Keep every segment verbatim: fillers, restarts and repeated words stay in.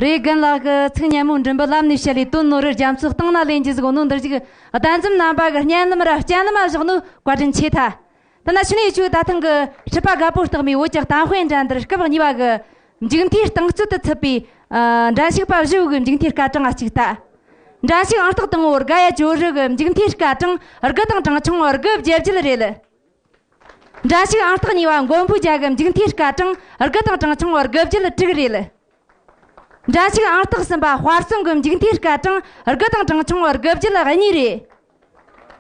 རེད། རྒན་ལགས་ཀྱིས་ཚིག་སྙན་མོ་མགྲིན་པའི་ལམ་ནས་བཤད་ལས། དོན་ནོར་བུའི་རྒྱ་མཚོ་གཏིང་ན་ལེན་རྒྱུ་ཟིག་ནོ་འདིར་ཞིག་གདན་འཛོམས་རྣམ་པ་གི་སྙན་ལམ་ར་སྤྱན་ལམ་བཞག་ནོ་བཀའ་དྲིན་ཆེ་ཐལ། དེ་ན་ཕྱི་ནས་ཆོས་ད་ཐེངས་ཀྱི་སྲིད་པ་རྒད་པོ་རྟགས་མའི་བོད་ཀྱི་གཏམ་དཔེ་འགྲན་བསྡུར་སྐབས་གཉིས་པ་གི་མཇུག་མཐའི་རྟིང་རྩོད་དུ་ཚུད་པའི། ཨ། འགྲན་ཞུགས་པ་བཞི་བོ་གི་མཇུག་མཐའི་སྐར་གྲངས་ང་གཅིག་ལྟ། འགྲན་ཞུགས་ཨང་རྟགས་དང་པོ་དགའ་ཡ་ཇོ་རི་གི་མཇུག་མཐའི་སྐར་གྲངས་དགུ་དང་གྲངས་ཆུང་དགུ་བརྒྱད་བརྒྱད་རེད། འགྲན་ཞུགས་ཨང་རྟགས་གཉིས་པ་མགོན་པོ་རྒྱལ་གི་མཇུག་མཐའི་སྐར་གྲངས་དགུ་དང་གྲངས་ཆུང་དགུ་བརྒྱད་དྲུག་རེད། འགྲན་ཞུགས་ཨང་རྟགས་གསུམ་པ་དཔའ་རྩོམ་གི་མཇུག་མཐའི་སྐར་གྲངས་དགུ་དང་གྲངས་ཆུང་དགུ་བརྒྱད་གཉིས་རེད།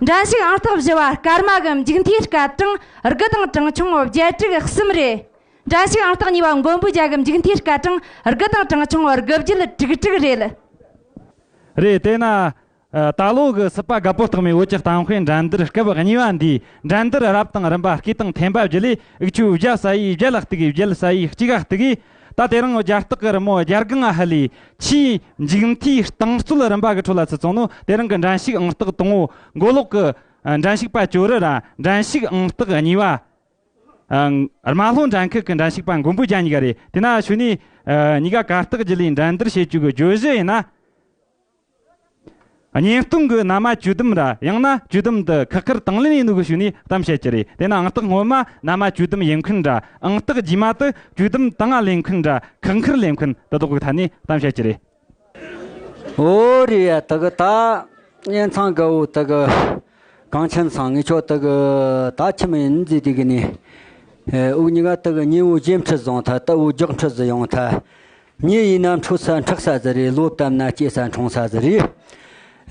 འགྲན་ཞུགས་ཨང་རྟགས་བཞི་བ་སྐར་མ་གི་མཇུག་མཐའི་སྐར་གྲངས་དགུ་དང་གྲངས་ཆུང་བརྒྱད་དྲུག་གསུམ་རེད། འགྲན་ཞུགས་ཨང་རྟགས་གཉིས་པ་མགོན་པོ་རྒྱལ་གི་མཇུག་མཐའི་སྐར་གྲངས་དགུ་དང་གྲངས་ཆུང་བརྒྱད་དྲུག་དྲུག་རེད། རེད། དེས་ན། ཨ། ད་ལོ་གི་སྲིད་པ་རྒད་པོ་རྟགས་མའི་བོད་ཀྱི་གཏམ་དཔེ་འགྲན་བསྡུར་སྐབས་གཉིས་པ་འདིའི་འགྲན་བསྡུར་རབ་དང་རིམ་པ་སྐས་དང་ཐེམ་པ་བརྒྱུད་ལས། འུ་ཆོས་བརྒྱ་ཟ་ཡི་བརྒྱ་ལ་གཏུགས། བརྒྱད་ཟ་ཡི་གཅིག་ག་གཏུགས། ད་དེ་རིང་རྒྱ་སྟག་གི་རི་མོ་རྒྱ་སྒང་ང་ཧི་ལས་ཆེས་མཇུག་མཐའི་རྟིང་རྩོད་རིམ་པ་གི་ཁྲོད་ལ་ཚུད་སོང་ནོ། དེ་རིང་གི་འགྲན་ཞུགས་ཨང་རྟགས་དང་པོ་མགོ་ལོག་གི། ཨ། འགྲན་ཞུགས་པ་ཇོ་རི་ར། འགྲན་ཞུགས་ཨང་རྟགས་གཉིས་པ། ཨ། རྨ་ལྷོ་འགྲན་ཁུལ་གི་འགྲན་ཞུགས་པ་མགོན་པོ་རྒྱལ་གཉིས་ཀ་རེད། དེ་ན་ཞུ་ནས། ཨ། གཉིས་ཀ་གར་སྟེགས་བརྒྱུད་ལས་འགྲན་བསྡུར་བྱེད་རྒྱུ་གི་བརྗོད་གཞི་ཡིན་ན། གཉེན་སྟོན་གི་མནའ་མ་ཇུས་གདམས་ར། ཡང་ན་ཇུས་གདམས་འདི་ཁག་ཁུར་དང་ལེན་ཡིན་ནོ་གི་ཞུ་ནས་གཏམ་བཤད་རྒྱུ་རེད། དེ་ན་ཨང་རྟགས་སྔོན་མ་མནའ་མ་ཇུས་གདམས་ཡེད་མཁན་ར། ཨང་རྟགས་རྗེས་མ་དེ་ཇུས་གདམས་དང་ལེན་མཁན་ར། ཁག་ཁུར་ལེན་མཁན་དེ་དག་གི་ཐད་ནས་གཏམ་བཤད་རྒྱུ་རེད། འོ་རེད་ཡ། དེ་གི་ད་གཉེན་ཚང་དགའ་བོ་དེ་གི། གངས་ཆེན་ཚང་། ངས་ཁྱོད་དེ་གི་ད་ཆི་མོ་ཡིན་ཟེར་དུས་གི་ནི། ཨེ། འུ་གཉིས་ཀ་དེ་གི་ཉེ་བོ་གཞས་འཁྲི་ཟིག་ཡོང་ཐལ། དེ་བོ་རྒྱགས་འཁྲི་ཟིག་ཡོང་ཐལ། མྱི་ཡིན་ན་འཕྲོད་ས་འཁྲིག་ས་ཟིག་རེད། ལོ་བཏབ་ན་སྐྱེ་ས་འཁྲུངས་ས་ཟིག་རེད།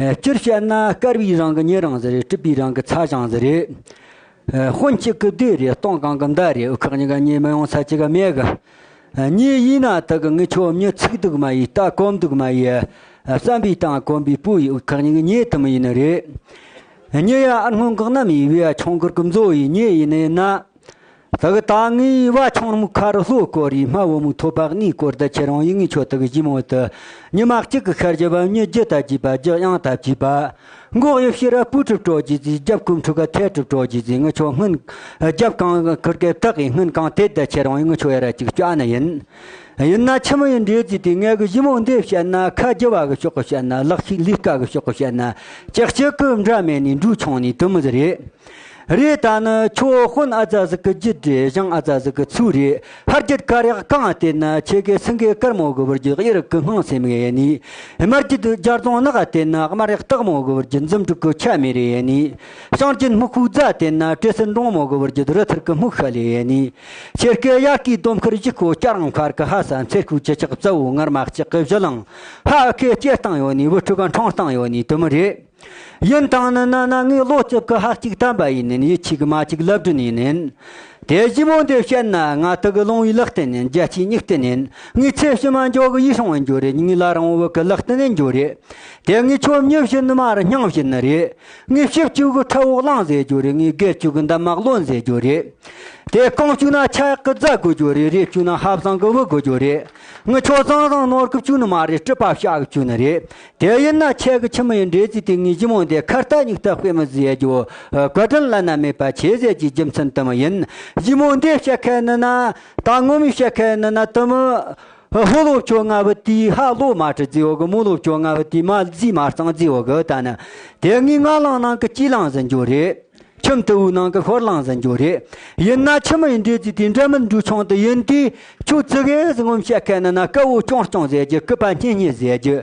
ཨེ། སྤྱིར་བཤད་ན་དཀར་བའི་རིང་གི་མྱི་རང་ཟིག་རེད། གྲིབ་པའི་རིང་གི་ཚ་ཞང་ཟིག་རེད། ཨེ། དཔོན་གཅིག་གི་སྡེ་རེད། སྟོང་གང་གི་མདའ་རེད། འུ་ཁག་གཉིས་ཀ་མྱི་མི་ཡོང་ས་གཅིག་ག་མེད་གི། ཨེ། མྱི་ཡིན་ན་དེ་གི་ངས་ཁྱོད་མྱི་ཚིག་སྡུག་མ་ཡིན། རྟ་གོམ་སྡུག་མ་ཡིན། ཨེ། བསམ་པའི་སྟེང་གོམ་པའི་སྤུ་ཡིན། འུ་ཁག་གཉིས་ཀྱི་མྱི་དེ་མོ་ཡིན་ནི་རེད། མྱི་ཡ་ཨ་སྔོན་འགག་ནམ་ཡིན། བུ་ཡ་ཆུང་འགོར་གི་མཛོ་ཡིན། མྱི་ཡིན་ནི་ན། དེ་གི་ད་ངའི་བ་ཆུང་མོ་ཁ་རུ་ལྷོ་སྐོར་རེད། སྨད་བུ་མོ་ཐོད་པ་གནས་སྐོར། ད་ཁྱེད་རང་ཡིན། ངས་ཁྱོད་དེ་གི་ཞི་མོ་དེ་ཉི་མ་གཅིག་གི་ཤར་རྒྱབ་པ། མྱི་རྒྱུ་ད་བྱས་པ། རྒྱུ་གཡང་ད་བྱས་པ། མགོ་གཡོ་ཕྱི་ར་སྤུ་གྲུབ་སྤྲོ་རྒྱུ་ཟིག། རྒྱབ་ཀུན་ཕྲུ་ག་ཐལ་གྲུབ་སྤྲོ་རྒྱུ་ཟིག། ངས་ཁྱོད་སྔོན་རྒྱབ་གང་ཁུར་གེ་བཏགས་ཡིན། སྔོན་གང་དེད་ད་ཁྱེད་རང་ཡིན། ངས་ཁྱོད་ཡ་ར་གཅིག་བཅའ་ནི་ཡིན། ཡིན་ན་ཆི་མོ་ཡིན་འདྲེ་ཟིག་དེ། ངས་གི་ཞི་མོ་འདི་བཤད་ན། ཁ་རྒྱུ་བ་གི་ཕྱོགས་གི་བཤད་ན། ལག་ཤེས་ལས་ཀ་གི་ཕྱོགས་གི་བཤད་ན། ཅག་ཅག་གི་འདྲ་མེད་ནི་འབྲུ་ཆུང་ནི་དུ་མི་ཟིག་རེད། རེད། ད་ནི་ཁྱོད་དཔོན་ཨ་ཙ་ཟིག་གི་རྒྱུད་རེད། ཞང་ཨ་ཙ་ཟིག་གི་ཚུལ་རེད། ཕ་རྒྱུད་དཀར་ཡག་གང་བལྟས་ན་ཆེ་གེ་སེང་གེ་དཀར་མོ་གི་བུ་རྒྱུད། གཡུ་རིག་གི་སྔོན་སེམས་ངེ་ནི། མ་རྒྱུད་རྒྱ་རྫོང་ནག་བལྟས་ན་དམར་ཡག་སྟག་མོ་གི་བུ་རྒྱུད། འཛུམ་དྲུག་གི་ཆ་མེ་རེ་ཡེ་ནི། ཞང་རྒྱུད་སྨུག་ཁུག་རྫ་བལྟས་ན་བྲེ་སེར་འབྲོང་མོ་གི་བུ་རྒྱུད། རི་ཐུར་གི་སྨུག་ཤ་ལེ་ཡེ་ནི། ཆེར་སྐེ་ཡར་གི་དོམ་ཁུར་བཞི་ཁོ་སྐྱ་རང་མཁར་གི་ཧ་ས། མཚེར་ཁུག་ཅི་ཆག་རྩ་བོ་ངར་མ་ལྕགས་གི་བཞི་ལང་། ཧ་ཨ་ཁེ་སྐྱེ་སྟངས་ཡོད་ནི། བུ་ཕྲུག་ག་འཕྲང་སྟངས་ཡོད་ནི་དུ་མི་རེད། ཡིན་དང་ནི་ན་ན་ངའི་བློ་སྐྱབས་ཀྱི་ཧ་གཅིག་དམ་པ་ཡིན་ནི། ཡིད་ཆེས་ཀྱི་མ་གཅིག་ལབ་སྒྲིན་ཡིན་ནི། དེ་ཞི་མོ་འདི་བཤད་ན། ང་དག་གི་ལོང་བའི་ལག་རྟེན་ཡིན། རྒྱལ་སྤྱིའི་མྱིག་རྟེན་ཡིན། ངའི་ཚེ་ཕྱི་མ་འཇོག་གི་ཡིད་སྲུང་བའི་འགྱོ་རེད། ངའི་ལ་རང་བོ་གི་ལག་རྟེན་ཡིན་འགྱོ་རེད། དེ་ངའི་ཁྱོད་མྱི་བྱིན་ནི་མ་རེད། སྙིང་བྱིན་ནི་རེད། ངའི་ཕྱི་བཅུག་གི་ཁྲ་བོ་གླང་ཟེར་རྒྱུ་རེད། ངའི་སྒེར་བཅུག་གི་འདབ་མ་གློན་ཟེར་རྒྱུ་རེད། དེ་རྐང་བཅུག་ན་ཆ་ཡག་གི་རྫ་དགོས་རྒྱུ་རེད། རེ་བཅུག་ན་ཧབ་བཟང་གི་བུ་དགོས་རྒྱུ་རེད། ངི་ཆོ་ཚང་ཚང་ནོར་གི་བཅུག་ནི་མ་རེད། སྲིད་པ་བཤའ་གི་བཅུག་ནི་རེད། དེ་ཡིན་ན་ཆེ་གི་ཆི་མོ་ཡིན་འདྲེ་ཟིག་དེ། ངའི་ཞི་མོ་འདི་ཁ་རྟ་སྙིག་རྟ་དཔེ་མི་ཟེར་རྒྱུ། བཀའ་དྲིན་བླ་ན་མེད་པ་ཆེ་ཟེར་གྱི་རྒྱུ་མཚན་དུ་མི་ཡིན། ཞི་མོ་འདི་བཤད་མཁན་ནི་ན། ད་ངོ་མི་བཤད་མཁན་ནི་ན་དུ་མི། ཧོ་ལོ་ཆོ་ང་བུ་དེའི་ཧ་ལོ་མ་ཁྲི་ཟེར་བོ་གི། མོ་ལོ་ཆོ་ང་བུ་དེའི་མ་ཟི་མ་གཙང་ཟེར་བོ་གི། ད་ནི་དེ་ངའི་ང་ལང་ནང་གི་ཅི་ལང་ཟིན་རྒྱུ་རེད། ཁྱིམ་དུ་བའི་ནང་གི་ཤོར་ལང་ཟིན་རྒྱུ་རེད། ཡིན་ན་ཆི་མོ་ཡིན་འདྲེ་ཟིག་དེ། འདྲ་མིན་འབྲུ་ཆུང་དུ་ཡིན་དུས། ཁྱོད་ཙི་གེ་ཟིག་ངོམ་བཤད་མཁན་ནི་ན། དཀར་བོ་ཅུང་ཅུང་ཟེར་རྒྱུ། སྐུད་པ་སྙི་སྙི་ཟེར་རྒྱུ།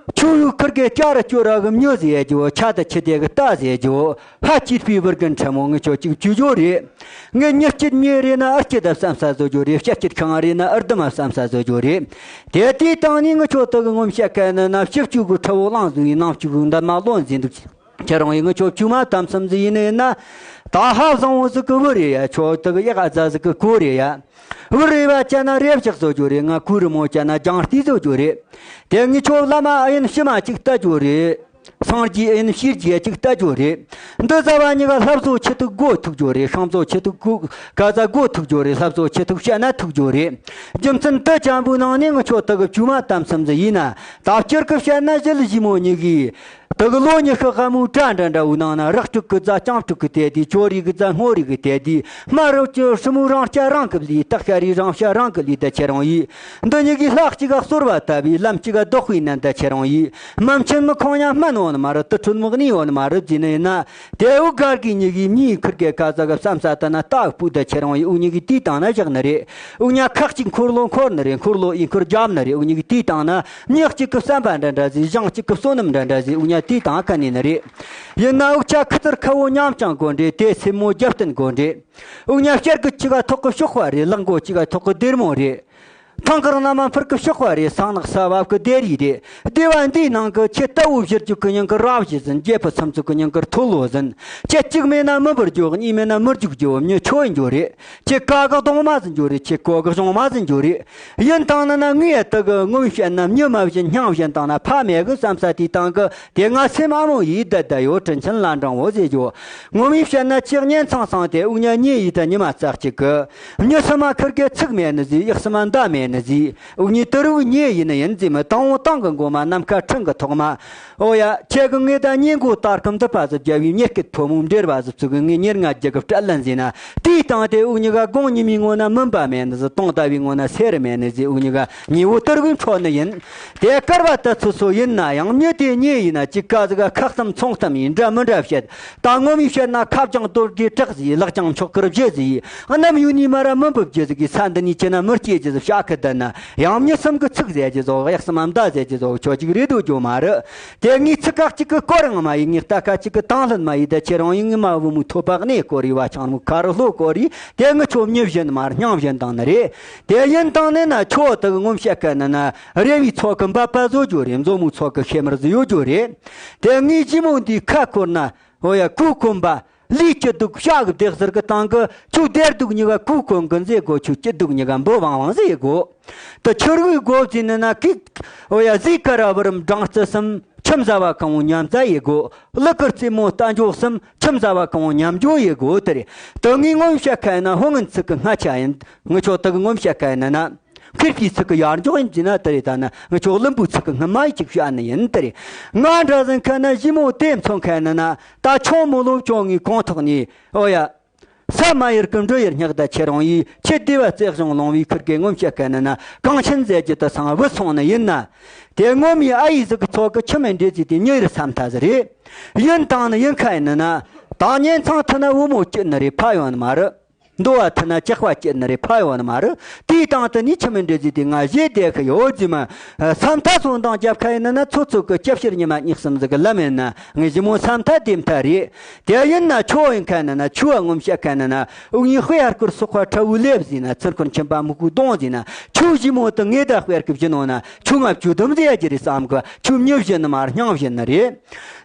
ཁྱོད་ཡུལ་ཁུར་གི་སྐྱ་རུ་སྐྱོ་ར་གི་མྱི་ཟེར་རྒྱུ། ཆ་དུ་ཁྱི་དེ་གི་རྟ་ཟེར་རྒྱུ། ཕ་སྐྱིད་པའི་བུར་གི་ཕྲ་མོ་ངི་ཆོ་གཅིག་བཅུ་རྒྱུ་རེད། ངི་མྱི་སྐྱིད་མྱི་རེད་ན་ཨར་སྐྱིད་ད་བསམ་ས་བཟོ་རྒྱུ་རེད། ཕྱི་སྐྱིད་ཁང་རེད་ན་ཨར་དུ་མ་བསམ་ས་བཟོ་རྒྱུ་རེད། དེ་དུས་དང་ནི་ངི་ཆོ་དག་གི་ངོམ་བཤད་མཁན་ནི་ན། ཕྱི་བཅུག་གི་ཁྲ་བོ་གླང་ཟིག་ཡིན། ནང་བཅུག་གི་འདབ་མ་གློན་ཟིག་འདུག་ཁྱེད་རང་ཡིན། ངི་ཆོ་བཅུ་མ་དམ་སེམས་ཟིག་ཡིན་ནི་ཡིན་ན། ད་ཧ་བཟང་བོ་ཟིག་གི་བུ་རེད་ཡ། ཆོ་དག་གི་ཡག་ཨ་ཛ་ཟིག་གི་ཁོ་རེད་ཡ། བུ་རེ་བ་ཅན་ན་རེ་བཞག་བཟོ་རྒྱུ་རེད། ང་ཁུ་རི་མོ་ཅན་ན་རྒྱང་རྟི་བཟོ་རྒྱུ་རེད། དེ་ངི་ཆོ་བླ་མ་ཨ་ཡིན་ཕྱི་མ་གཅིག་ལྟ་རྒྱུ་རེད། སངས་རྒྱས་ཨ་ཡིན་ཕྱི་རྒྱས་གཅིག་ལྟ་རྒྱུ་རེད། འདི་ཟ་བ་གཉིས་ཀ་ལྷ་བཟོ་ཆེ་ཐུག་སྒོ་ཐུག་རྒྱུ་རེད། ཤིང་བཟོ་ཆེ་ཐུག་གུ་ག་ཟ་སྒོ་ཐུག་རྒྱུ་རེད། ལྷ་བཟོ་ཆེ་ཐུག་བཤད་ན་ཐུག་རྒྱུ་རེད། རྒྱུ་མཚན་དུ་ཅན་པོའི་ནང་ནས་ངི་ཆོ་དག་གི་བཅུ་མ་དམ་སེམས་ཟིག་ཡིན་ན། ད་སྤྱིར་གི་བཤད་ན་གཞི་ལ་ཞི་མོ་གཉིས་གིས། དེ་གི་ལོ་ཉི་ཤུ་ག་མོའི་གྲ་འདྲ་འདྲ་བོའི་ནང་ན། རག་དྲུག་གི་རྫ་རྐྱང་དྲུག་གི་དེ་དུས། ཅོ་རི་གི་རྫ་སྔོ་རི་གི་དེ་དུས། སྨ་རུ་ཅི་ཧྲི་མོའི་རང་སྐྱ་རང་གི་ལུས། སྟག་ཤ་རའི་རང་ཤ་རང་གི་ལུས། ད་ཁྱེད་རང་ཡིས་འདི་གཉིས་ཀའི་ལྷ་གཅིག་ག་གསོལ་བ་བཏབ་བས། ལམ་གཅིག་ག་ལྡོག་པའི་ནན། ད་ཁྱེད་རང་ཡིས་མ་མཆིན་མི་ཁོང་ཉ་སྨན་ཡོད་ནི་མ་རེད། དུར་ཁྲོད་མི་གནས་ཡོད་ནི་མ་རེད་ཟེར་ནི་ཡིན་ན། དེ་འུ་གར་གི་གཉིས་ཀའི་མྱིའི་ཁུར་གེ་ཁ་ཟ་གི་བསམ་ས་ད་ན་ལྟ་བུ། ད་ཁྱེད་རང་ཡིས་འུ་གཉིས་ཀའི་དུས་བཏང་ན་བཞག་ནི་རེད། འུ་གཉིས་ཁ་གཅིག་འཁོར་ལོ་འཁོར་ནི་རེད། འཁོར་ལོ་ཡིས་འཁོར་རྒྱབ་ནི་རེད། འུ་གཉིས་ཀའི་དུས་བཏང་ན། མྱི་གཅིག་གི་བསམ་པ་འདྲ་འདྲ་ཟིག། ཞིང་གཅིག་གི་བསོད་ནམས་འདྲ་འདྲ་ཟིག། འུ་གཉིས་དུས་བཏང་ག་ནས་ནི་རེད། ཡིན་ན་འུ་ཅག་ཁུ་ཚུར་ཁ་བོ་མཉམ་བཅངས་དགོས་འདྲེ། དེ་སེན་མོ་རྒྱབ་བརྟན་དགོས་འདྲེ། འུ་གཉིས་ཤར་གི་གཅིག་ག་ཐོག་གི་གཤོག་པ་རེད། ལག་མགོ་གཅིག་ག་ཐོག་གི་སྡེར་མོ་རེད། ཐང་དཀར་ན་མ་འཕུར་གི་གཤོག་པ་རེད། སང་ནག་ས་བབ་གི་སྡེ་རིས་རེད། སྡེ་བ་འདིའི་ནང་གི་ཁྱེད་རྟ་བོ་བཞུར་རྒྱུག་གི་མྱིང་གི་ར་བཞི་ཟིན། རྒྱལ་པོ་སུམ་ཚོགས་གི་མྱིང་གི་མཐོ་ལོ་ཟིན། ཁྱེད་གཅིག་མེད་ན་མི་འབུར་རྒྱུ། གཉིས་མེད་ན་མི་རྒྱུག་རྒྱུ། མྱི་ཁྱོད་ཡིན་རྒྱུ་རེད། ཁྱེད་ཀ་གི་གདོང་མ་ཟིན་རྒྱུ་རེད། ཁྱེད་གོ་གི་གཞུང་མ་ཟིན་རྒྱུ་རེད། ཡིན་བཏང་ན་ན་ངས་དེ་གི་ངོ་མ་བཤད་ན། མྱི་མ་བཞིན་སྙིང་བཞིན་བཏང་ན་ཕ་མེད་གི་བསམ་ས་དེའི་སྟེང་གི། དེ་ང་སེམས་ཨ་མོ་ཡིས་བསྡད་བསྡད་ཡོད། དྲིན་ཆེན་ལ་འབྲང་བོ་ཟེར་རྒྱུ། ངོ་མ་བཤད་ན་ཁྱེད་གཉེན་ཚང་ཚང་དེ་འུ་གཉིས་གཉིས་ཡིས་ད་ཉི་མ་ཙག་གཅིག་གི། མྱི་སུ་མ་ཁུར་གེ་ཚིག་མེད་ནི་ཟིག། གཡག་སུ་མ་མདའ་མེད་ནི་ཟིག། འུ་གཉིས་དུ་རུ་གཉིས་ཡིན་ནི་ཡིན་ཟིག། མི་དང་བོ་དང་གི་མགོ་མ། ནམ་མཁའ་ཕྲེང་གི་ཐོག་མ། ཨོ་ཡ། ཁྱེད་གི་ངས་ད་ཉིན་མགོ་དར་གི་འདི་པ་ཟིག་རྒྱབ་བའི། ཉེར་སྐད་ཕོ་མོ་འབྲེལ་བ་ཟིག་བཙུགས་གི། ངས་ཉེར་ལྔ་རྒྱུ་གི་སྐྲ་ལན་ཟིན་ན། དེའི་སྟེང་དེ་འུ་གཉིས་ཀ་དགུང་ཉི་མའི་ངོ་ན་མུན་པ་མེད་ནི་ཟིག། དུང་ཟླ་བའི་ངོ་ན་སེར་མེད་ནི་ཟིག། འུ་གཉིས་ཀ་ཉི་འོད་དུར་གི་འཕྲོ་ནི་ཡིན། དེ་སྐར་བ་ད་ཚོད་སོ་ཡིན་ན་ཡང་། མྱི་དེ་གཉིས་ཡིན་ན་གཅིག་ག་ཟིག་ག་ཁ་གཏམ་ཚོང་གཏམ་ཡིན། འདྲ་མི་འདྲ་བཤད། ད་ངོ་མ་བཤད་ན་ཁ་བྱང་དོར་གི་བྲག་ཟིག། ལག་བྱང་མཆོག་གིར་བཞེས་ཟིག། གནམ་ཡུལ་ནས་མར་ར་མི་འབབ་རྒྱུ་ཟིག་གི། ས་འདི་ནས་ཁྱེད་ན་མི་སྐྱེ་རྒྱུ་ཟིག། བྱ་ཁུ་ལྡན་ན་ཡང་མྱི་སུམ་གི་ཚིག་ཟེར་རྒྱུ་ཟོ། གཡག་སུ་མ་མདའ་ཟེར་རྒྱུ་ཟོ། ཁྱོད་ཅིག་རེད་དོ་རྒྱུ་མ་རེད། དེ་ངའི་ཚིག་ཁ་གཅིག་གི་སྐོར་ཡང་མ་ཡིན། ངའི་རྟ་ཁ་གཅིག་གི་དང་ལྷན་མ་ཡིན། ད་ཁྱེད་རང་ཡིན། ངའི་མ་བུ་མོའི་ཐོད་པ་གནས་སྐོར་ཡིན་བ། ཆང་རུ་ཁ་རུ་ལྷོ་སྐོར་ཡིན། དེ་ངི་ཁྱོད་མྱི་བཞིན་མར་སྙིང་བཞིན་དང་ནི་རེད། དེ་ཡིན་དང་ནི་ན་ཁྱོད་དག་ངོ་མ་བཤད་མཁན་ནི་ན། རེ་བའི་ཚོགས་ཀྱི་འབབ་པ་བཟོ་རྒྱུ་རེད། མཛོ་མོའི་ཚོགས་ཀྱི་ཤེལ་མར་བཟོ་ཡོད་རྒྱུ་རེད། དེ་ངའི་ཞི་མོ་འདིའི་ཁ་འཁོར་ན། ཨོ་ཡ། གོས་གོན་པ། ལུས་སྐྱིད་སྡུག་བྱ་གི་བདེ་ཟེར་གི་སྟེང་གི། ཁྱོད་བདེ་སྡུག་གཉིས་ཀ་གོས་གོན་གི་མཛེས་དགོས། ཁྱོད་སྐྱིད་སྡུག་གཉིས་ཀ་འབུ་བང་བང་ཟེར་དགོས། དེ་ཆུ་རུའི་སྒོ་བརྩིས་ནི་ན་ཀིག། ཨོ་ཡ། ཟས་ཀ་ར་བུ་རམ་སྦྲང་རྩི་གསུམ། ཁྱིམ་བཟའ་བ་གང་བོ་མཉམ་བཟའ་ཡེ་དགོས། གླུ་གར་རྩེད་མོ་རྟ་མགྱོགས་གསུམ། ཁྱིམ་བཟའ་བ་གང་བོ་མཉམ་འགྱོ་ཡེ་དགོས། དེ་རེད། དེ་ངས་ངོ་མ་བཤད་མཁན་ན་ཧོ་ངན་ཚིག་གི་སྔ་ཆ་ཡིན། ངི་ཆོ་དག་ངོ་མ་བཤད་མཁན་ན་ན། མཁས་པའི་ཚིག་གི་ཡར་འཇོག་ཡིན་གྱི་ན་དེ་རེད། ད་ནི་ངི་ཆོ་བླུན་པོའི་ཚིག་གི་སྔ་མ་ཡི་ཅིག་བཤད་ནི་ཡིན། དེ་རེད། ང་འདྲ་ཟིག་མཁན་ན་ཞི་མོ་དེ་མཚོན་མཁན་ནི་ན། ད་ཆུང་མོ་ལོ་ཆུང་ངའི་གོང་ཐོག་ནས། ཨོ་ཡ། ས་མ་ཡར་གི་འབྲུ་ཡར་སྙེག། ད་ཁྱེད་རང་ཡིས་ཁྱེད་སྡེ་བ་རྩེ་གཞུང་ལུང་བའི་ཁུར་གེ་ངོ་མ་བཤད་མཁན་ནི་ན། གངས་ཆེན་ཟེར་རྒྱུ་དེ་སང་བུད་སོང་ནི་ཡིན་ན། དེ་ངོ་མའི་ཨ་ཡེ་ཟིག་གི་ཚོགས་གི་ཁྱིམ་མི་འདྲེ་ཟིག་དེ་མྱི་ཡར་ས་མཐའ་ཟིག་རེད། ཡིན་དང་ནི་ཡིན་མཁན་ནི་ན། ད་གཉེན་ཚང་ཐུ་ན་བུ་མོ་སྐྱིད་ནི་རེད། ཕ་ཡོང་ནི་མ་རེད། འདོ་བ་ཐུ་ན་ཇག་པ་སྐྱིད་ནི་རེད། ཕ་ཡོང་ནི་མ་རེད། དེའི་སྟེང་དུ་ནི་ཁྱིམ་མི་འདྲེ་ཟིག་དེ་ང་བཞེས་བསྡད་གི་ཡོད་ཟིག་མ། ཨ། ས་མཐའ་སོང་དང་རྒྱབ་ཁ་ཡིན་ན་ན། ཚོ་ཚོ་གི་སྐྱབས་ཕྱིར་ཉི་མ་གཉིས་གསུམ་ཟིག་གི་ལམ་ཡིན་ན། ངའི་ཞི་མོ་ས་མཐའ་དེ་མཐའ་རེད། དེ་ཡིན་ན་ཁྱོད་ཡིན་མཁན་ནི་ན། ཁྱོད་ངོ་མ་བཤད་མཁན་ནི་ན། འུ་གཉིས་དཔེ་ཡར་སྐོར་སོག་པ་ཁྲ་བོའི་ལེབ་ཟིག་ན། ཚུར་འཁོར་མཆིན་པ་སྨུག་པོའི་གདོང་ཟིག་ན། ཁྱོད་ཞི་མོ་དེ་ངས་ད་དཔེར་གི་བཞིན་ནོ་ན། ཁྱོད་ང་བཅུ་དུམ་ཟེར་རྒྱུ་རེད་བསམ་གི། ཁྱོད་མྱི་བཞིན་ནི་མར་སྙིང་བཞིན་ནི་རེད།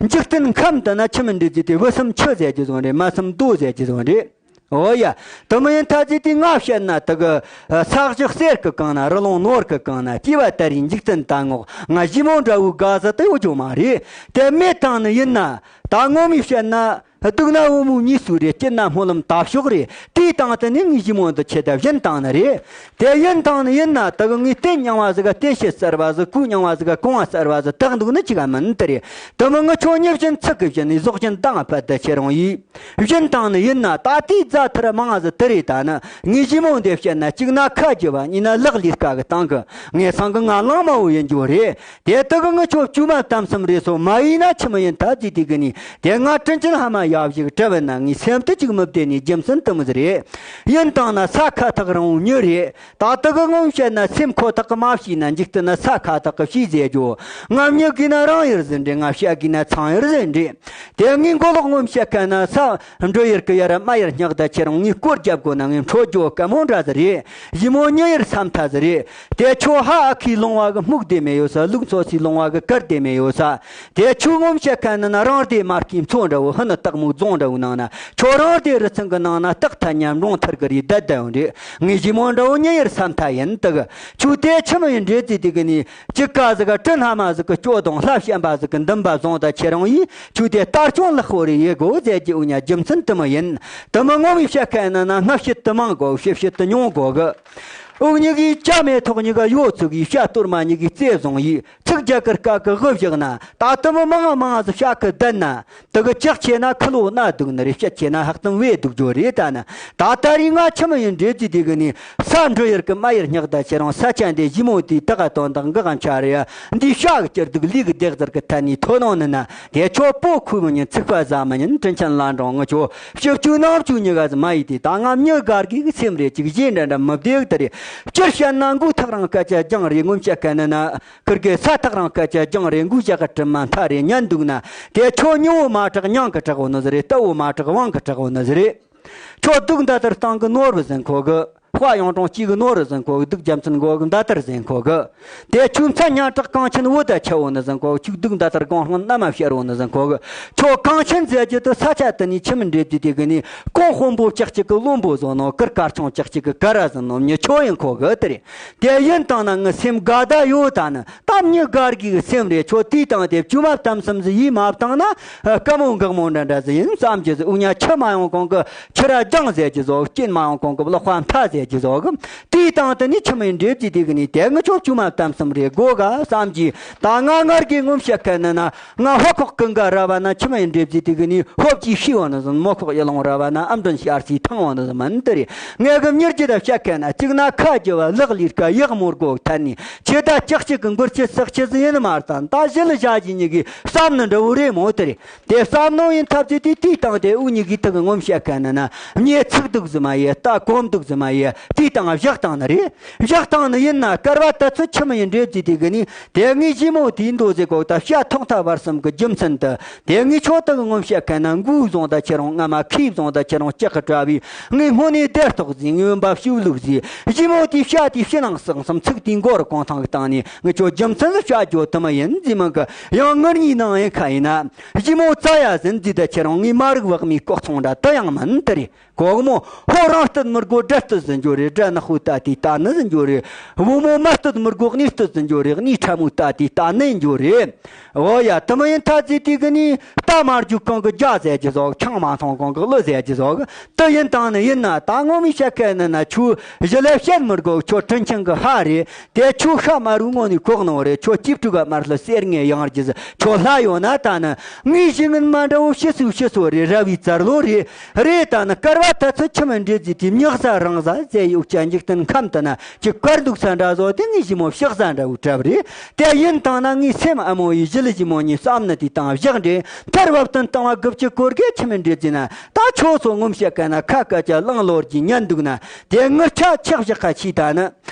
འཇིག་རྟེན་ཁམས་དུ་ན་ཁྱིམ་མི་འདྲེ་ཟིག་དེ་བུ་གསུམ་ཆུ་ཟེར་རྒྱུ་ཟིག་རེད། མ་གསུམ་རྡོ་ཟེར་རྒྱུ་ཟིག་རེད། ཨོ་ཡ། དེ་མོ་ཡིན་ཐ་ཚིག་དེ་ང་བཤད་ན་དེ་གི། ཨ། ས་གཞི་གསེར་གི་གང་ན། རི་ལུང་ནོར་གི་གང་ན། སྐྱེ་བ་ད་རེས་འཇིག་རྟེན་ད་ངོགས། ང་ཞི་མོ་འདྲ་བོའི་དགའ་ས་དེ་ཡོད་རྒྱུ་མ་རེད། དེ་མེད་དང་ནི་ཡིན་ན། ད་ངོ་མ་བཤད་ན། སྡུག་ན་བུ་མོའི་གཉིས་སུ་རེད། སྐྱིད་ན་སྨོན་ལམ་དྭ་ཕྱོགས་རེད། དེའི་སྟེང་དུ་ནི་ངའི་ཞི་མོ་འདི་ཁྱེད་ད་བཞིན་བཏང་ནི་རེད། དེ་ཡིན་དང་ནི་ཡིན་ན། དེ་གི་ངའི་རྟེན་རྙིང་བ་ཟིག་ག་རྟེན་བྱེད་གསར་བ་ཟིག། གོས་རྙིང་བ་ཟིག་ག་གོང་བ་གསར་བ་ཟིག་བཏགས་འདུག་ནི་ཅིག་ག་མིན། དེ་རེད། དེ་མོ་ངི་ཆོ་མྱི་བཞིན་ཚིག་གི་བཞིན་ནི་ཟོག་བཞིན་དང་ཕད་དེ་ཁྱེད་རང་ཡིས། བཞིན་བཏང་ནི་ཡིན་ན། ད་ལྟའི་རྫ་ཐར་མང་ཟིག་དེ་རེད། ད་ནི་ངའི་ཞི་མོ་འདི་བཤད་ན། གཅིག་ན་ཁ་རྒྱུ་བ། གཉིས་ན་ལག་ལས་ཀ་གི་སྟེང་གི། ངེད་ཚང་གི་ང་གླང་མ་བོ་ཡིན་རྒྱུ་རེད། དེ་དག་གི་ངི་ཆོ་བཅོས་མ་གཏམ་གསུམ་རེད་སོ། མ་ཡིན་ན་ཆི་མི་ཡིན་ཐ་ཚིག་དེ་གི་ནི། དེ་ང་དྲིན་ཅན་ཕ་མ་ཡབ་ཞིག་བྲལ་བ་ན། ངའི་སེམས་དུ་ཅིག་མི་བདེ་ནི་རྒྱུ་མཚན་དེ་མོ་ཟིག་རེད། ཡིན་བཏང་ན་ས་ཁ་ཐག་རིང་བོ་མྱི་རེད། ད་དག་གི་ངོ་མ་བཤད་ན་སེམས་ཁོ་ཐག་གི་མ་བྱས་ན། འཇིག་རྟེན་ན་ས་ཁ་ཐག་གི་བྱས་ཟེར་རྒྱུ། ང་མྱི་གི་ན་རང་ཡར་ཟིན་རེད། ང་བཤད་གི་ན་ཚང་ཡར་ཟིན་རེད། དེ་ངའི་མགོ་ལོག་ངོ་མ་བཤད་མཁན་ན། ས་འབྲུ་ཡར་གི་ཡར་ར་མ་ཡར་སྙེག། ད་ཁྱེད་རང་ངའི་སྐོར་རྒྱབ་དགོས་ན། ངའི་འཕྲོ་རྒྱོ་དཀའ་མོ་འདྲ་ཟིག་རེད། ཞི་མོ་མྱི་ཡར་ས་མཐའ་ཟིག་རེད། དེ་ཁྱོད་ཕ་ཨ་ཁུའི་ལུང་བ་གི་སྨུག་དེ་མེ་ཡོད་ས། ལུག་འཚོ་སའི་ལུང་བ་གི་དཀར་དེ་མེ་ཡོད་ས། དེ་ཁྱོད་ངོ་མ་བཤད་མཁན་ནི་ན། རང་སྡེ་མ་སྐྱེས་མཚོ་འདྲ་བོ། ཧི་ནི་སྟག་མོའི་རྫོང་འདྲ་བོའི་ནང་ན། ཁྱོད་རང་སྡེ་རི་ཚང་གི་ནང་ན། སྟག་ཐ་ཉམས་འབྲོང་ཐར་གི་རི་བསྡད་བསྡད་ཡོད་རེད། ངའི་ཞི་མོ་འདྲ་བོ་མྱི་ཡར་ས་མཐའ་ཡིན། དེ་གི་ཁྱོད་དེ་ཆི་མོ་ཡིན་འདྲེ་ཟིག་དེ་གི་ནི། ཅི་ག་ཟིག་ག་དྲིན་ཕ་མ་ཟིག་གི་སྐྱོ་གདུང་། ལྷ་བྱམས་པ་ཟིག་གི་འདུན་པ་བཟུང་། ད་ཁྱེད་རང་ཡིས་ཁྱོད་དེ་ལྟར་སྐྱོང་ལེགས་པོ་རེ་ཡེ་དགོས་ཟེར་རྒྱུ། འུ་གཉིས་རྒྱུ་མཚན་དེ་མོ་ཡིན། དེ་མོ་ངོ་མ་བཤད་མཁན་ནི་ན། སྔ་ཕྱི་དེ་མང་དགོས། ཕྱི་ཕྱི་དེ་ཉུང་དགོས་གི། འུ་གཉིས་གིས་ཅ་མེ་ཐོག་གཉིས་ཀ་ཡོ་ཚུགས་ཡིས། བྱ་གཏོར་མ་གཉིས་གིས་རྩེ་བཟུང་ཡིས། ཚིག་རྒྱ་གར་སྐད་གི་དབུ་བཞག་ན། ད་དུ་མི་མང་ང་མང་ང་ཟིག་བྱ་གི་བསྡད་ན། དུ་གི་ལྕག་ཆེ་ན་ཁུ་ལོ་ན་སྡུག་ནི་རེད། བྱ་ཆེ་ན་ཧག་ཙམ་བས་སྡུག་རྒྱུ་རེད། ད་ནི་ད་ད་རེས་ང་ཆི་མོ་ཡིན་འདྲེ་བརྫིས་དེ་གི་ནི། ས་འགྲོ་ཡར་གི་མ་ཡར་སྙེག་ད་ཁྱེད་རང་ས་ཆ་འདི་ཞི་མོ་དེའི་དག་ག་དོན་དག་འགག་གམ་ཆ་རེ་ཡ། འདི་བྱ་གི་ཀྱུར་སྡུག་ལུས་གི་བདེ་གཟར་གི་ཐད་ནས་ཐོ་ནོ་ནི་ན། དེ་ཆོ་པོ་ཁུ་མི་ཉན། ཚིག་པ་ཟ་མི་ཉན། དྲིན་ཆེན་ལ་འགྲོ་ངི་ཆོ་ཕྱི་བཅུ་ནང་བཅུ་གཉིས་ཀ་ཟི་མ་ཡིས་ཏེ། ད་ང་མྱི་དགའ་གི་གི་སེམས་རེ་ཅིག་གཞན་འདྲ་འདྲ་མི་བདེ་གི་དེ་རེད། སྤྱིར་བཤད་ན་མགོ་ཐག་རིང་སྐད་ཆ་རྒྱང་རེད། ངོ་མ་བཤད་མཁན་ནི་ན། ཁིར་གི་ས་ཐག་རིང་སྐད་ཆ་རྒྱང་རེད། མགོ་བཤད་གི་དྲི་མ་མཐའ་རེད་ཉན་འདུག་ན། དེ་ཆོ་མྱི་བོ་མ་དྲག་མྱིང་གི་དྲག་བོ་ནི་ཟི་རེད། རྟ་བོ་མ་དྲག་དབང་གི་དྲག་བོ་ནི་ཟི་རེད། ཁྱོད་སྡུག་འདི་ལྟར་བཏང་གི་ནོར་བུ་ཟིན་ཁོ་གི། དཔའ་ཡང་དྲང་གཅིག་གི་ནོར་བུ་ཟིན་ཁོ་གི། སྡུག་རྒྱུ་མཚན་མགོ་གི་འདི་ལྟར་ཟིན་ཁོ་གི། དེ་ཆོ་མཚན་སྙན་གྲགས་གང་ཆེན་བུ་ད་ཆེ་བོ་ནི་ཟིན་ཁོ་གི། ཁྱོད་སྡུག་འདི་ལྟར་གང་སླང་ན་མ་ཤར་བོ་ནི་ཟིན་ཁོ་གི། ཁྱོད་གང་ཆེན་ཟེར་རྒྱུ་དུ་ས་ཆ་དུ་ནི་ཆི་མི་འདྲེ་དུས་དེ་གི་ནི། གོང་དཔོན་པོ་ལྕགས་གཅིག་གི་བློན་པོ་བཟོ་ནོ། གུར་དཀར་ཆུང་ལྕགས་གཅིག་གི་ག་ར་ཟིན་ནོ་མྱི་ཁྱོད་ཡིན་ཁོ་གི་དེ་རེད། དེ་ཡིན་བཏང་ན་ངི་སེམས་དགའ་ད་ཡོད། ད་ནི་ད་མྱི་དགའ་གི་གི་སེམས་རེད། ཁྱོད་དེའི་སྟེང་དེ་བཅོས་མ་གཏམ་གསུམ་ཟིག་ཡིས་མ་བཏང་ན། ཨ། དཀའ་མོ་འགག་མོ་འདྲ་འདྲ་ཟིག་ཡིན་བསམ་རྒྱུ་ཟིག་འུ་གཉིས་ཆུ་མ་ཡོང་གོང་གི་ཆུ་ར་རྒྱང་ཟེར་རྒྱུ་ཟོག་རྐྱེན་མ་ཡོང་གོང་གི་ལག་པ་མཐའ་ཟེར་རྒྱུ་ཟོག་དེའི་སྟེང་དུ་ནི་ཆི་མོ་ཡིན་འདྲེ་བརྫིས་དེ་གི་ནི། དེ་ངི་ཆོ་བཅོས་མ་གཏམ་གསུམ་རེད་དགོ་ག་བསམ་གྱི། ད་ང་སྔར་གི་ངོ་མ་བཤད་མཁན་ནི་ན། ང་ཕོ་ཁོག་ཀུན་དགའ་ར་བ་ན་ཆི་མོ་ཡིན་འདྲེ་བརྫིས་དེ་གི་ནི། ཕོ་བཅས་ཤི་བ་ནི་ཟིན། མོ་ཁོག་ཡི་ལོང་ར་བ་ན་ཨམ་དྲན་ཤར་སི་ཐང་བ་ནི་ཟིན་མིན་དེ་རེད། ངས་གི་མྱུར་གྱི་ད་བཤད་མཁན་ན། གཅིག་ན་ཁ་རྒྱུ་བ་ལག་ལིར་ཀ་ཡག་མོ་སྒོ་ཐན་ནི། ཁྱེད་ད་ལྕགས་གཅིག་གི་མགུར་ཁྱི་སག་ཁྱི་ཟིག་ཡིན་མ་རེད། ད་ད་གཞི་ལ་བཞག་གི་མྱི་གི་བསམ་ནི་འདྲ་བོ་རེད་མོ་དེ་རེད། དེ་བསམ་ནོ་ཡིན་ཐབས་ཟིག་དེ་དེའི་སྟེང་དེ་འུ་གཉིས་གི་ཐུག་གི་ངོ་མ་བཤད་མཁན་ནི་ན། མྱི་ཚིག་སྡུག་ཟིག་མ་ཡེ། ལྟ་གོམ་སྡུག་ཟིག་མ་ཡེ། དེའི་སྟེང་བཞག་བཏང་ནི་རེད། བཞག་བཏང་ནི་ཡིན་ན། སྐལ་བ་ད་ཚོད་ཆི་མོ་ཡིན་འདྲེ་བརྫིས་དེ་གི་ནི། དེ་ངའི་ཞི་མོ་དེའི་མདོ་ཟེ་གོ་ད་བཤད་ཐོག་མཐའ་བར་གསུམ་གི་རྒྱུ་མཚན་དུ། དེ་ངའི་ཆོ་ད་གི་ངོ་མ་བཤད་མཁན་ན། མགོ་བཟུང་ད་ཁྱེད་རང་རྔ་མ། ཁྱི་བཟུང་ད་ཁྱེད་རང་ལྕགས་གི་དྲ་བའི། ངའི་སྔོན་ནས་སྡེར་ཐོག་ཟིག་ངའི་འོན་པ་ཤུབས་ལུག་ཟིག་ཞི་མོ་དེའི་བཤད་དེའི་ཕྱི་ནང་གསང་གསུམ། ཚིག་དེའི་མགོ་རུ་གོང་ཐང་གི་སྟེང་ནས། ངི་ཆོ་རྒྱུ་མཚན་ཟིག་བཤད་རྒྱུ་དུ་མ་ཡིན་ཟིག་མིན་གི། ཡང་ངུར་གཉིས་ནང་ཡིན་ཁ་ཡིན་ན། ཞི་མོ་རྩ་ཡ་ཟིན་ཟིག་ད་ཁྱེད་རང་ངའི་མ་རིག་བག་མའི་ལྐོག་ཚོང་འདྲ་དུ་ཡང་མིན་དེ་རེད། གོག་མོ། ཕོ་རང་སྟོད་མི་དགོ་དགྲ་སྟོད་ཟིན་རྒྱུ་རེད། དགྲ་ནག་པོ་ལྟ་དེ་ལྟ་ནི་ཟིན་རྒྱུ་རེད། བུ་མོ་མ་སྟོད་མི་དགོ་གནས་སྟོད་ཟིན་རྒྱུ་རེད། གནས་ཁྲ་མོ་ལྟ་དེ་ལྟ་ནི་ཡིན་རྒྱུ་རེད། འོ་ཡ། དུ་མ་ཡིན་ཐ་ཚིག་དེ་གི་ནི། རྟ་མ་རྒྱུག་གོང་གི་རྒྱ་ཟེར་རྒྱུ་ཟོག་ཆང་མ་འཐུང་གོང་གི་གླུ་ཟེར་རྒྱུ་ཟོག་དུ་ཡིན་བཏང་ནི་ཡིན་ན། ད་ངོ་མ་བཤད་མཁན་ནི་ན། ཁྱོད་གཞི་ལས་བཤད་མི་དགོ་ཁྱོད་དྲིན་ཆེན་གི་ཕ་རེད། དེ་ཁྱོད་ཤ་དམར་བོའི་ངོ་ནས་གོག་ནོ་རེད། ཁྱོད་གཅིག་ཕྲུག་ག་དམར་ལྷུ་གསེར་ངའི་ཡང་རྒྱུ་ཟིག་ཁྱོད་ལྷ་ཡོད་ན། ད་ནི་ངའི་ཞི་ངན་མ་འདྲ་བོ་ཕྱི་སོའི་ཕྱི་སོ་རེད། ར་བའི་རྩར་ལོ་རེད། རེད། ད་ནི་སྐལ་བ་ད་ཚོད་ཆི་མོ་འདྲེ་བརྫིས་དེ། མྱི་བཟའ་རང་བཟའ་ཟེར་ཡོད་ཀྱང་འཇིག་རྟེན་ཁམས་དུ་ན། ཅིག་དཀར་འདུག་ས་འདྲ་བཟོ་དེ། ངའི་ཞི་མོ་ཕྱི་བཟའ་འདྲ་བོ་གྲབས་རེད། དེ་ཡིན་བཏང་ན་ངའི་སེམས་ཨ་མོ་ཡི་ཞི་ལི་ཞི་མོ་གཉིས་བསམ་ནི་དེའི་སྟེང་བཞག་འདྲེ། མཐར་བབ་བསྟུན་བཏང་བ་དགུ་བཅུ་གོ་དགུ་ཆི་མོ་འདྲེ་བརྫིས་ན། ད་ཁྱོད་ཚོ་ངོ་མ་བཤད་མཁན་ན་ཁ་སྐད་ཆ་གླང་ལོར་གྱི་ཉན་འདུག་ན། དེ་ངུར་ཆ་ཆག་བཞག་ཁ་ཆི་ད་ནི།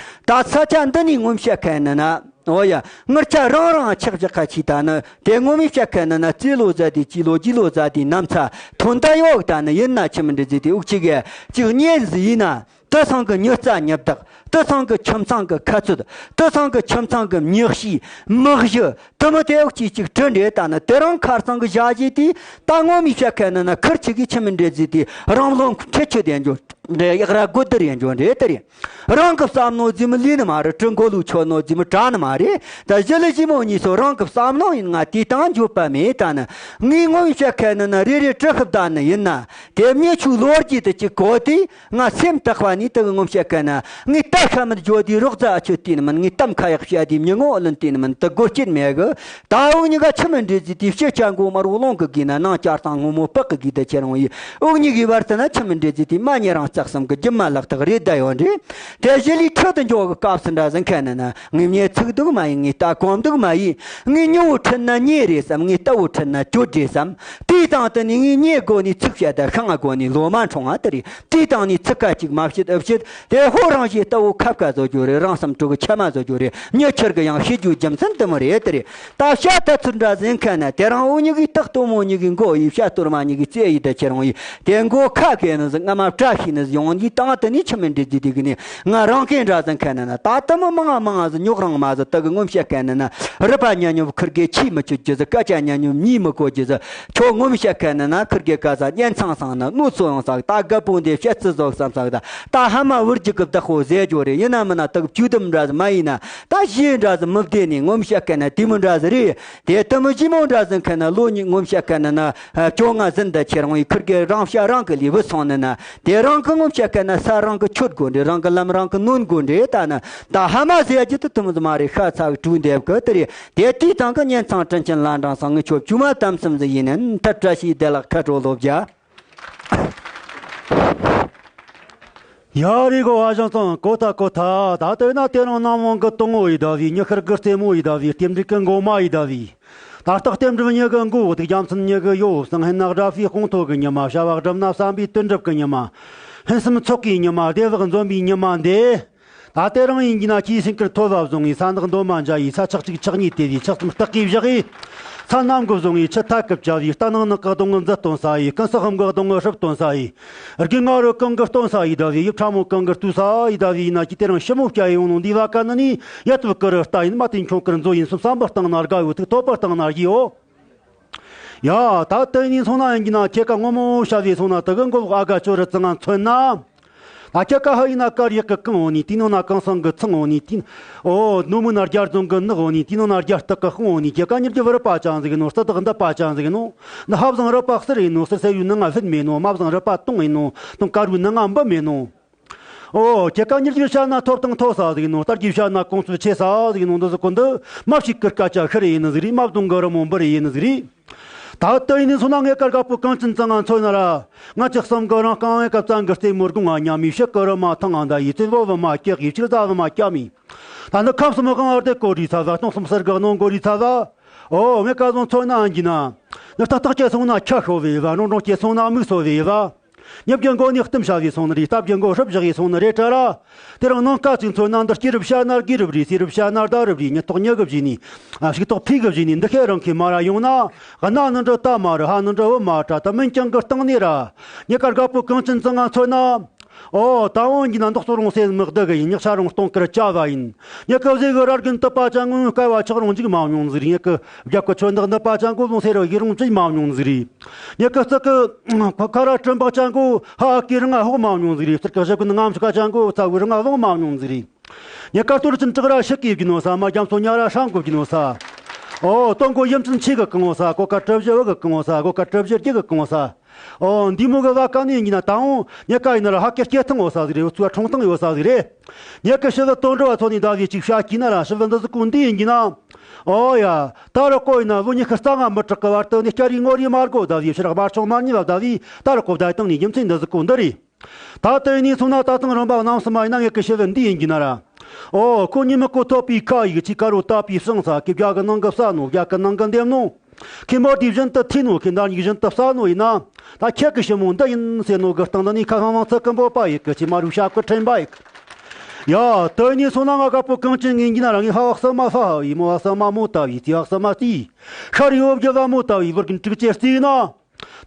ད་ས་ཆ་འདི་ནས་ངོ་མ་བཤད་མཁན་ནི་ན། འོ་ཡ། ངུར་ཆ་རང་རང་ཆག་བཞག་ཁ་ཆི་ད་ནི། དེ་ངོ་མ་བཤད་མཁན་ནི་ན། རྩིས་ལོ་ཟ་དེ་སྤྱི་ལོ་སྤྱི་ལོ་ཟ་དེ་ནམ་ཚ་ཐོན་ད་ཡོད། ད་ནི་ཡིན་ན་ཆི་མོ་འདྲེ་བརྫིས་དེ་འུ་ཅག་གི་ཅིག་གཉེན་ཟིག་ཡིན་ན། དེ་ཚང་གི་མྱི་རྩ་མྱི་བདག་དེ་ཚང་གི་ཁྱིམ་ཚང་གི་ཁ་ཚུད། དེ་ཚང་གི་ཁྱིམ་ཚང་གི་མྱི་གཤིས་མི་གཞི། དེ་མོ་དེ་འུ་ཅག་ཅིག་དྲི་འདྲེ། ད་ནི་དེ་རང་ཁར་སང་གི་བཞག་རྗེས་དེ། ད་ངོ་མ་བཤད་མཁན་ནི་ན། ཁུར་ཆི་གི་ཆི་མོ་འདྲེ་བརྫིས་དེ་རང་བློ་ཁྲེ་ཆོད་དེ་འཇོ་འདྲེ། ཡག་ར་དགོད་བདེ་རེད་འཇོ་འདྲེ་དེ་རེད། རང་གི་བསམ་ནོ་ཟིག་མི་ལུས་ནི་མ་རེད། གྲི་མགོ་ལུག་ཆོད་ནོ་ཟིག་མི་དྲག་ནི་མ་རེད། ད་ཞི་ལི་ཞི་མོ་གཉིས་སོ་རང་གི་བསམ་ནོ་ཡིན། ང་དེའི་སྟེང་འཇོག་པ་མེད། ད་ནི་ངས་ངོ་མ་བཤད་མཁན་ནི་ན། རེ་རེ་གྲི་ཤུབས་བདའ་ནི་ཡིན་ན། དེ་མྱི་ཆུ་ལོ་རྒྱུས་དུ་ཅིག་གོ་དེ། ང་སེམས་དག་པ་ནས་དེ་གི་ངོ་མ་བཤད་མཁན་ན། ངས་རྟ་ཤ་མིད་འཇོ་དེ་རོགས་རྩ་ཨ་ཆོད་དེ་ནི་མིན། ངས་གཏམ་ཁ་ཡག་བཤད་དེ་མྱི་ངོ་ལོན་དེ་ནི་མིན། དེ་དགོས་རྐྱེན་མེད་གི། ད་འུ་གཉིས་ཀ་ཆི་མོ་འདྲེ་བརྫིས་དེ། ཕྱི་ཆ་མགོ་དམར་བོ་རླུང་གི་གི་ན། ནང་ཆ་གཙང་སྔོན་མོ་བག་གི་གི་དེ་ཁྱེད་རང་ཡིས། འུ་གཉིས་གི་བར་དུ་ན་ཆི་མོ་འདྲེ་བརྫིས་དེ། མ་ཉེ་རིང་རྩ་གསུམ་གི་རྒྱུ་མ་ལག་ཐག་རེད་ད་ཡོད་འདྲེ། དེ་ཞི་ལི་ཁྲོད་དུ་འཇོག་གི་སྐབས་སུ་འདྲ་ཟིན་མཁན་ནི་ན། ངའི་མྱི་ཚིག་སྡུག་མ་ཡིན། ངའི་རྟ་གོམ་སྡུག་མ་ཡིན། ངའི་མྱི་བོ་ཁྲིད་ན་ཉེ་རེད་བསམ། ངའི་རྟ་བོ་ཁྲིད་ན་གྱོད་རེད་བསམ། དེའི་སྟེང་དུ་ནི་ངའི་མྱི་སྒོ་ནས་ཚིག་བཤད་ད། ཤིང་སྒོ་ནས་ལོ་མ་འཁྲུངས་ང་དེ་རེད། དེའི་སྟེང་ནས་ཚིག་ཁ་གཅིག་མ་བཤད་ཨེ་བཤད། དེ་ཧོ་རང་བཞིན་རྟ་བོ་ཁབ་ཁ་བཟོ་རྒྱུ་རེད། རང་སེམས་དྲུག་གི་ཆ་མ་བཟོ་རྒྱུ་རེད། མྱི་ཁྱེར་གི་ཡང་བཤད་རྒྱུ་རྒྱུ་མཚན་དེ་མོ་རེད་དེ་རེད། ད་བཤད་ད་ཚུར་འདྲ་ཟིན་མཁན་ན། དེ་རང་འུ་གཉིས་གི་སྟག་སྟོན་མོ་གཉིས་གི་མགོ་ཡི། བྱ་གཏོར་མ་གཉིས་གི་རྩེ་ཡི། ད་ཁྱེད་རང་ཡི་དེ་མགོ་ཁ་གས་ནི་ཟིག་རྔ་མ་བཀྲ་ཤིས་ནི་ཟིག་ཡོང་དུས་སྟེང་དུ་ནི་ཆི་མོ་འདྲེ་བརྫིས་དེ་གི་ནི། ང་རང་གིས་འདྲ་ཟིན་མཁན་ནི་ན། ད་དུ་མི་མང་ང་མང་ང་ཟིག་རྙོག་རིང་མ་ཟིག་དེ་གི་ངོ་མ་བཤད་མཁན་ནི་ན། རུས་པ་ཉན་ཉོབ་ཁུར་གེ་ཆི་མི་ཆུད་རྒྱུ་ཟིག་སྐད་ཆ་ཉན་ཉོབ་ཉིས་མི་གོ་རྒྱུ་ཟིག་ཁྱོད་ངོ་མ་བཤད་མཁན་ནི་ན། ཁུར་གེ་ག་ས་གཉེན་ཚང་སང་ན་གནོད་ཚོ་ཡོང་ས་གི། ད་རྒད་པོ་འདི་བཤད་ཚུལ་ཟོག་བསམ་ས་གི། ད་ད་ཧ་མ་བུར་རྒྱུ་གི་བདག་པོ་ཟེར་རྒྱུ་རེད། ཡིན་ན་མིན་ན་དེ་གི་བཅུད་དུམ་འདྲ་ཟིག་མ་ཡིན་ན། ད་གཞི་འདྲ་ཟིག་མི་བདེ་ནི། ངོ་མ་བཤད་མཁན་ན་དེ་མོ་འདྲ་ཟིག་རེད། དེ་དུ་མི་ཞི་མོ་འདྲ་ཟིན་མཁན་ན། ལོ་གཉིས་ངོ་མ་བཤད་མཁན་ན་ན། ཨ། བཅོ་ལྔ་ཟིན་ད་ཁྱེད་རང་ཡི་ཁུར་གེ་རང་བྱ་རང་གི་ལས་བུད་སོང་ནི་ན། དེ་རང་གི་ ངོ་བཤད་ག་ན་ས་རང་གི་ཆོད་དགོས་འདྲེ། རང་གི་ལམ་རང་གི་ནོན་དགོས་འདྲེ། ད་ན་ད་ཕ་མ་ཟེར་རྒྱུ་དེ་དེ་མོ་ཟིག་མ་རེད། ཤ་ཚ་བའི་གྲུ་འདེབས་གི་དེ་རེད། དེ་དུས་དང་གི་གཉེན་ཚང་དྲིན་ཆེན་ལྷ་འབྲང་ཚང་ངི་ཆོ་བཅོས་མ་དམ་སེམས་ཟིག་ཡིན་ནི་ཐད་བཀྲ་ཤིས་བདེ་ལེགས་ཁ་དྲོ་ལོ་བརྒྱ། ཡ་རེ་གོ་བ་ཞང་ཚང་གོ་ཐལ་གོ་ཐལ། ད་དེ་ན་དེ་རིང་གནམ་དབང་གི་དུང་བོ་ཡི་ཟླ་བའི། ཉི་ཤར་གི་རྩེ་མོ་ཡི་ཟླ་བའི། རྟེན་འབྲེལ་གི་མགོ་མ་ཡི་ཟླ་བའི། ད་རྟགས་རྟེན་འབྲེལ་མྱི་གི་མགོ། སྡིག་རྒྱ་མཚན་མྱི་གི་ཡོ། སང་ཧན་ན་དགྲ་བོའི་དཔུང་ཐོ་གི་ཉི་མ། བྱ་བ་བསྒྲུབས་ན་བསམ་པའི་དོན་འགྲུབ་གི་ཉི་མ། ཕུན་སུམ་ཚོགས་གི་ཉི་མ། བདེ་བག་འཛོམས་པའི་ཉི་མ་འདི། ད་དེ་རིང་ཡིན་གྱི་ན་ཁྱིའི་སེང་གེར་ཐོ་བ་བཟུང་བའི། ས་ནག་འདོམ་མ་འཇའ་ཡི། ས་ཆག་ཅིག་ཆག་གཉིས་དེ་བའི། ཆག་ཙམ་སྟག་གིས་བཞག་གི། ས་གནམ་གིས་བཟུང་བའི། ཆུ་ཐག་གིས་བཅའ་བའི། རྟ་ནག་ནག་གི་གདོང་གི་མཛུབ་སྟོན་ས་ཡི། ཀུན་གསལ་གསུམ་གི་གདོང་གི་སྲིབ་སྟོན་ས་ཡི། དགེ་ང་རུ་གང་གི་སྟོན་ས་ཡི་ཟླ་བའི། ཡིབ་ཕྲ་མོ་གང་གི་བཏུས་ས་ཡི་ཟླ་བའི། ཡིན་ན་ཁྱི་དེ་རིང་ཞི་མོ་སྐྱ་ཡི་ཡོང་ནོ་འདི་བ་ཀ་ནི་ནི། ཡ་ཐུབ་ཀི་རུ་རྟ་ཡིན། མ་དེ་ཁྱོང་ཀིར་མཛོ་ཡིན། སུམ་བསམ་པར་བཏང་ན་དགའ་ཡོད། ཐུག་ཐོབ་པར་བཏང་ན་རྒྱུ་ཡོད། ཡ། ད་དེ་ནས་སོང་ན་ཡིན་གྱི་ན་ཁྱེད་ཀ་ངོ་མ་བྱ་བའི་སོང་ན་དེ་གི་མགོ་ལོག་ཨ་དགའ་ཅོ་རི་ཙི་ང་མཚོན་ན། ད་ཁྱེད་ཀ་ཧ་ཡིན་ན་དཀར་ཡག་གི་གང་འོ་ནི། དེའི་ནང་ན་གངས་སེང་གི་ཚང་འོ་ནི། དེ་འོ་ནུབ་མོ་ན་རྒྱ་རྫོང་གི་ནགས་འོ་ནི། དེའི་ནང་ན་རྒྱ་སྟག་གི་དཔུང་འོ་ནི། ཁྱེད་ཀ་མྱི་རྒྱུད་རུས་པ་ཅན་ཟིག་ཡིན་ནོ། རྩི་དག་འདི་པ་ཅན་ཟིག་ཡིན་ནོ། འདི་ཕ་བཟང་རུས་པ་གསེར་ཡིན་ནོ། གསེར་སེར་བོའི་ནང་ང་ལྷུན་མེད་ནོ། མ་བཟང་རུས་པ་དུང་ཡིན་ནོ། དུང་དཀར་བོའི་ནང་ང་འབུ་མེད་ནོ། ཨོ། ཁྱེད་ཀ་མྱི་རྒྱུད་བཤད་ན་ཐོབ་དང་མཐོ་ས་ཟིག་ཡིན་ནོ། རྟ་རྒྱུད་བཤད་ན་གོང་ཚོད་ཆེ་ས་ཟིག་ཡིན་ནོ། འདི་ཟིག་གོ་འདི་མ་ཞིག་གི་སྐད་ཆ་ཤི་རེ་ཡིན་ནི་ཟིག་རེད། མ་བཟང་གི་རི་མོ་འབུ་རེ་ཡིན་ནི་ཟིག་རེད། ད་ལྟ་ཡིན་ནི་སོང་ན་ངེད་ཀ་དགའ་པོ་གངས་ཅན་ཚང་ང་མཚོན་ན་ར། ང་ཅག་གསུམ་གི་རང་རྐང་ངེད་ཀ་བཙན་གི་རྩེ་མོ་དགུང་ང་མཉམ་མི་ཕྱི་གི་རི་མ་ཐང་ང་འདའ་ཡི། བཙན་བོ་བུ་མ་སྐྱེག་ཡི། ཕྱུགས་བཟའ་བུ་མ་སྐྱ་མི། ད་ནི་ཁམས་གསུམ་དབང་བར་དེ་གོ་རི་ཚ་བ། སྟོང་གསུམ་སར་གི་གནོང་གོ་རི་ཚ་བ། ཨོ། ངེད་ཀ་བཟང་མཚོན་ན་འགྱིས་ན། ནི་ཏག་ཏག་སྐྱེ་སོང་ན་ཁྱ་ཤོ་བའི་བ། རོང་རོང་སྐྱེ་སོང་ན་མིག་སོ་བའི་བ། ཉབ་རྒྱུ་མགོ་ནས་གཏུམ་བྱ་བའི་སོང་ནི་རེད། སྟབས་རྒྱུ་མགོ་ཧྲུབ་བཞག་ཡི་སོང་ནི་རེད་དྲ་ར། དེ་རིང་ནངས་ཀ་ཅིག་མཚོན་ན་འདི་སྐྱེས་རབས་བྱ་ན་དགེ་རབས་རེད། སྲས་རབས་བྱ་ན་ཟླ་རབས་རེད། མྱི་ཐོག་མྱི་གི་བཞིན་ནི། ཨ། ཕྱུགས་ཐོག་ཕུས་གི་བཞིན་ནི། འདི་ཤེས་རང་གི་མ་ར་ཡོང་ན། གནའ་ནི་འདྲ་ད་མ་ར། ཧ་ནི་འདྲ་བུ་མ་དྲ། ད་མིན་ཀྱང་གི་སྟེང་ནས་ར། ངེད་ཀ་དགའ་པོ་གངས་ཅན་ཚང་ང་མཚོན་ན། ཨོ། ད་འོང་གི་ན་འདོགས་སོ་རུང་སེ་མི་བདག་གི་ཡིན། ཉག་ཆ་རུང་སྟོང་ཀིར་བཅའ་བ་ཡིན། ངེད་ཀ་ཟེ་གི་ར་རྒན་དུ་པ་ཅང་ངུ་སྐལ་བ་ཆག་རུང་འཇིག་མ་མྱོང་ཟིག་རེད། ངེད་ཀ་རྒྱབ་ཀི་ཆོད་འདག་འདི་པ་ཅང་གོ་ལོང་སེ་ར་ཡི་རུང་བཅུག་མ་མྱོང་ཟིག་རེད། ངེད་ཀ་རྩི་ཀི་ཁ་ར་གྲི་འབག་ཅང་གོ་ཧ་ཀི་རང་ང་ཧོག་མ་མྱོང་ཟིག་རེད། རྩི་ཀི་ཞབས་ཀུན་ངམ་ཤུགས་ཅང་གོ་ཚ་བུ་རང་ང་ལོང་མ་མྱོང་ཟིག་རེད། ངེད་ཀ་གཏོར་ཅན་བྲག་ར་ཤི་ཀི་བགྱི་ནོ་ས། མ་རྒྱ་མཚོ་ཉ་ར་ཧྲང་གོ་བགྱི་ནོ་ས། ཨོ། སྟོན་གོ་ཡུམ་ཆེན་ཆེ་གི་གང་ངོ་ས། གོ་ཀ་གྲུ་བཞི་བུ་གི་གང་ངོ་ས། གོ་ཀ་གྲུ་བཞི་རྒྱུ་གི་གང་ངོ་ས། ཨོ། འདི་མོ་གི་བ་ཀ་ནས་ཡིན་ན་ད་འོང་ངེད་ཀ་ཡིན་ན་ར་ཧ་ཀི་སྐྱེ་ཐང་ཡོད་ས་ཟིག་རེད། འུ་ཚོ་ཁྲུང་ཐང་ཡོད་ས་ཟིག་རེད། ངེད་ཀི་ཞི་བའི་དོན་འགྲུབ་བ་ཚོ་ནས་ཟླ་བའི་ཅིག་བྱ་ཀི་ན་ར་ཞི་བའི་འདི་ཟིག་གོ་འདི་ཡིན་གྱི་ན། ཨོ་ཡ། ད་རུ་ཀོ་ཡིན་ན་བུ་ཉི་ཤུ་རྩ་ལྔ་མི་དྲག་གི་བར་དུ་ནས་སྐྱ་རི་ངོ་རི་མ་དགོ་ཟླ་བའི་ཕྱི་རག་མ་ཆུང་མ་ཉི་བ་ཟླ་བའི་ད་རུ་ཀོ་བརྡ་བཏང་ནས་རྒྱུ་མཚན་འདི་ཟིག་གོ་འདི་རེད། ད་དེ་ནས་སོང་ན་ད་ཐེངས་རིམ་པ་རྣམ་གསུམ་མ་ཡིན་ན་ངེད་ཀི་ཞི་བའི་འདི་ཡིན་གྱི་ན་ར། ཨོ། ཁོ་ཉི་མི་གོ་ཐོབ་པའི་ཁ་ཡིག་ཅིག་ཀ་རུ་བཏབ་པའི་སང་ས་ཁི་བརྒྱ་གི་ནང་གི་བསད་ནོ། བརྒྱ་གི་ནང་གི་འདེམས་ནོ། ཁི་མོ་དེ་བཞིན་དུ་ཐུས་ནོ། ཁི་འདར་སྙིགས་བཞིན་དུ་བསད་ནོ་ཡིན་ན། ད་ཁྱེད་ཀི་ཞི་མོ་འདི་ཡིན་ཟེར་ནོ་གི་སྟེང་དུ་ནི་ཁ་ཧང་ཧང་ཚིག་གི་འབོད་པ་ཡིག་གི་ཅི་མ་རུ་ཤ་ཀི་ཕྲན་པ་ཡིག་ཡ། དེ་ནས་སོང་ན་ང་དགའ་པོ་གངས་ཅན་ངེད་ཀྱི་ན་ར། ངའི་ཕ་བ་གསུམ་མ་ཕ་ཡི། མོ་བ་གསུམ་མ་མོ་ད་བའི། ཙི་བ་གསུམ་མ་ཙི། ཤ་རི་འོ་བརྒྱ་བ་མོ་ད་བའི། བུར་གི་དྲུག་ཅེར་རྩིས་ན།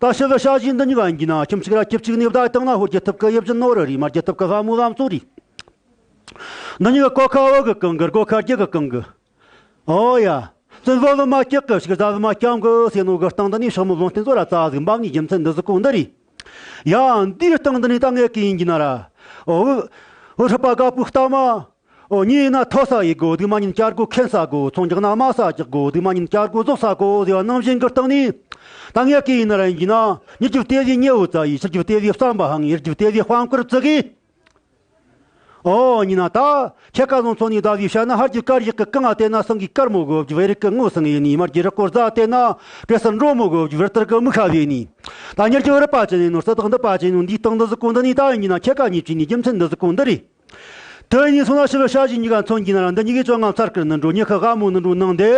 ད་ཞི་བའི་ཞ་ཞི་འདི་གཉིས་ཀ་ཡིན་གྱི་ན། ཁྱིམ་གཅིག་ར་ཁྱིམ་གཅིག་ནས་བདག་བཏང་ན། ཧོར་གྱི་ཐུབ་ཀི་ཡིད་བཞིན་ནོར་རེད། མར་གྱི་ཐུབ་ཀི་ཕ་མོ་བ་མཚོ་རེད། འདི་གཉིས་ཀ་གོ་ཁ་བུ་གི་གང་གི། སྒོ་ཁ་རྒྱུ་གི་གང་གི། ཨོ་ཡ། བཙུན་བུ་བུ་མ་སྐྱག་གི། ཕྱུགས་བཟའ་བུ་མ་སྐྱམ་གི་ཟེར་ནོ་གི་སྟེང་འདི་ནས་ཕྱག་མོ་ལོང་བསྟན་ཚོ་ར་རྩ་ཟིག་འབབ་ནས་རྒྱུ་མཚན་འདི་ཟིག་གོ་འདི་རེད། ཡ། འདིའི་སྟེང་འདི་ནས་ད་ངེད་ཀི་ཡིན་གྱི་ན་ར། ཨོ། བུ་ཧྲི་པ་དགའ་པོའི་གཏམ་མ། ཨོ། མྱི་ཡིན་ན་ཐོ་ས་ཡི་དགོ། སྡུག་མ་ཉིན་བསྐྱར་དགོ་ཁེན་ས་དགོ། ཚོང་རྒྱག་ན་དམའ་ས་རྒྱག་དགོ། སྡུག་མ་ཉིན་བསྐྱར་དགོ་རྫོགས་ས་དགོ་ཟེར་བ་ནང་བཞིན་གི་སྟེང་ནས། ད་ངེད་ཀི་ཡིན་ན་ར་ཡིན་གྱི་ན། མྱི་རྒྱུད་དེ་བའི་ཉེ་བོ་བཙལ་ཡི། ཕྱི་རྒྱུད་དེ་བའི་བསམ་པ་ཧང་ཡི། རྒྱུད་དེ་བའི་དཔང་བཀུར་བརྩི་གི། ཨོ། ཡིན་ན་ད་ཁྱེད་ཀ་བཟང་ཚོ་ནས་ཟླ་བའི་བཤད་ན། ཕར་གྱི་དཀར་ཡག་གི་གང་ང་བལྟས་ན་སེང་གེའི་དཀར་མོ་གོ་བརྗིད་བེ་རིག་གི་ངོ་སེང་ཡིན་ནི། མར་གྱི་རི་སྐོར་རྫ་བལྟས་ན་བྲེ་སེར་འབྲོག་མོ་གོ་བརྗིད་བེར་ཐིར་གི་མིག་ཤ་བེ་ནི། ད་མྱི་རྒྱུད་རུས་པ་ཅན་ཡིན་ནོ། རྩི་དག་འདི་པ་ཅན་ཡིན་ནོ། འདིའི་སྟེང་འདི་ཟིག་གོ་འདི་ནས་ད་ཡིན་གྱི་ན། ཁྱེད་ཀ་གཉིས་བྲིས་ནི་རྒྱུ་མཚན་འདི་ཟིག་གོ་འདི་རེད། དེ་ཡིན་སོང་ན་ཞི་བའི་ཞ་ཞི་གཉིས་ཀ་མཚོན་གྱི་ན་ར། འདི་གཉིས་ཀའི་བཅོ་ལྔ་མཚར་དཀར་ནི་འགྲོ། མྱི་ཁ་ཧ་མོ་ནི་འགྲོ་ནང་དེ།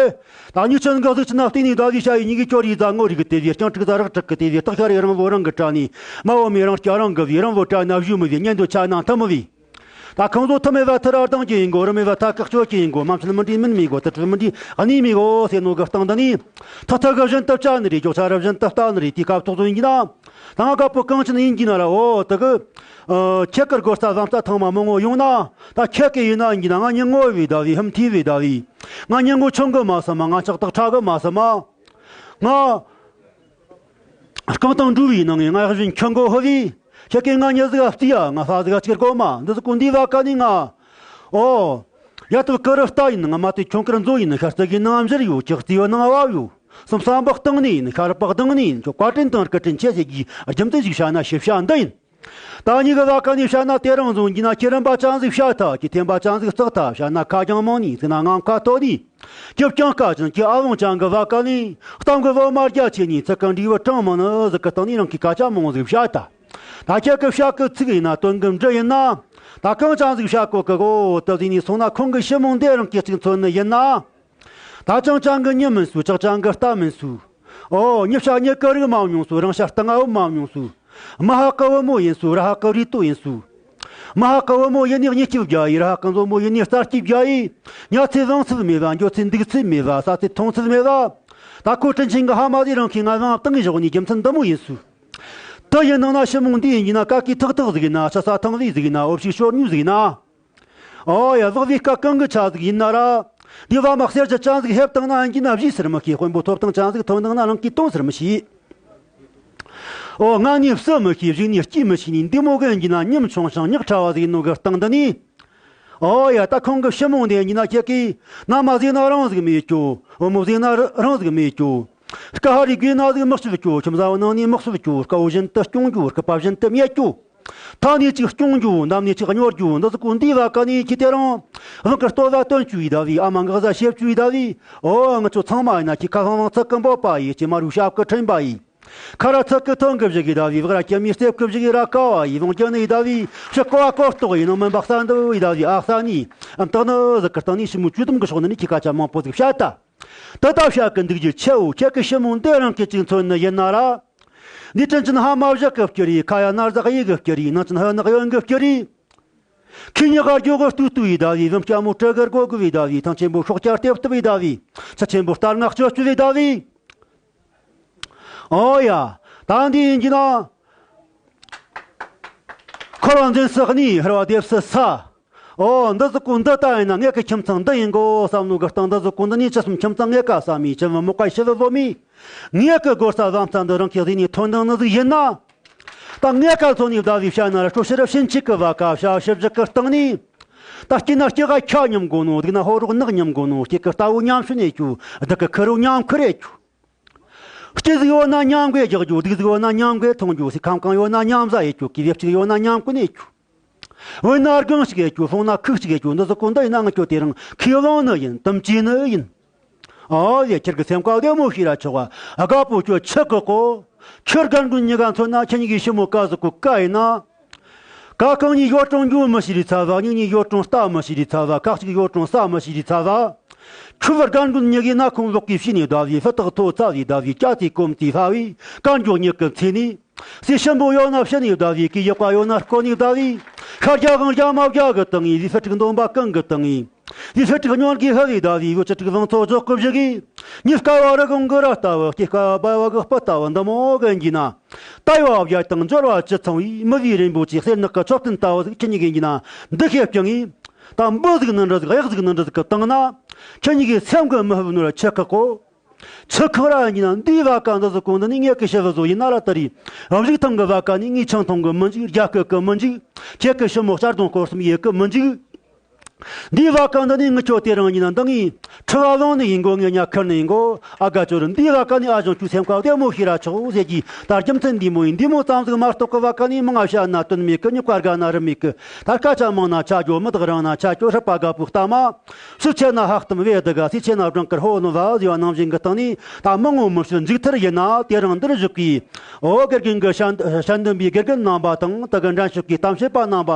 ད་གཉིས་ཆོད་འགག་ཟིག་ཅི་ན་བལྟས་ནས་ཟླ་བའི་ཞ་ཡི་གཉིས་ཀའི་ཅོ་རི་རྫ་ངོ་རི་གི་དེ་བའི། རྐྱང་དྲུག་རྫ་རག་དྲུག་གི་དེ་བའི། སྟག་ཤ་རི་རིང་བོ་རང་གི་དྲ་ནས། མ་བོ་མི་རང་སྐྱ་རང་གི་བའི། རིང་བོ་དྲ་ན་བཞུ་མི་བའི། གཉེན་དུ་ཆ་ན་ཐུ་མི་བའི། ད་ཁང་བཟོ་ཐུ་མེད་བ་ཐུ་ར་ལྡང་གི་ཡིན་གོ། རི་མེད་བ་ཐ་ཀག་གཅོད་ཀྱི་ཡིན་གོ། མ་མཆན་མི་འདྲི་མིན་མི་གོ། དུ་ཁྲིད་མི་འདྲི་གནས་མི་གོ་ཟེར་ནོ་གི་སྟེང་འདི་ནས། ཐ་ཐ་གི་བཞིན་དུ་བཅའ་ནི་རེད། རྒྱོག་ཆ་ར་བཞིན་དུ་ལྟ་ནི་རེད། དེའི་སྐབས་ཐོག་ཚོ་ཡིན་གྱི་ན། ད་ང་དགའ་པོ་གངས་ཅན་ཡིན་གྱི་ན་ར། འོ་དེ་གི། ཨ། ཁྱེད་ཀི་རྒོད་རྩ་བཟང་རྩ་ཐང་མ་མང་ངོ་ཡོང་ན། ད་ཁྱེད་ཀི་ཡིན་ན་ཡིན་གྱི་ན། ང་མྱི་ངོ་བའི་ཟླ་བའི། ཧམ་ཐི་བའི་ཟླ་བའི། ང་མྱི་ངོ་ཆུང་གི་མ་སམ་མ། ང་ལྕགས་ཐག་ཕྲ་གི་མ་སམ་མ། ང་རྐང་ཐང་འགྲོ་བའི་ནང་ངས་ང་བཞིན་ཁྱོད་མགོ་ཧུ་བའི། ཁྱེད་ཀྱིས་ང་མྱི་ཟིག་བརྩིས་ཡ། ང་ཕ་ཟིག་གཅིག་དགོ་མ། འདི་ཟིག་གོ་འདི་བ་ཀ་ནི་ང་། ཨོ། ཡ་ཐུབ་ཀི་རུ་རྟ་ཡིན། ང་མ་དེ་ཁྱོད་ཀིར་མཛོ་ཡིན། ཤ་རྩི་གི་ནང་བཞིར་ཡོད། ཁྱི་རྩི་ཡོད་ནང་བབ་ཡོད། སུམ་བསམ་པ་སྟེང་ནས་ཡིན། ཤ་རུས་པ་གདང་ནས་ཡིན། ཁྱོད་བཀའ་དྲིན་དང་སྐུ་དྲིན་ཆེ་ཟེར་གི་རྒྱུ་མཚན་ཞིག་བཤད་ན་ཞིབ་བཤད་འདི་ཡིན། ད་ཉིད་གི་བར་ག་ནས་བཤད་ན་དེ་རིང་བཟུང་གྱི་ན་ཁྱེད་རིམ་པ་ཅན་ཟིག་བཤད་ཐལ། ཁྱེད་ཐེམ་པ་ཅན་ཟིག་བརྩེགས་ཐལ། བཤད་ན་ཁ་རྒྱང་མང་ནས་ཟིག་ན་ངམ་ཁ་ཐོ་ནས། ཁྱེད་རྐྱང་ཁ་ཅན་ཁྱེད་ཨ་བོང་ཅན་གི་བར་ག་ནས་གཏམ་གི་བོ་མ་རྒྱ་ཆེ་ནས་ཚིག་གི་འབྲས་བུ་གྲངས་མང་ནི་ཟིག་གི་སྟེང་ནས་རང་གི་སྐད་ཆ་མང་ཟིག་བཤད་ཐལ། ད་ཁྱེད་གི་བཤད་གི་ཚིག་ཡིན་ན་དོན་གི་འབྲུ་ཡིན་ན། ད་གང་ཅན་ཟིག་བཤད་གོ་གི་གོ་དེ་ཟིག་ནས་སོང་ན་ཁོང་གི་ཞི་མོ་འདི་རང་གི་གཅིག་མཚོན་ནི་ཡིན་ན། ད་ཅང་ཅང་གི་མྱི་མིན་སུ། ཅག་ཅང་གི་རྟ་མིན་སུ། ཨོ། མྱི་བྱ་མྱི་གི་རིགས་མ་མྱོང་སུ། རང་བྱ་རྟ་ང་བུ་མ་མྱོང་སུ། མི་ཧ་གི་བུ་མོ་ཡིན་སུ། ར་ཧ་གི་རུས་ཏོ་ཡིན་སུ། མི་ཧ་གི་བུ་མོ་ཡིན་ནི་གཉིད་སྐྱིབས་རྒྱ་ཡིན། ར་ཧ་གི་མཛོ་མོ་ཡིན་ནི་རྩ་སྐྱིབས་རྒྱ་ཡིན། ཉལ་ཚེ་བཟང་ཚུལ་མེད་པ། འགྱོ་ཚེ་འདུག་ཚུལ་མེད་པ། ཟ་ཚེ་འཐུང་ཚུལ་མེད་པ། ད་ཁོ་དྲིན་ཆེན་གི་ཧ་མ་ཟིག་རང་གི་ང་བང་བཏང་གི་བཞག་ནི་རྒྱུ་མཚན་འདི་མོ་ཡིན་སུ། དེ་ཡིན་ནང་ན་ཞི་མོ་འདི་ཡིན་གྱི་ན་ཀ་ཀི་ཐག་ཐག་ཟིག་ཡིན་ན། ཆུ་ས་ཐང་ཟིག་ཟིག་ཡིན་ན། འོ་ཕྱུགས་ཤོར་ཉུལ་ཟིག་ཡིན་ན། ཨོ་ཡ། ལག་པའི་སྐ་གང་གི་ཆ་ཟིག་ཡིན་ན་ར། འདི་བ་མ་གསེར་གྱི་ཅན་ཟིག་ཕེབས་བཏང་ན་ཡིན་གྱི་ན་བཞེས་ཟེར་མི་ཤེས། དཔོན་པོ་ཐོབ་ཐང་ཅན་ཟིག་ཐོན་བཏང་ན་རང་གིས་དོན་ཟེར་མི་ཤེས། ཨོ། སྔ་ནས་བསུ་མི་ཤེས། གཞུག་ནས་སྐྱེལ་མི་ཤེས་ནི་འདི་མོ་གི་ཡིན་གྱི་ན་ཉམ་ཆུང་ཞིང་ཉག་ཕྲ་བ་ཟིག་ཡིན་ནོ་གི་སྟེང་འདི་ནས། ཨོ་ཡ། ད་ཁོང་གི་ཞི་མོ་འདི་ཡིན་གྱི་ན་ཁྱེད་ཀྱིས་མནའ་མ་ཟིག་ན་རང་ཟིག་མེད་ཀྱོ། བུ་མོ་ཟིག་ན་རང་ཟིག་མེད་ཀྱོ། སྐ་ཧ་རི་དགོས་ན་ཟིག་མི་བཤུབ་ཀྱོ། ཁྱིམ་བཟའ་བོ་ནང་ནས་མི་བཤུབ་ཀྱོ། སྐ་བོ་བཞིན་དུ་སྐྱོང་རྒྱུ། སྐུད་པ་བཞིན་དུ་རྨས་རྒྱུ། ཐ་ནས་ཅིག་སྐྱོང་རྒྱུ། འདམ་ནས་ཅིག་གཉོར་རྒྱུ། འདི་ཟིག་གོ་འདིའི་བར་ག་ནས་ཁྱེད་དེ་རང་། བང་གི་ལྟོ་ཟ་སྟོན་བཅུག་ཡི་ད་བི། ཨ་མ་འགག་ཟ་བྱེད་བཅུག་ཡི་ད་བི། ཨོ། ང་ཚོ་ཚང་མ་ཡིན་ན་ཁྱེད་ཁ་བང་བང་ཚིག་གི་འབོད་པ་ཡི། ཁྱེད་མ་རུ་ཞབས་གི་ཁྲིམས་པ་ཡི། ཁ་ར་ཚིག་གི་ཐོན་གི་བཞག་གི་ད་བི། བག་ར་སྐྱེ་མི་སེབ་གི་བཞག་གི་ར་ཀ་བ་ཡི། བང་རྒྱ་ནི་ཡི་ད་བི། ཕྱི་ཀོ་བ་ཀོ་རྟོག་ཡིན་ནོ་མིན་པ་གསར་འདི་ཡི་ད་བི། ཨ་གསར་ནི་ཨམ་ཏག་ནི་ཟིག་གི་སྟེང་ནས་ཞི་མོ་བཅུད་དམ་གི་ཕྱོགས་ནི་ནི་ཁྱེད་སྐད་ཆ་མང་པོ་ཟིག་བཤད་ད། དེ་ལྟ་བྱ་གི་འདུག་རྒྱུ་ཆེ་བོ། ཁྱེད་ཀྱི་ཞི་མོ་འདི་རང་གི་གཅིག་མཚོན་ནི་ཡིན་ན་ར། འདི་དྲིན་ཅན་ཧ་མ་བཞག་གི་བསྐྱུར་ཡི། ཁ་ཡ་ན་ཟག་ཡི་གི་བསྐྱུར་ཡི། ནང་ཅན་ཧ་ནག་ཡོན་གི་བསྐྱུར་ཡི། ཁྱི་ཉི་ག་རྒྱུ་གི་ལྟུ་ལྟུ་ཡི་ད་བི། བུམ་སྐྱ་མོ་སྤྲི་གི་རྒོ་གི་བི་ད་བི། ཐང་ཆེན་པོ་ཤོག་སྐྱ་ལྟེབ་ལྟེབ་བི་ད་བི། ཆུ་ཆེན་པོ་རྟ་རྔ་ལྕོ་ལྕོ་བི་ད་བི། ཨོ་ཡ། ད་འདི་ཡིན་གྱི་ན། འཁོར་བ་འཛིན་སྲིད་གནས། ཧར་བ་སྡེབ་སྲིད་ས། ཨོ། འདི་ཟིག་གོ་འདི་ལྟ་ཡིན་ན་ངེད་ཀྱི་ཁྱིམ་ཚང་འདི་ཡིན་གོ་བསམ་ནོ་གི་སྟེང་། འདི་ཟིག་གོ་འདི་ནས་ཅི་སེམས་ཁྱིམ་ཚང་ངེད་ཀ་བསམ་མི་ཅི་བུ་མོ་ཀ་ཤི་བུ་བོ་མི། ངེད་ཀྱི་སྒོ་ས་བཟང་ཚ་འདི་རང་གི་གཟིགས་ནས་ཐོན་དང་ནི་ཟིག་ཡིན་ན། ད་ངེད་ཀ་ཚོ་ནས་བདའ་བའི་བཤད་ན་ར་སྤྲོ་ཕྱི་རབས་ཕྱིན་ཆད་ཀྱི་བ་ཀ་བྱ་ཕྱི་བཞི་གི་སྟེང་ནས། ད་སྐྱིད་ན་སྐྱིད་ག་ཁ་མཉམ་དགོ་ནོ། སྡུག་ན་ཕོ་རོག་ནག་མཉམ་དགོ་ནོ། སྐྱིད་གི་རྟ་བོ་མཉམ་ཕྱིན་ཡེད་རྒྱུ། སྡུག་གི་ཁུར་བོ་མཉམ་ཁུར་ཡེད་རྒྱུ། སྐྱིད་ཟིག་ཡོད་ན་མཉམ་གི་རྒྱག་རྒྱུ། སྡུག་ཟིག་ཡོད་ན་མཉམ་གི་འཐུང་རྒྱུ། སི་ཁམ་གང་ཡོད་ན་མཉམ་ཟ་ཡེད་རྒྱུ། གི་བེ་གཅིག་ཡོད་ན་མཉམ་ཀུན་ཡེད་རྒྱུ། བུ་ན་སྒང་ཞིག་ཡེད་རྒྱུ། ཕུང་ན་ཁུག་ཅིག་ཡེད་རྒྱུ། འདི་ཟིག་གོ་འདི་ཡིན་ན་ང་ཁྱོད་དེ་རིང་ཁས་བླངས་ནི་ཡིན། དམ་བཅས་ནི་ཡིན། ཨོ་ཡ། ཁྱེད་ཀྱི་སེམས་ཁ་བདེ་མོ་ཤེས་ར་ཆོག་ག། དགའ་པོ་ཁྱོད་ཆི་གི་གོ། ཁྱོད་རྒན་རྒོན་གཉིས་ཀ་མཚོན་ན་ཁྱེད་གཉིས་ཀྱི་ཞི་མོ་ཀ་ཟིག་གོ་ཀ་ཡིན་ན། ཀ་གང་གཉིས་ཡོད་རུང་འགྱོ་མི་ཤེས་རི་ཚ་བ། གཉིས་གཉིས་ཡོད་རུང་ལྟ་མི་ཤེས་རི་ཚ་བ། ཁ་གཅིག་ཡོད་རུང་ཟ་མི་ཤེས་རི་ཚ་བ། ཁྱོད་རྒན་རྒོན་གཉིས་ཀྱི་ན་ཁོང་ལོག་གི་ཕྱི་ནས་ཟླ་བའི་ཕུ་ཐག་ཐོ་ཚ་བའི་ཟླ་བའི་སྐྱ་ཚེ་གོམ་ཚེ་ཕ་བའི་ཀ་འགྱོ་གཉིས་ཀྱི་ཚེ་ནས། སྲས་ཞིམ་པོ་ཡོད་ན་ཕྱི་ནས་ཟླ་བའི། གི་ཡག་པ་ཡོད་ན་ཀོ་ནས་ཟླ་བའི། ཤར་རྒྱ་གང་རྒྱ་མ་བརྒྱ་གི་སྟེང་ངི། ལི་ཕུ་ཕྲུག་འདོམ་པ་གང་གི་སྟེང་ངི། ལི་ཕུ་ཕྲུག་སྨྱོན་གི་ཧ་བའི་ཟླ་བའི། ཡོ་ཅི་ཕྲུག་བང་ཚོ་རྫོགས་གི་བཞི་གི། ཉི་དཀར་བ་རི་གོང་གི་ར་ལྟ་བུ། སྐྱེས་དཀར་བ་བ་གི་སྤུ་ལྟ་བུ། འདི་མོ་གི་ཡིན་གྱི་ན། ལྟ་བ་བརྒྱ་དང་འབྱོར་བ་བཅུ་ཚང་བའི། མི་བའི་རིན་པོ་ཆེ་གསེར་ནག་གི་མཆོད་རྟེན་ལྟ་བུ་ཟིག་ཁྱེད་གཉིས་ཀྱི་ཡིན་གྱི་ན། འདི་ཤེས་བྱུང་ངི། ད་འབུ་ཟིག་ནི་འདྲ་ཟིག་གཡག་ཟིག་ནི་འདྲ་ཟིག་གི་སྟེང་ན། ཁྱེད་གཉིས་ཀྱི་སེམས་གི་མི་ཕོད་ནོ་ར་ཆི་ཁག་གོ། ཆི་ཁག་ར་ཡིན་ན་འདིའི་བ་ཀ་འདི་ཟིག་གོ་འདི་ནི་ངེད་ཀྱི་ཞི་བུ་ཟོ་ཡིན་ན་ར་ད་རེས། རིགས་ཐང་གི་བ་ཀ་ནི་ངས་ཆང་འཐུང་གི་མི་འཇུག་རྒྱ་སྐད་གི་མི་འཇུག་ཁྱེད་ཀྱི་ཞི་མོ་གཅར་རྡུང་སྐོར་གསུམ་ཡེད་གི་མི་འཇུག་འདིའི་བ་ཀ་འདི་ནི་ངི་ཁྱོད་དེ་རིང་ཡིན་ན་འདི་ངས་ཁྲི་བ་བླངས་ནི་ཡིན་གོ། ངས་ཉ་ཁུར་ནི་ཡིན་གོ། ཨ་དགའ་ཅོ་རི། འདིའི་བ་ཀ་ནི་ཨ་ཞང་ཁྱོད་སེམས་ཁ་བདེ་མོ་ཤེས་ར་ཆོག་ཟེར་གྱི། ད་རྒྱུ་མཚན་འདི་མོ་ཡིན། འདི་མོ་ཙམ་ཟིག་མ་གཏོགས་གི་བ་ཀ་ནི་མང་ང་བཤད་ན་དོན་མེད་གི། རྙོག་པ་དགའ་ན་རི་མེད་གི། ད་སྐད་ཆ་མང་ན་ཆ་རྒྱོ། མི་དག་རིང་ན་ཆ་སྐྱོ། སྲིད་པ་དགའ་པོ་ལྟ་མ། སུ་ཆེ་ན་ཧ་གཏམ་བེ་དི་ག། སུ་ཆེ་ན་སྦྲང་དཀར་ཧོ་ནོ་བ་ཟེར་བ་ནང་བཞིན་གི་སྟེང་ནས། ད་མི་ངོ་མི་ཤེས་མཇུག་མཐར་ཡིན་ན་དེ་རིང་འདིར་བཞུགས་པའི། ཨོ། དགེ་རྒན་གི་ཞལ་ཞལ་འདོན་པའི་དགེ་རྒན་རྣམ་པ་དང་། དེ་གི་འགྲན་ཞུགས་ཀྱི་གཏམ་བཤད་པ་རྣམ་པ།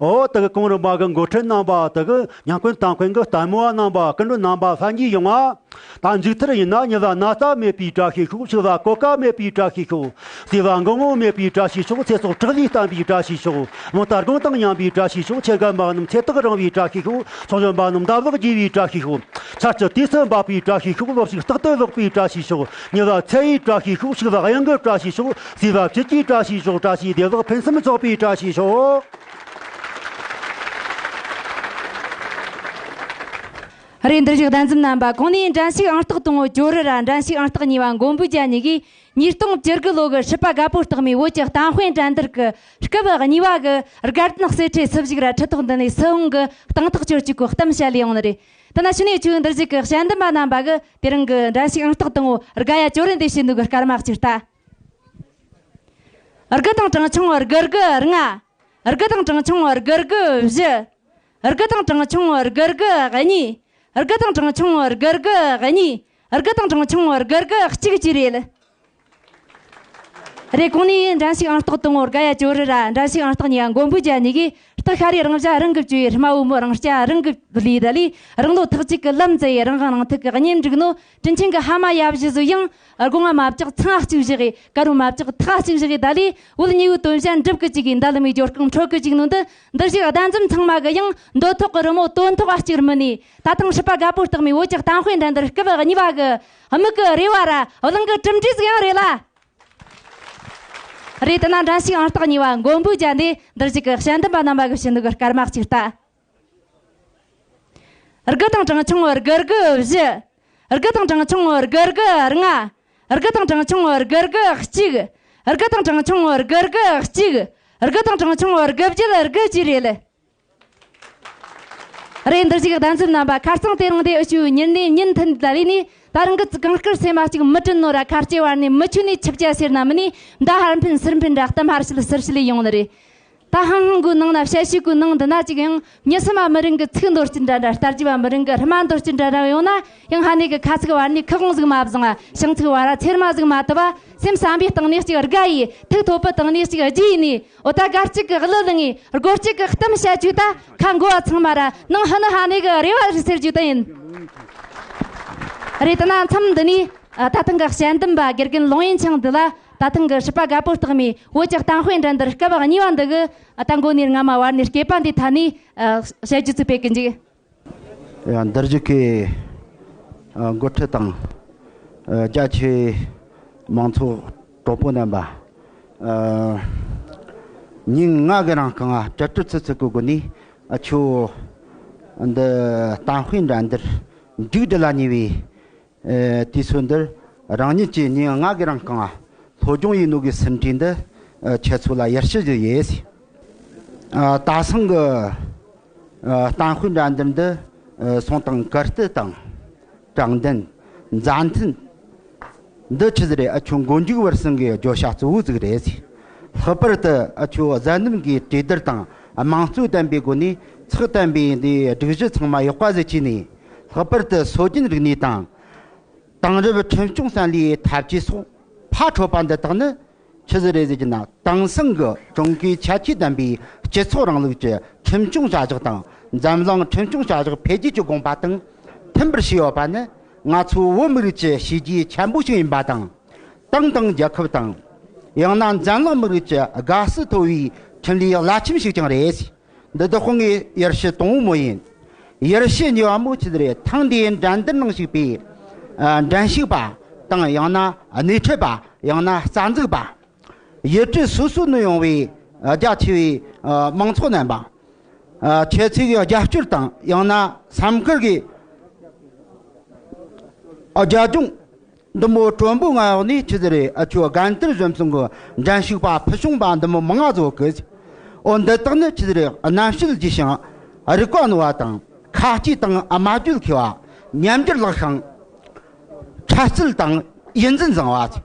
ཨོ། དེ་གི་གོང་རིམ་པ་གི་འགོ་ཁྲིད་རྣམ་པ། དེ་གི་ཉམས་མཁན་དང་མཁན་གི་ལྟད་མོ་བ་རྣམ་པ། སྐུ་མགྲོན་རྣམ་པ་ལྷན་རྒྱས་ཡོང་ང་། ད་མཇུག་མཐར་ཡིན་ན་ཉི་བ་ན་ཚ་མེད་པའི་བཀྲ་ཤིས་ཤོག་ཕྱུག་པ་གོད་ཁ་མེད་པའི་བཀྲ་ཤིས་ཤོག་ཟས་པ་འགོང་བོ་མེད་པའི་བཀྲ་ཤིས་ཤོག་ཚེ་སྲོག་དྲག་ལས་བརྟན་པའི་བཀྲ་ཤིས་ཤོག་རླུང་རྟ་དགུང་དང་མཉམ་པའི་བཀྲ་ཤིས་ཤོག་ཆེ་རྒན་པ་རྣམས་ཚེ་ཐག་རིང་བའི་བཀྲ་ཤིས་ཤོག་ཚོགས་གཞོན་པ་རྣམས་འདབ་ལག་རྒྱས་པའི་བཀྲ་ཤིས་ཤོག་ཆར་ཆུ་དུས་སུ་འབབ་པའི་བཀྲ་ཤིས་ཤོག་ལོ་ཕྱུགས་རྟག་ཏུ་ལེགས་པའི་བཀྲ་ཤིས་ཤོག་ཉི་བ་ཚེ་ཡི་བཀྲ་ཤིས་ཤོག་ཕྱུག་པ་གཡང་གི་བཀྲ་ཤིས་ཤོག་ཟས་པ་བཅུད་ཀྱི་བཀྲ་ཤིས་ཤོག་བཀྲ་ཤིས་བདེ་ལེགས་ཕུན་སུམ་ཚོགས་པའི་བཀྲ་ཤིས་ཤོག་རེད། འདིར་བཞུགས་གདན་འཛོམས་རྣམ་པ། གོང་ནས་འགྲན་ཞུགས་ཨང་རྟགས་དང་པོ་ཇོ་རི་ར། འགྲན་ཞུགས་ཨང་རྟགས་གཉིས་པ་མགོན་པོ་རྒྱལ་གཉིས་ཀྱིས་ཉིས་སྟོང་བཅུ་དགུ་ལོ་གི་སྲིད་པ་དགའ་པོ་རྟགས་མའི་བོད་ཀྱི་གཏམ་དཔེ་འགྲན་བསྡུར་གྱི་སྐབས་གཉིས་པ་གི་དགའ་ལྡན་གསེར་ཁྲིའི་སུབ་ཞུགས་ར་ཁྲི་ཐོག་འདི་ནས་སུ་བོང་གི་སྟེང་ཐག་གཅོད་བྱེད་གོ་གཏམ་བཤད་ལས་ཡོང་ནི་རེད། དེ་ན་ཕྱི་ནས་ཆོས་འདིར་བཞུགས་ཀྱི་དཔྱད་འདེམས་པ་རྣམ་པ་གིས་དེ་རིང་གི་འགྲན་ཞུགས་ཨང་རྟགས་དང་པོ་དགའ་ཡ་ཇོ་རི་འདི་བྱེད་འདུག་གི་སྐར་མ་གཅིག་ལྟ། དགུ་དང་གྲངས་ཆུང་དགུ་དགུ་ལྔ། དགུ་དང་གྲངས་ཆུང་དགུ་དགུ་བཞི། དགུ་དང་གྲངས་ཆུང་དགུ་དགུ་གཉིས། དགུ་དང་གྲངས་ཆུང་དགུ་དགུ་གཉིས། དགུ་དང་གྲངས་ཆུང་དགུ་དགུ་གཅིག་བཅས་རེད། རེད། གོང་ནས་འགྲན་ཞུགས་ཨང་རྟགས་དང་པོ་དགའ་ཡ་ཇོ་རི་ར་འགྲན་ཞུགས་ཨང་རྟགས་གཉིས་པ་མགོན་པོ་རྒྱལ་གཉིས་ཀྱིས་སྟག་ཤ་རའི་རང་བྱ་རང་གིས་གཅོད། རྨ་བོ་མོ་རང་སྐྱ་རང་གིས་ལས་ད་ལས། རང་ལོ་ཐག་གཅིག་གི་ལམ་བཙལ་ཡི། རང་དབང་རང་ཐུག་གི་གཉེན་སྒྲིག་ནོ། དྲིན་ཆེན་གི་ཕ་མ་ཡབ་བཞི་ཟོ་ཡང་། སྒོ་ང་མ་བཅག་ཚང་གཅིག་བཞག་གི། དཀར་བོ་མ་བཅག་ཐག་གཅིག་བཞག་གི། ད་ལས་བོད་གཉིས་པོའི་དོན་བྱ་འགྲུབ་གི་བཅུག་གི། མདའ་ལ་མི་འབྱོར་གང་འཕྲོད་གི་བཅུག་ནོ་འདི། འདིར་བཞུགས་གདན་འཛོམས་ཚང་མ་གི་ཡང་འདོད་ཐོག་གི་རི་མོ་དོན་ཐོག་གཅིག་ར་མིན་ནི། ད་ཐེངས་སྲིད་པ་རྒད་པོ་སྟག་མའི་བོད་ཀྱི་གཏམ་དཔེ་འགྲན་བསྡུར་སྐབས་གཉིས་པ་གི་དམིགས་གི་རེ་བ་ར་གླེང་གི་གྲུབ་འབྲས་ཟིག་ཡང་རེད་ལ། རེད། དེ་ན་འགྲན་ཞུགས་ཨང་རྟགས་གཉིས་པ་མགོན་པོ་རྒྱལ་འདི་འདིར་བཞུགས་གི་དཔྱད་འདེམས་པ་རྣམ་པ་གི་ཕྱི་ནུ་གི་སྐར་མ་གཅིག་ལྟ། དགུ་དང་གྲངས་ཆུང་དགུ་དགུ་བཞི། དགུ་དང་གྲངས་ཆུང་དགུ་དགུ་ལྔ། དགུ་དང་གྲངས་ཆུང་དགུ་དགུ་གཅིག། དགུ་དང་གྲངས་ཆུང་དགུ་དགུ་གཅིག། དགུ་དང་གྲངས་ཆུང་དགུ་བརྒྱད་དགུ་བཅས་རེད། རེད། འདིར་བཞུགས་གདན་འཛོམས་རྣམ་པ། ཁ་རྩང་དེ་རིང་འདི་ཨུ་ཆུ་ཉིན་ནས་ཉིན་མཐུད་ལ་ལས་ནས། ད་རང་གི་གངས་དཀར་སེམས་མ་གཅིག་མི་དྲན་ནོ་ར། ཁ་ལྕེ་བར་ནས་མི་ཆུ་ནས་ཆིབས་རྒྱ་ཟེར་ན་མིན་ནས། མདའ་ཕར་འཕེན་ཚུར་འཕེན་ར་གཏམ་ཕར་བཤད་ཚུར་བཤད་ཡོང་ནི་རེད། ད་ཧང་ཧང་གི་ནང་ན་བཤད་ཤུགས་གི་ནང་འདི་ན་ཅིག་ཡང་མྱི་སེམས་མ་མི་རིང་གི་ཚིག་འདོར་གྱིན་འདྲ་འདྲ། རྟ་རྒྱབ་མ་མི་རིང་གི་རྨ་འདོར་གྱིན་འདྲ་འདྲ་ཡོང་ན། ཡང་ཧ་ནས་གི་ཁ་ཚིག་བར་ནས་ཁུ་དབང་ཟིག་མ་བཟང་ང་། ཤིང་ཚིག་བར་ར་ཚེར་མ་ཟིག་མ་བཏབ་བ། སེམས་བསམ་པའི་སྟེང་ནས་ཅིག་དགའ་ཡི། ཐུགས་ཐོབ་པའི་སྟེང་ནས་ཅིག་རྗེས་ནས། འོ་ད་སྒར་གཅིག་གི་གླུ་ལེན་ངེས། སྒོར་གཅིག་གི་གཏམ་བཤད་རྒྱུ། ད་ཁ་འགོ་བ་ཚང་མ་ར་ནང་ཧི་ནི་ཧ་ནས་གི་རེ་བ་རེད་ཟེར་རྒྱུ་ད་ཡིན། རེད། དེ་ན་མཚམས་འདི་ནས་ད་ཐེངས་གི་དཔྱད་འདེམས་པ་དགེ་རྒན་ལུང་ཡིན་ཆང་འདི་ལ། ད་ཐེངས་གི་སྲིད་པ་རྒད་པོ་སྟག་མའི་བོད་ཀྱི་གཏམ་དཔེ་འགྲན་བསྡུར་སྐབས་གཉིས་པ་འདི་གི་ད་མགོ་ནས་རྔ་མ་བར་ནས་སྐྱེས་པ་འདི་ཐ་ནས་བཤད་རྒྱུ་ཚིག་སྤེལ་གི་འཇུག། ཡང་འདིར་བཞུགས་ཀྱི་འགོ་ཁྲིད་དང་རྒྱ་ཆེའི་མང་ཚོགས་གྲོགས་པོ་རྣམ་པ། ཉིན་ལྔ་གི་རིང་གང་ང་གྲ་སྒྲིག་ཚུལ་ཚུལ་གི་སྒོ་ནས་ཨ་ཆོ་འདི་གཏམ་དཔེ་འགྲན་བསྡུར་མཇུག་སྒྲིལ་ལ་ཉེ་བའི་ཨེ། དུས་ཚོད་འདིར་རང་ཉིད་ཀྱིས་ཉིན་ལྔ་གི་རིང་གང་ང་སློབ་སྦྱོང་ཡིན་ནོ་གི་ཟིན་བྲིས་འདི་ཨེ། ཁྱེད་ཚོ་ལ་ཡར་ཞུ་རྒྱུ་ཡིན། ཨ། ད་སང་གི་ཨ། གཏམ་དཔེ་འགྲན་བསྡུར་འདི་ཨ། སོང་དང་ཀིརྟི་དང་དྲང་བདེན། མཛའ་མཐུན། འདི་ཆི་ཟིག་རེད། ཨ་ཆོ་མགོ་མཇུག་བར་གསུམ་གི་བརྗོད་བྱ་གཙོ་བོ་ཟིག་རེད། ལྷག་པར་དུ་ཨ་ཆོ་གཟའ་ནིམ་གི་གྲོས་བསྡུར་དང་དམངས་གཙོ་ལྡན་པའི་སྒོ་ནས་ཚགས་དམ་པའི་འདི་སྒྲིག་གཞི་ཚང་མ་ཡག་པ་ཟིག་བྱས་ནས། ལྷག་པར་དུ་སྲོལ་རྒྱུན་རིག་གནས་དང་། དེང་རབས་ཁྲིམས་སྐྱོང་བསམ་བློའི་འཐབ་ཇུས་སོགས་ཕར་འཕྲོད་པ་འདི་དག་ནི་ཆི་ཟིག་རེད་ཟེར་གྱི་ན། དེང་སང་གི་ཀྲུང་གོའི་ཁྱད་ཆོས་ལྡན་པའི་སྤྱི་ཚོགས་རིང་ལུགས་ཀྱི་ཁྲིམས་སྐྱོང་བྱ་གཞག་དང་། འཛམ་གླིང་ཁྲིམས་སྐྱོང་བྱ་གཞག་འཕེལ་རྒྱས་ཀྱི་དགོངས་པ་དང་མཐུན་པར་བྱས་ཡོད་པ་ནི། ང་ཚོ་བོད་མི་རིགས་ཀྱི་བྱས་རྗེས་ཆེན་པོ་ཞིག་ཡིན་པ་དང་། ཏང་དང་རྒྱལ་ཁབ་དང་། ཡང་ན་འཛམ་གླིང་མི་རིགས་ཀྱི་དགའ་བསུ་ཐོབ་པའི་ཁྲིམས་ལས་བླ་ཆེན་ཞིག་ཀྱང་རེད། འདི་དག་ཁོང་གི་ཡར་ཞུ་དང་པོ་མོ་ཡིན། ཡར་ཞུ་གཉིས་པ་མོ་ཆི་ཟིག་རེད། ཐེངས་འདིའི་འགྲན་བསྡུར་ནང་ཞུགས་པའི་ཨ། འགྲན་ཞུགས་པ་དང་། ཡང་ན་སྣེ་ཁྲིད་པ། ཡང་ན་རྩ་འཛུགས་པ། ཡུལ་གྲུ་སོ་སོ་ནས་ཡོང་བའི་ཨ། རྒྱ་ཆེ་བའི་ཨ། མང་ཚོགས་རྣམ་པ། ཨ། ཁྱེད་ཚོའི་རྒྱབ་སྐྱོར་དང་། ཡང་ན་བསམ་དཀར་གྱི་ཨ། རྒྱབ་ལྗོངས་འདི་མོ་དྲོན་པོ་ངང་འོག་ནས་ཆི་ཟིག་རེད། ཨ་ཆོ་དགའ་མཐར་གཞོན་གསུམ་གི་འགྲན་ཞུགས་པ་ཕུལ་བྱུང་པ་འདི་མོ་མང་ང་བཟོ་གི། འོ་འདི་དག་ནི་ཆི་ཟིག་རེད། རྣམ་དཔྱོད་རྒྱས་ཤིང་རིག་པ་རྣོ་བ་དང་། ཁ་ལྕེ་དང་སྨྲ་བརྗོད་མཁས་པ། ཉམས་འགྱུར་ལེགས་ཤིང་འཕྲལ་སེལ་དང་ཡིད་འཛིན་བཟང་བ།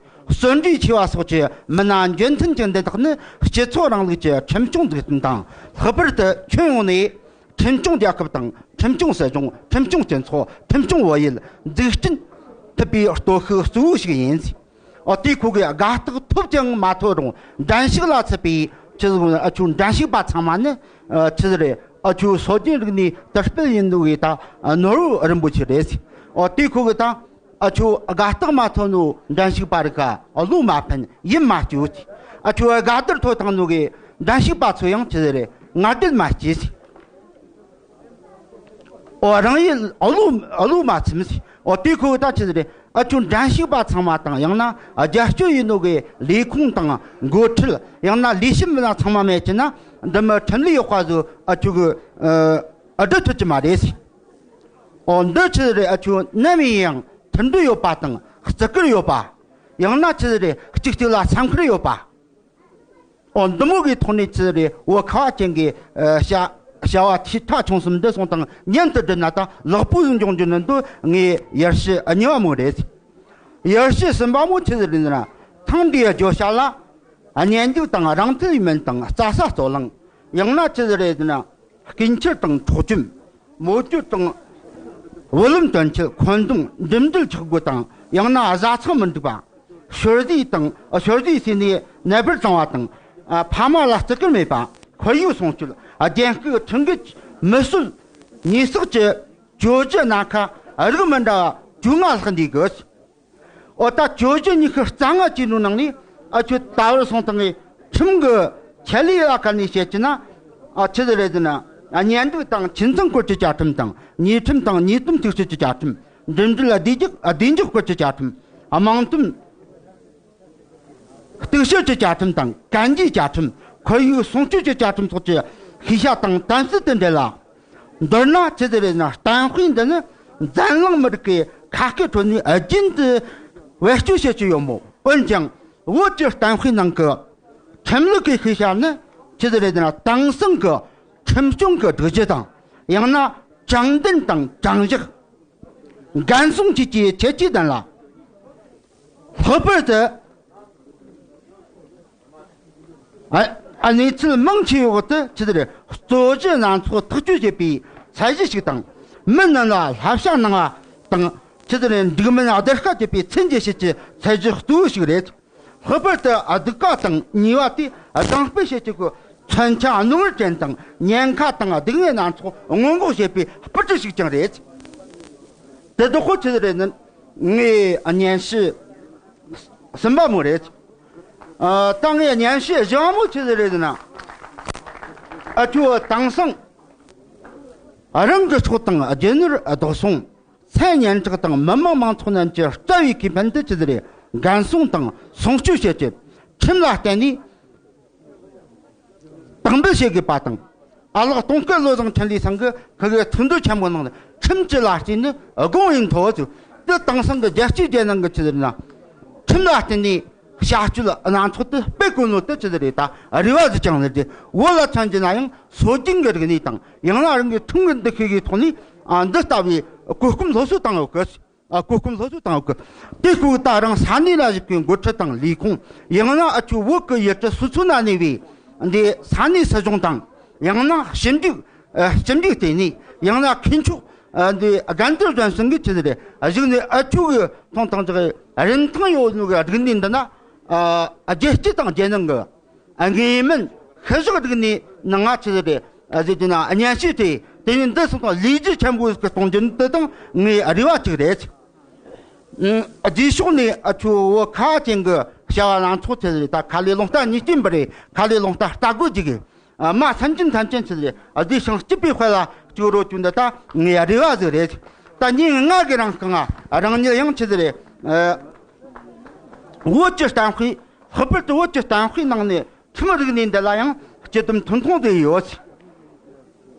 བརྩོན་འགྲུས་ཆེ་བ་སོགས་ཀྱི་མི་སྣ་འཇོན་ཐང་ཅན་འདི་དག་ནི་སྤྱི་ཚོགས་རིང་ལུགས་ཀྱི་ཁྲིམས་སྐྱོང་འཛུགས་སྐྲུན་དང་། ལྷག་པར་དུ་ཁྱོན་ཡོངས་ནས་ཁྲིམས་སྐྱོང་རྒྱལ་ཁབ་དང་། ཁྲིམས་སྐྱོང་སྲིད་གཞུང་། ཁྲིམས་སྐྱོང་སྤྱི་ཚོགས། ཁྲིམས་སྐྱོང་བོད་ཡུལ་འཛུགས་སྐྲུན་ཐུབ་པའི་སྟོབས་ཤུགས་གཙོ་བོ་ཞིག་ཡིན། འོ་དེ་ཁོ་གི་དགའ་རྟགས་ཐོབ་ཀྱང་མ་ཐོབ་རུང་། འགྲན་ཞུགས་ལ་ཚུད་པའི་ཆི་ཟིག་ཨ་ཆོ་འགྲན་ཞུགས་པ་ཚང་མ་ནི་ཨ་ཆི་ཟིག་རེད། ཨ་ཆོ་སྲོལ་རྒྱུན་རིག་གནས་དར་སྤེལ་ཡིན་ནོ་གི་ད་ནོར་བུ་རིན་པོ་ཆེ་རེད། འོ་དེ་ཁོ་གི་ད་ཨ་ཆོ་དགའ་རྟགས་མ་ཐོབ་ནོ་འགྲན་ཞུགས་པ་རིགས་ག་བློ་མ་ཕམ། ཡིད་མ་སྐྱོ། ཨ་ཆོ་དགའ་རྟགས་ཐོབ་བཏང་ནོ་གི་འགྲན་ཞུགས་པ་ཚོ་ཡང་ཆི་ཟིག་རེད། ང་རྒྱལ་མ་སྐྱེས། འོ་རང་ཡིད་བློ་བློ་མ་ཚིམ་ཟིག་འོ་དེ་ཁོ་གི་ད་ཆི་ཟིག་རེད། ཨ་ཆོ་འགྲན་ཞུགས་པ་ཚང་མ་དང་། ཡང་ན་རྒྱབ་སྐྱོར་ཡིན་ནོ་གི་ལས་ཁུངས་དང་། འགོ་ཁྲིད། ཡང་ན་ལས་བྱེད་མི་སྣ་ཚང་མ་མེད་ཀྱི་ན། འདི་མི་ཁྲིམས་ལུགས་ཡག་པ་ཟིག་ཨ་ཆོ་གི་ཨ་སྒྲུབ་ཐུབ་ཀྱི་མ་རེད་ཟིག་འོ་འདི་ཆི་ཟིག་རེད། ཨ་ཆོ་ནམ་ཡིན་ཡང་མཐུན་སྒྲིལ་ཡོད་པ་དང་། བརྩི་བཀུར་ཡོད་པ། ཡང་ན་ཆི་ཟིག་རེད། གཅིག་གཅིག་ལ་སེམས་ཁུར་ཡོད་པ། འོ་འདི་མོ་གི་ཐོག་ནས་ཆི་ཟིག་རེད། བོད་ཁ་བ་ཅན་གྱི་ཨ་བྱ་བྱ་བ་ཆེ་ཕྲ་ཆུང་གསུམ་འདི་སོང་དང་མཉམ་དུ་བསྒྲིལ་ན་ད་ལེགས་པོ་ཟིག་འབྱུང་རྒྱུ་ནི་འདི་ངའི་ཡར་ཞུ་གཉིས་པ་མོ་རེད། ཡར་ཞུ་གསུམ་པ་མོ་ཆི་ཟིག་རེད་ཟེར་ན། ཐེངས་འདིའི་བརྗོད་བྱ་ལ་ གཉེན་སྒྲིག་དང་རང་མཐུན་ཡིན་མིན་དང་རྩྭ་ས་རྩོད་གླེང་། ཡང་ན་ཆི་ཟིག་རེད་ཟེར་ན་སྐྱིན་འཁྱེར་དང་འཕྲོག་བཅོམ། མོ་གཅོད་དང་། བུ་ལོན་དོན་འཁྱོལ། འཁོན་རྡུང་། འགྲིམ་འགྲུལ་ཆག་སྒོ་དང་། ཡང་ན་བཟའ་ཚང་མི་འགྲིག་པ། ཞོར་ཟས་དང་ཞོར་ཟས་ཟོས་ནས་ནད་པར་བཏང་བ་དང་། ཨ། ཕ་མ་ལ་བརྩི་བཀུར་མེད་པ། ཁོར་ཡུག་སྲུང་སྐྱོབ། རྒྱན་ལྐུགས་ཁྲིམས་འགལ་མི་གསོད་ཉེས་གསོག་གི་གྱོད་གཞི་སྣ་ཁ་རིགས་མི་འདྲ་བ་བཅོ་ལྔ་ལྷག་འདུས་ཡོད། འོ་ད་གྱོད་གཞི་ཉི་ཤུ་རྩ་ལྔ་བཅས་ནོ་ནང་ནས། ཨ། ཁྱོད་ད་བར་སོང་དང་ངས་ཁྲིམས་ཀྱི་ཆེད་ལས་ལ་ཁ་ནས་བཤད་ཀྱི་ན། ཨ། ཆི་ཟིག་རེད་ཟེར་ན། ཨ། གཉེན་སྒྲིག་དང་ཁྱིམ་ཚང་སྐོར་གྱི་བཅའ་ཁྲིམས་དང་། ཉེས་ཁྲིམས་དང་ཉེས་དོན་ཐག་གཅོད་ཀྱི་བཅའ་ཁྲིམས། འགྲིམ་འགྲུལ་བདེ་འཇགས། བདེ་འཇགས་སྐོར་གྱི་བཅའ་ཁྲིམས། དམངས་དོན་གཏུག་བཤེར་གྱི་བཅའ་ཁྲིམས་དང་། གན་རྒྱའི་བཅའ་ཁྲིམས། ཁོར་ཡུག་སྲུང་སྐྱོབ་ཀྱི་བཅའ་ཁྲིམས་སོགས་ཀྱི་ཤེས་བྱ་དང་དམ་ཟབ་ཏུ་འབྲེལ་ལ། མདོར་ན་ཆི་ཟིག་རེད་ཟེར་ན། གཏམ་དཔེ་འདི་ནི་འཛམ་གླིང་མི་རིགས་ཀྱི་ཁ་སྐད་ཁྲོད་ནས་རྒྱུན་དུ་བེད་སྤྱོད་བྱེད་ཀྱི་ཡོད་མོད། འོན་ཀྱང་བོད་ཀྱི་གཏམ་དཔེ་ནང་གི་ཁྲིམས་ལུགས་ཀྱི་ཤེས་བྱ་ནི་ཆི་ཟིག་རེད་ཟེར་ན། དེང་སང་གི་ཁྲིམས་སྐྱོང་གི་སྒྲིག་གཞི་དང་། ཡང་ན་དྲང་བདེན་དང་དྲང་གཞག། འགན་སྲུང་བཅས་ཀྱི་ཁྱད་ཆོས་ལྡན་ལ། ལྷག་པར་དུ། ཨ། ཨ། གནས་ཚུལ་མང་ཆེ་བའི་འོག་ཏུ་ཆི་ཟིག་རེད། རྩོད་གཞི་སྣ་ཚོགས་ཐག་གཅོད་བྱེད་པའི་ཚད་གཞི་ཞིག་དང་། མི་རྣམས་ལ་བསླབ་བྱ་གནང་བ་དང་། ཆི་ཟིག་རེད། འགྲིག་མིན་བརྡར་ཤ་གཅོད་པའི་ཚད་འཇལ་བྱེད་ཀྱི་ཚད་གཞི་གཙོ་བོ་ཞིག་རེད། ལྷག་པར་དུ་སྡིགས་པ་དང་ཉེས་པ་དེ་སྦྱང་སྤེལ་བྱེད་ཀྱི་མཚོན་ཆ་རྣོ་ངར་ཅན་དང་། ཉེན་ཁ་དང་སྡུག་བསྔལ་སྣ་ཚོགས་སྔོན་འགོག་བྱེད་པའི་སྤུ་གྲི་ཞིག་ཀྱང་རེད། དེ་དག་ཁོ་ཆི་ཟིག་རེད་ཟེར་ན། ངའི་སྙན་ཞུ་གསུམ་པ་མོ་རེད། ཨ། ད་ངའི་སྙན་ཞུ་བཞི་བ་མོ་ཆི་ཟིག་རེད་ཟེར་ན། ཨ། ཁྱོད་དེང་སང་རང་གི་སྲོག་དང་རྒྱུ་ནོར་བདག་སྲུང་། མཚན་སྙན་གྲགས་དང་མི་དམངས་མང་ཚོགས་རྣམས་ཀྱི་རྩ་བའི་ཁེ་ཕན་དེ་ཆི་ཟིག་རེད། འགན་སྲུང་དང་སྲུང་སྐྱོབ་བྱེད་ཀྱི། ཁྲིམས་ལ་བརྟེན་ནས་དང་འབུལ་བྱེད་དགོས་པ་དང་། ཨ་ལགས་སྟོང་སྐུ་བློ་བཟང་འཕྲིན་ལས་ཚང་གི་ཁུ་གེ་ཐུགས་འདོད་ཆེན་པོ་ནང་ཁྲིམས་ཀྱི་ལ་རྩིས་ནི་དགོངས་ཡིན་ཐོག་ཟེར། དེ་དེང་སང་གི་རྒྱལ་སྤྱིའི་རྒྱལ་ནང་གི་ཆི་ཟེར་ན། ཁྲིམས་ལ་བརྟེན་ནས་བྱ་སྤྱོད་སྣ་ཚོགས་དེ་སྤེལ་དགོས་ནོ་དེ་ཆི་ཟིག་རེད། ད་རེ་བ་ཟིག་ཀྱང་ནི་རེད། བོད་ལ་མཚོན་གྱི་ན་ཡང་སྲོལ་རྒྱུན་གྱི་རིག་གནས་དང་། ཡང་ན་རང་གི་ཁྲིམས་ཀྱི་འདུ་ཤེས་ཀྱི་ཐོག་ནས། ཨ། འདི་ལྟ་བུའི་གོ་སྐབས་སློབ་གསོ་བཏང་ཡོད་གི། ཨ། གོ་སྐབས་སློབ་གསོ་བཏང་ཡོད་གི། དེ་ཁོ་ད་རང་ས་གནས་ལ་བཞུགས་པའི་འགོ་ཁྲིད་དང་ལས་ཁུངས། ཡང་ན་ཨ་ཆུ་བོད་ཀྱི་ཡུལ་གྲུ་སོ་སོ་ན་གནས་པའི་འདི་ས་གནས་སྲིད་གཞུང་དང་། ཡང་ན་ཞིབ་འཇུག་ཨ། ཞིབ་འཇུག་ལྟེ་གནས། ཡང་ན་མཁས་མཆོག་ཨ། འདི་རྒན་དར་གཞོན་གསུམ་གྱིས་ཆི་ཟིག་རེད། གཞུག་ནས་ཨ་ཆུ་གི་ཐོང་ཐང་ཅིག་རིན་ཐང་ཡོད་ནོ་གི་རིག་གནས་འདི་ན། ཨ། རྒྱལ་སྤྱི་དང་རྒྱལ་ནང་གི་དངོས་མིན་ཤུལ་བཞག་རིག་གནས་ནང་ང་ཆི་ཟིག་རེད། ཨ། ཟེར་གྱི་ན་སྙན་ཞུ་དེ་དེ་ནི་འདི་སོང་ཙང་ལས་གཞི་ཆེན་པོ་ཟིག་གཏོང་རྒྱུ་འདི་དང་ངའི་རེ་བ་གཅིག་རེད། ཨ། རྗེས་ཕྱོགས་ནས་ཨ་ཆུ་བོད་ཁ་ཅན་གྱི་བྱ་བ་སྣ་ཚོགས་ཆི་ཟིག་རེད། ད་ཁ་ལས་རླུང་རྟ་ཉིས་སྐྱིན་པ་རེད། ཁ་ལས་རླུང་རྟ་རྟ་རྒོད་ཅིག་གི། ཨ། མ་སེམས་ཅན་ཐམས་ཅད་ཆི་ཟིག་རེད། ཨ། བདེ་ཞིང་སྐྱིད་པའི་དཔལ་ལ་སྤྱོད་རོགས་བྱོས། འདི་ད་ངའི་རེ་བ་ཟིག་རེད། ད་ཉིན་ལྔ་གི་རིང་གང་ང་རང་ཉིད་ཡང་ཆི་ཟིག་རེད། ཨ། བོད་ཀྱི་གཏམ་དཔེ། ལྷག་པར་དུ་བོད་ཀྱི་གཏམ་དཔེ་ནང་ནས་ཁྲིམས་རིག་གནས་འདི་ལ་ཡང་སྤྱི་དོན་ཐུང་ཐུང་དེ་ཡོད།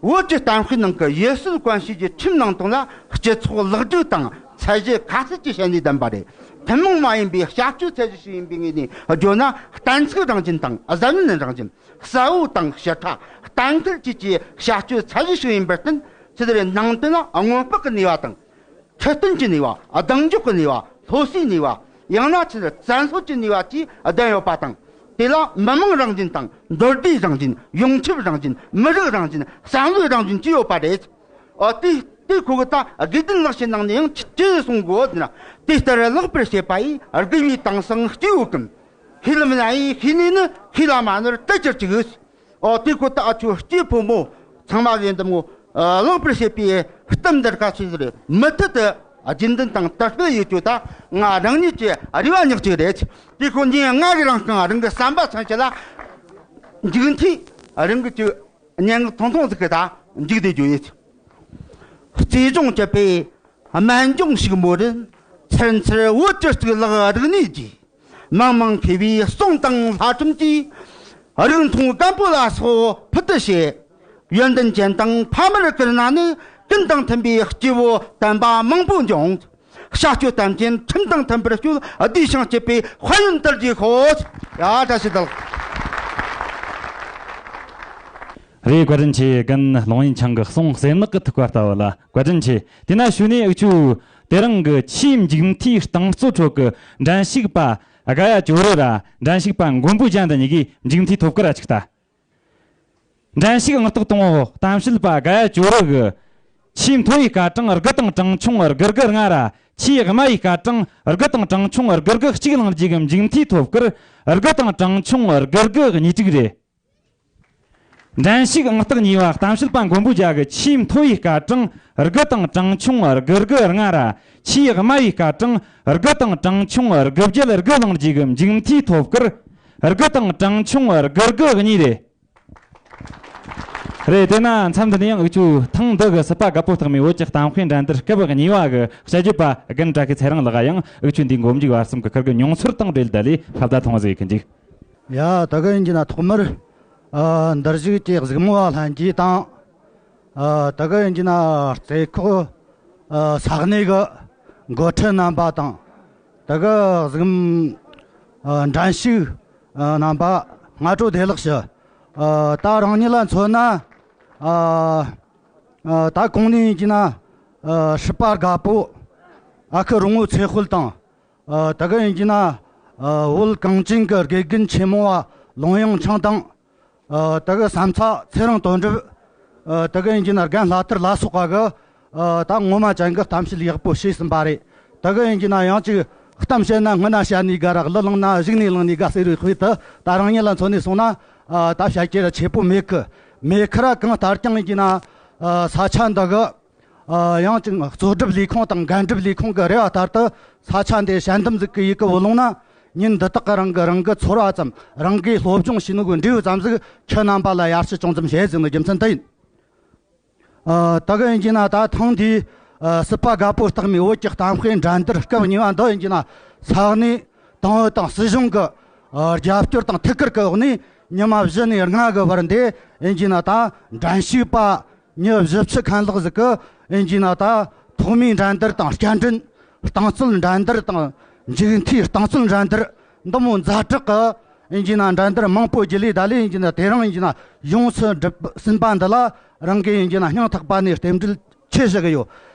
བོད་ཀྱི་གཏམ་དཔེ་ནང་གི་ཡུལ་སྲོལ་གོམས་གཤིས་ཀྱི་ཁྲིམས་ནང་དོན་ལ་སྤྱི་ཚོགས་ལེགས་སྒྲིག་དང་ཚད་གཞི་ཁ་གསལ་གྱི་བྱེད་ནུས་ལྡན་པ་རེད། ཐུན་མོང་མ་ཡིན་པའི་བྱ་སྤྱོད་ཚད་གཞི་ཞིག་ཡིན་པའི་ངོས་ནས་བརྗོད་ན། གཏན་ཚིགས་རང་བཞིན་དང་གཟབ་ནན་རང་བཞིན། གསལ་བོ་དང་ཞིབ་ཕྲ། གཏན་འཁེལ་བཅས་ཀྱི་བྱ་སྤྱོད་ཚད་གཞི་ཞིག་ཡིན་པར་བརྟེན། ཆི་ཟིག་རེད། ནང་དོན་ལ་སྔོན་དཔག་གི་ནུས་པ་དང་། ཁྲིད་སྟོན་གྱི་ནུས་པ། གདེང་འཇོག་གི་ནུས་པ། སློབ་གསོའི་ནུས་པ། ཡང་ན་ཆི་ཟེར། བཙན་ཤེད་ཀྱི་ནུས་པ་བཅས་ལྡན་ཡོད་པ་དང་། དེ་ལ་མི་དམངས་རང་བཞིན་དང་། མདོར་བསྡུས་རང་བཞིན། ཡོངས་ཁྱབ་རང་བཞིན། མི་རིགས་རང་བཞིན། བསམ་བློའི་རང་བཞིན་བཅས་ཡོད་པ་རེད། ཨ། དེ་དེ་ཁོ་གི་ད་དགེ་ལྡན་ལེགས་བཤད་ནང་ནས་ཡང་ཅི་ཅི་གསུང་གོ་ན། དེ་ལྟར་ལེགས་པར་བཤད་པ་ཡིས། དགེ་བའི་དེང་སང་སྐྱེ་བོ་ཀུན། ཤེས་ལམ་ན་ཡི་ཤེས་ནས་ནི། ཤེས་ལ་མ་ནོར་དེ་ཅིར་གྱིས། ཨོ། དེ་ཁོ་ད་ཨ་ཆུ་སྐྱེས་ཕོ་མོ་ཚང་མ་གི་འདི་མོ། ཨ། ལེགས་པར་བཤད་པའི་གཏམ་འདི་ཁ་ཆེ་ཟེར། མུ་མཐུད་དུ་རྒྱུན་ལྡན་དང་དར་སྤེལ་ཡོད་རྒྱུ་ད་ང་རང་ཉིད་ཀྱི་རེ་བ་ཉག་གཅིག་རེད། དེ་ཁོ་ཉིན་ལྔ་གི་རིང་གང་རང་གི་བསམ་པ་ཚང་ཆེ་ལ་མཇུག་མཐའི་རང་གི་ཅིག་སྙན་ངག་ཐུང་ཐུང་ཟིག་གི་ད་མཇུག་བསྡུ་རྒྱུ་ཡིན། རྩིས་གཞུང་གི་པའི་སྨན་ལྗོངས་ཕྱུག་མོ་རུ། ཚུར་ཚུར་བོད་ཀྱི་གཙུག་ལག་རིག་གནས་ཀྱི། མང་མང་མཁས་པའི་གསུང་དང་ལྷ་ཁྲིམས་ཀྱིས། རིགས་མཐོང་རྒན་པོ་ལ་སོགས་ཕུལ་དུ་བྱེད། ཡོན་ཏན་ཅན་དང་ཕ་མར་བཀུར་ན་ནི། ཀུན་དང་མཐུན་པའི་སྐྱེ་བོ་དམ་པ་མང་པོ་འབྱུང་། བྱ་སྤྱོད་དམ་ཅན་ཁྲིམས་དང་མཐུན་པར་སྤྱོད། བདེ་ཞིང་སྐྱིད་པའི་དཔལ་ཡོན་དར་རྒྱས་ཤོག། ཡ། བཀྲ་ཤིས་བདེ་ལེགས། རེད། བཀའ་དྲིན་ཆེ། རྒན་ལོང་ཡིན་ཆང་གི་གསུང་གསེར་ནག་གི་ཐིགས་པ་ལྟ་བུ་ལ་བཀའ་དྲིན་ཆེ། དེ་ན་ཞུ་ནས་འུ་ཆོ་དེ་རིང་གི་ཆེས་མཇུག་མཐའི་རྟིང་རྩོད་ཁྲོད་ཀྱི་འགྲན་ཞུགས་པ། དགའ་ཡ་ཇོ་རུ་ར་འགྲན་ཞུགས་པ་མགོན་པོ་རྒྱལ་འདི་གཉིས་ཀྱིས་མཇུག་མཐའི་ཐོབ་སྐར་ར་ཅིག་ལྟ། འགྲན་ཞུགས་ཨང་རྟགས་དང་པོ་གཏམ་བཤད་པ་དགའ་ཡ་ཇོ་རུ་གིས་ཆེས་མཐོ་བའི་སྐར་གྲངས་དགུ་དང་གྲངས་ཆུང་དགུ་དགུ་ལྔ་ར། ཆེས་དམའ་བའི་སྐར་གྲངས་དགུ་དང་གྲངས་ཆུང་དགུ་དགུ་གཅིག་བླངས་རྗེས་ཀྱི་མཇུག་མཐའི་ཐོབ་སྐར་དགུ་དང་གྲངས་ཆུང་དགུ་དགུ་གཉིས་དྲུག་རེད། འགྲན་ཞུགས་ཨང་རྟགས་གཉིས་པ་གཏམ་བཤད་པ་མགོན་པོ་རྒྱལ་གྱིས་ཆེས་མཐོ་བའི་སྐར་གྲངས་དགུ་དང་གྲངས་ཆུང་དགུ་དགུ་ལྔ་ར། ཆེས་དམའ་བའི་སྐར་གྲངས་དགུ་དང་གྲངས་ཆུང་དགུ་བརྒྱད་དགུ་བླངས་རྗེས་ཀྱི་མཇུག་མཐའི་ཐོབ་སྐར་དགུ་དང་གྲངས་ཆུང་དགུ་དགུ་གཉིས་རེད། རེད། དེས་ན་མཚམས་འདི་ནས་ཡང་འུ་ཆོའི་ཐེངས་འདི་གི་སྲིད་པ་རྒད་པོ་རྟགས་མའི་བོད་ཀྱི་གཏམ་དཔེ་འགྲན་བསྡུར་སྐབས་གཉིས་པ་གི་དཔྱད་བརྗོད་པ་རྒན་བཀྲ་ཤིས་ཚེ་རིང་ལགས་ཡང་འུ་ཆོའི་འདིའི་མགོ་མཇུག་བར་གསུམ་གི་ཁུར་གི་མྱོང་ཚོར་དང་འབྲེལ་ཏེ་ལས་ཕབ་བརྡ་ཐོངས་ཟིག་གི་འཇུག་ཡ། ད་གི་ཡིན་གྱི་ན་ཐོག་མར། ཨ། འདིར་བཞུགས་ཀྱི་གཟིགས་མོ་བ་ལྷན་རྒྱས་དང་། ཨ། ད་གི་ཡིན་གྱི་ན་རྩེ་ཁོག་ཨ། ས་གནས་གི་འགོ་ཁྲིད་རྣམ་པ་དང་། ད་གི་གཟིགས་མོ་ཨ། འགྲན་ཞུགས་ཨ། རྣམ་པ་སྔ་དྲོ་བདེ་ལེགས་ཞུ། ཨ། ད་རང་ཉིད་ལ་མཚོན་ན། ཨ། ཨ། ད་གོང་ནས་ཡིན་གྱི་ན། ཨ། སྲིད་པ་རྒད་པོ་ཨ་ཁུ་རོང་བོ་ཚེ་དཔལ་དང་། ཨ། ད་གི་ཡིན་གྱི་ན། ཨ། བོད་གངས་ཅན་གྱི་དགེ་རྒན་ཆེན་མོ་བ་ལུང་དབྱངས་འཆང་དང་། ཨ། ད་གི་ས་མཚམས་ཚེ་རིང་དོན་གྲུབ། ཨ། ད་གི་ཡིན་གྱི་ན་རྒན་ལྷ་དར་ལ་སོགས་པ་གིས། ཨ། ད་ངོ་མ་ཅན་གྱི་གཏམ་བཤད་ཡག་པོ་བྱས་ཟིན་པ་རེད། ད་གི་ཡིན་གྱི་ན་ཡང་ཅིག་གཏམ་བཤད་ན་སྔ་ན་བཤད་ནས་དགའ་ར་གླུ་བླངས་ན་གཞུག་ནས་བླངས་ནས་དགའ་ཟེར་བའི་དཔེ་དེ་ད་རང་ཉིད་ལ་མཚོན་ནས་སོང་ན། ཨ། ད་བཤད་རྒྱུ་ར་ཆེ་པོ་མེད་གི། མེད་ཁི་ར། གང་ལྟར་ཀྱང་ཡིན་གྱི་ན། ཨ། ས་ཆ་འདི་གི། ཨ། ཡང་ཅིག་གཙོ་སྒྲུབ་ལས་ཁུངས་དང་འགན་སྒྲུབ་ལས་ཁུངས་ཀྱི་རེ་བ་ལྟར་དུ་ས་ཆ་འདི་དཔྱད་འདེམས་ཟིག་གི་ཡི་གེ་བུད་ལོང་ན། ཉིན་འདི་དག་གི་རིང་གི་རང་གི་ཚོར་བ་ཙམ། རང་གིས་སློབ་སྦྱོང་བྱས་ནོ་གི་འབྲས་བུ་ཙམ་ཟིག་ཁྱེད་རྣམ་པ་ལ་ཡར་ཞུ་ཅུང་ཙམ་བྱེད་ཟིན་ནོ་རྒྱུ་མཚན་དེ་ཡིན། ཨ། ད་གི་ཡིན་གྱི་ན་ད་ཐེངས་འདིའི། ཨ། སྲིད་པ་རྒད་པོ་རྟགས་མའི་བོད་ཀྱི་གཏམ་དཔེ་འགྲན་བསྡུར་སྐབས་གཉིས་པ་འདི་ཡིན་གྱི་ན་ས་གནས་ཏང་ཨུད་དང་སྲིད་གཞུང་གི། ཨ། རྒྱབ་སྐྱོར་དང་ཐུགས་ཁུར་གྱི་འོག་ནས་ཉི་མ་བཞི་ནས་ལྔ་གི་བར་འདི་ཡིན་གྱི་ན་ད་འགྲན་ཞུགས་པ་མྱི་བཞི་བཅུ་ཁ་ལྷག་ཟིག་གིས་ཡིན་གྱི་ན་ད་ཐོག་མའི་འགྲན་བསྡུར་དང་བསྐྱར་འགྲན། རྟིང་རྩོད་འགྲན་བསྡུར་དང་མཇུག་མཐའི་རྟིང་རྩོད་འགྲན་བསྡུར་འདི་མོ་ཛ་དྲག་གི་ཡིན་གྱི་ན་འགྲན་བསྡུར་མང་པོ་བརྒྱུད་ལས་ད་ལས་ཡིན་གྱི་ན་དེ་རིང་ཡིན་གྱི་ན་ཡོངས་སུ་གྲུབ་ཟིན་པ་འདི་ལ་རང་གིས་ཡིན་གྱི་ན་སྙིང་ཐག་པ་ནས་རྟེན་འབྲེལ་ཆེ་ཞུ་གི་ཡོད།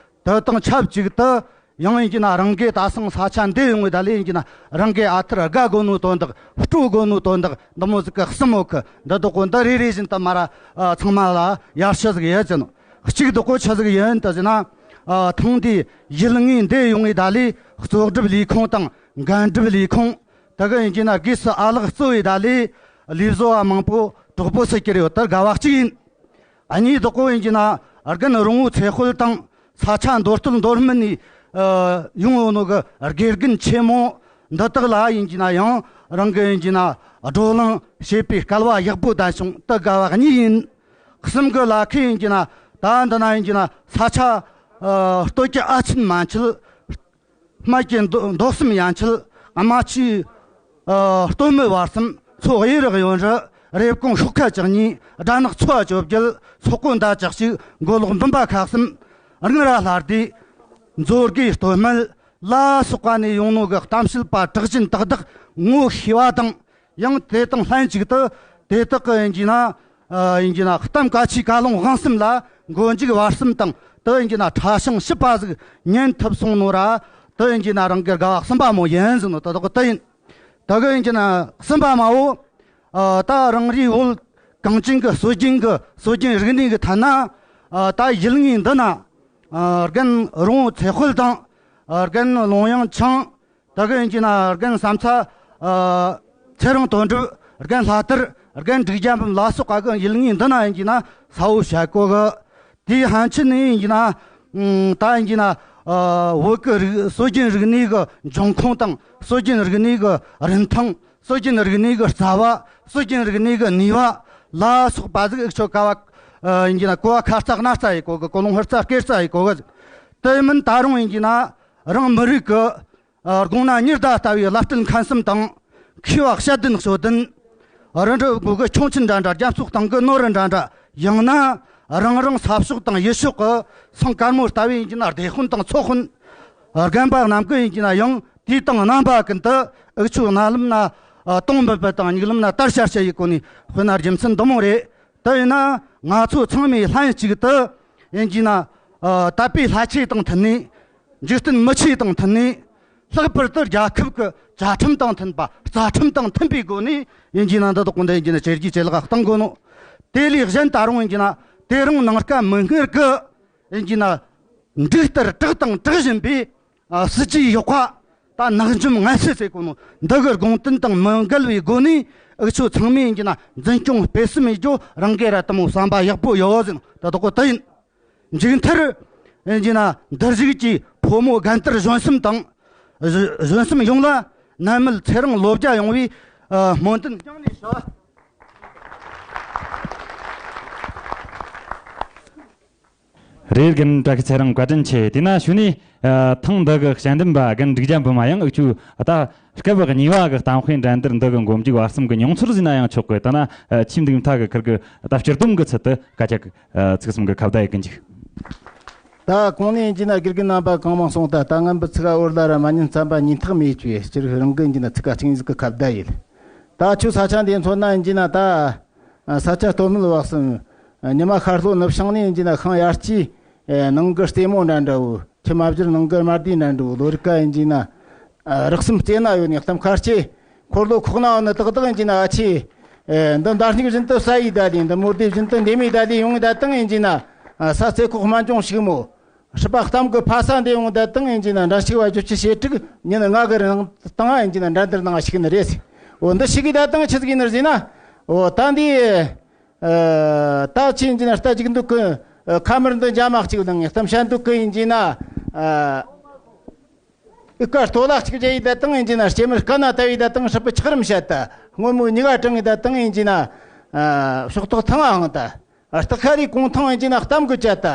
དེ་དང་ཆབས་ཅིག་ཏུ་ཡང་ཡིན་གྱི་ན་རང་གིས་ད་སང་ས་ཆ་འདི་ཡོང་བའི་ད་ལས་ཡིན་གྱི་ན་རང་གིས་ཨ་ཐུར་དགའ་དགོས་ནོ་དོན་དག། སྤྲོ་དགོས་ནོ་དོན་དག་འདི་མོ་ཟིག་གི་གསུམ་ཡོད་གི། འདི་དག་གོ་འདི་རེ་རེ་བཞིན་དུ་མར་ར་ཚང་མ་ལ་ཡར་ཞུ་ཟིག་ཡོད་ཟེར་ནོ། གཅིག་དག་གོ་ཆི་ཟིག་ཡིན་དུ་ཟེར་ན། ཨ། ཐེངས་འདིའི་ཡུལ་དངོས་འདི་ཡོང་བའི་ད་ལས་གཙོ་སྒྲུབ་ལས་ཁུངས་དང་འགན་སྒྲུབ་ལས་ཁུངས། དེ་གི་ཡིན་གྱི་ན་སྒོས་སུ་ཨ་ལགས་གཙོ་བའི་ད་ལས་ལས་བཟོ་བ་མང་པོ་གྲོགས་པོ་སུ་གྱུར་ཡོད། དེ་དགའ་བ་གཅིག་ཡིན། གཉིས་དག་གོ་ཡིན་གྱི་ན་རྒན་རོང་བོ་ཚེ་དཔལ་དང་ས་ཆ་མདོ་སྟོད་མདོ་སྨད་ནས། ཨ། ཡོང་ཡོད་ནོ་གི་དགེ་རྒན་ཆེན་མོ་འདི་དག་ལ་ཡིན་གྱི་ན་ཡང་རང་གི་ཡིན་གྱི་ན་བགྲོ་གླེང་བྱེད་པའི་སྐལ་བ་ཡག་པོ་ལྡན་བྱུང་། དེ་དགའ་བ་གཉིས་ཡིན། གསུམ་གི་ལ་ཁའི་ཡིན་གྱི་ན་ད་འདི་ན་ཡིན་གྱི་ན་ས་ཆ། ཨ། སྟོད་ཀྱི་ཨ་ཆེན་མན་ཆད། སྨད་ཀྱི་མདོ་མདོ་གསུམ་ཡན་ཆད། རྨ་ཆུའི། ཨ། སྟོད་སྨད་བར་གསུམ། མཚོ་གཡས་རུ་གཡོན་རུ། རེབ་གོང་ཤོག་ཁ་བཅུ་གཉིས། སྦྲ་ནག་ཚོ་བ་བཅོ་བརྒྱད། སོག་པོ་མདའ་བཅུ་གཅིག། མགོ་ལོག་འབུམ་པ་ཁག་གསུམ། སྔར་ར་ལྷ་སྡེ། མཛོད་དགེ་སྟོད་སྨད་ལ་སོགས་པ་ནས་ཡོང་ནོ་གི་གཏམ་བཤད་པ་གྲགས་ཅན་དག་དག་ངོ་ཤེས་པ་དང་། ཡང་དེ་དང་ལྷན་ཅིག་ཏུ་དེ་དག་གི་ཡིན་གྱི་ན། ཨ། ཡིན་གྱི་ན་གཏམ་གལ་ཆེའི་བཀའ་ལུང་དབང་གསུམ་ལ་མགོ་མཇུག་བར་གསུམ་དང་དུ་ཡིན་གྱི་ན་ཕྲ་ཞིང་ཞིབ་པ་ཟིག་ཉན་ཐུབ་སོང་ནོ་ར་དུ་ཡིན་གྱི་ན་རང་གི་དགའ་བ་གསུམ་པ་མོ་ཡིན་ཟེར་ནོ་དེ་དག་དུ་ཡིན། དེ་གི་ཡིན་གྱི་ན་གསུམ་པ་མ་བོ། ཨ། ད་རང་རེའི་བོད་གངས་ཅན་གྱི་སྲོལ་རྒྱུན་གྱི་སྲོལ་རྒྱུན་རིག་གནས་ཀྱི་ཐད་ན། ཨ། ད་ཡུལ་དངོས་འདི་ན། ཨ། རྒན་རོང་བོ་ཚེ་དཔལ་དང་། ཨ། རྒན་ལུང་དབྱངས་འཆང་། དེ་གི་ཡིན་གྱི་ན་རྒན་ས་མཚམས། ཨ། ཚེ་རིང་དོན་གྲུབ། རྒན་ལྷ་དར། རྒན་འབྲུག་རྒྱལ་འབུམ་ལ་སོགས་པ་གི་ཡུལ་དངོས་འདི་ན་ཡིན་གྱི་ན་གསལ་བོ་བཤད་གོ་གི། དེའི་ཕན་ཆད་ནས་ཡིན་གྱི་ན། ཨ། ད་ཡིན་གྱི་ན། ཨ། བོད་ཀྱི་རིག་སྲོལ་རྒྱུན་རིག་གནས་ཀྱི་འབྱུང་ཁུངས་དང་སྲོལ་རྒྱུན་རིག་གནས་ཀྱི་རིན་ཐང་། སྲོལ་རྒྱུན་རིག་གནས་ཀྱི་རྩ་བ། སྲོལ་རྒྱུན་རིག་གནས་ཀྱི་ནུས་པ་ལ་སོགས་པ་ཟིག་ཨུ་ཆོ་ཀ་བ། ཨ། ཡིན་གྱི་ན་གོ་བ་ཁ་རྩ་སྣ་རྩ་ཡེ་གོ་གི། གོ་ལོང་ཧུར་རྩ་སྐེ་རྩ་ཡེ་གོ་གི། དེ་མིན་ད་རུང་ཡིན་གྱི་ན་རང་མི་རིགས་ཀྱི། ཨ། དགུང་ན་ཉི་ཟླ་ལྟ་བུའི་བླ་སྤྲུལ་མཁན་གསུམ་དང་། མཁས་པ་བཤད་ལྡན་ཤོད་ལྡན། རི་འབྲོག་སྒོ་གི་ཁྱུང་ཆེན་འདྲ་འདྲ། རྒྱ་མཚོ་གཏིང་གི་ནོར་བུ་འདྲ་འདྲ། ཡང་ན་རང་རང་ས་ཕྱོགས་དང་ཡུལ་ཕྱོགས་ཀྱི་ཚང་དཀར་མོ་ལྟ་བུའི་ཡིན་གྱི་ན་སྡེ་དཔོན་དང་ཚོ་དཔོན། རྒན་པ་རྣམས་ཀྱི་ཡིན་གྱི་ན་ཡང་དུས་དང་རྣམ་པ་ཀུན་ཏུ་ཨུ་ཆོ་རྣ་ལམ་ན། ཨ། དུང་འབུད་འབུད་དང་མྱིག་ལམ་ན་དར་ཤར་ཤར་ཡེ་གོ་ནི་དཔེར་ན་རྒྱུ་མཚན་འདི་མོ་རེད། དེ་ཡིན་ན་ང་ཚོ་ཚང་མས་ལྷན་ཅིག་ཏུ་ཡིན་གྱི་ན། ཨ། དད་པའི་ལྷ་ཆོས་དང་མཐུན་ནས། འཇིག་རྟེན་མི་ཆོས་དང་མཐུན་ནས། ལྷག་པར་དུ་རྒྱལ་ཁབ་ཀྱི་བཅའ་ཁྲིམས་དང་མཐུན་པ། རྩ་ཁྲིམས་དང་མཐུན་པའི་སྒོ་ནས་ཡིན་གྱི་ན་འདི་དག་འདི་ཡིན་གྱི་ན་བཅོས་སྒྱུར་བྱེད་ལས་ཀ་གཏང་དགོས་ནོ། དེ་ལས་གཞན་ད་རུང་ཡིན་གྱི་ན་དེ་རིང་ནངས་ཀ་མིག་སྔར་གྱི་ཡིན་གྱི་ན་འབྲུག་ལྟར་གྲགས་དང་གྲགས་བཞིན་པའི་ཨ་སྲིད་ཇུས་ཡོག་པ། ད་ནག་འཇོམས་ངན་སེལ་ཟེར་གོ་ནོ་འདི་གི་དགོངས་དོན་དང་མི་འགལ་བའི་སྒོ་ནས་འུ་ཆོ་ཚང་མས་ཡིན་གྱི་ན་འཛིན་སྐྱོང་སྤེལ་གསུམ་ཡེད་རྒྱུ་རང་གི་ར་དེ་མོ་བསམ་པ་ཡག་པོ་ཡོད་ཟེར་ནོ་ད་དག་གོ་དེ་ཡིན། མཇུག་མཐར་ཡིན་གྱི་ན་འདིར་བཞུགས་ཀྱི་ཕོ་མོ་རྒན་དར་གཞོན་གསུམ་དང་། གཞོན་གསུམ་ཡོངས་ལ་ནད་མེད་ཚེ་རིང་ལོ་བརྒྱ་ཡོང་བའི་ཨ་སྨོན་འདུན་བསྐྱངས་ནས་ཞུ། རེད། རྒན་བཀྲ་ཤིས་ཚེ་རིང་བཀའ་དྲིན་ཆེ། དེས་ན་ཞུ་ནས་ཨ་ཐེངས་འདི་གི་དཔྱད་འདེམས་པ་རྒན་འབྲུག་རྒྱལ་འབུམ་མ་ཡང་འུ་ཆོ་ད་སྐབས་གཉིས་པ་གི་གཏམ་དཔེ་འགྲན་བསྡུར་འདི་གི་མགོ་མཇུག་བར་གསུམ་གི་མྱོང་ཚོར་ཟིན་ན་ཡང་ཆོག་གི། ད་ན་ཨ་ཆེས་མཇུག་མཐའ་གི་ཁུར་གི་ད་སྤྱིར་བཏང་གི་ཚུལ་དུ་སྐད་ཆ་གི་ཨ་ཚིག་གསུམ་གི་ཁ་བརྡ་ཡེད་གི་འཇུག། ད་གོང་ནས་ཡིན་གྱི་ན་དགེ་རྒན་རྣམ་པ་གང་མང་གསུངས་ད། ད་ངན་པའི་ཚིག་འོར་ལ་ར་མ་ཉན་བསམ་པ་ཉིན་ཐག་མེད་ཅེས་སྤྱིར་རང་གི་ཡིན་གྱི་ན་ཚིག་ཁ་གཅིག་གཉིས་ཟིག་གི་ཁ་བརྡ་ཡིན། ད་ཆུ་ས་ཆ་འདི་མཚོན་ན་ཡིན་གྱི་ན་ད་ས་ཆ་སྟོད་སྨད་བར་གསུམ། ཉི་མ་ཤར་ལྷོ་ནུབ་བྱང་ནས་ཡིན་གྱི་ན་ཤིང་ཡར་སྐྱེས་ནང་གི་རྩེ་མོ་འདྲ་འདྲ་བོ། ཁྱི་མ་བཞུར་ནང་གི་དམར་དུས་འདྲ་འདྲ་བོ། ལོ་རིགས་ཀ་ཡིན་གྱི་ན་རགས་སམ་རྩེ་ན་ཡོད་ནས་གཏམ་ཁ་ཆེ། འཁོར་ལོ་ཁོག་ན་ཡོད་ནི་ཏག་ཏག་ཡིན་གྱི་ན་ཨ་ཆེ། འདི་མདའ་སྨྱུག་བཞིན་དུ་ས་ཡི་ད་ལི། འདི་མོ་རྡེ་བཞིན་དུ་འདེ་མི་ད་ལི་ཡོང་ད་དང་ཡིན་གྱི་ན་ས་རྩེ་ཁོག་སྨན་ལྗོངས་ཕྱུག་མོ། སྲིད་པ་གཏམ་གི་ཕ་ས་འདི་ཡོང་ད་དང་ཡིན་གྱི་ན་འདྲ་ཞིག་བ་བརྗོད་ཀྱི་བྱེད་དྲུག་ཉིན་ལྔ་གི་རིང་དང་ཡིན་གྱི་ན་འགྲན་བསྡུར་ནང་ཞུགས་ནི་རེད། འོ་འདི་ཞུགས་གི་ད་དང་ཆི་ཟིག་ཡིན་ནི་ཟེར་ན། འོ་ད་འདི་ཨ་ད་ཆི་ཡིན་གྱི་ན་རྟ་ཅིག་འདུག་གི། ཨ་ཁ་མར་འདི་འཇའ་མ་གཅིག་ལངས་ངས་གཏམ་བཤད་འདུག་གི་ཡིན་གྱི་ན། ཨ་ཨི་ཀ་སྟོད་ལ་གཅིག་རྒྱ་ཡི་ད་དང་ཡིན་གྱི་ན་སྐྱེ་མར་དཀའ་ན་ལྟ་བའི་ད་དང་སྲིད་པའི་ཆགས་རིམ་བཤད་ད། སྔོན་མོ་གཉིས་ཀ་དྲངས་ངི་ད་དང་ཡིན་གྱི་ན། ཨ་ཕྱོགས་ཐོག་ཐང་ཨང་ད། སྟག་ཤ་རའི་གོང་ཐང་ཡིན་གྱི་ན་གཏམ་གི་བཅད་ད།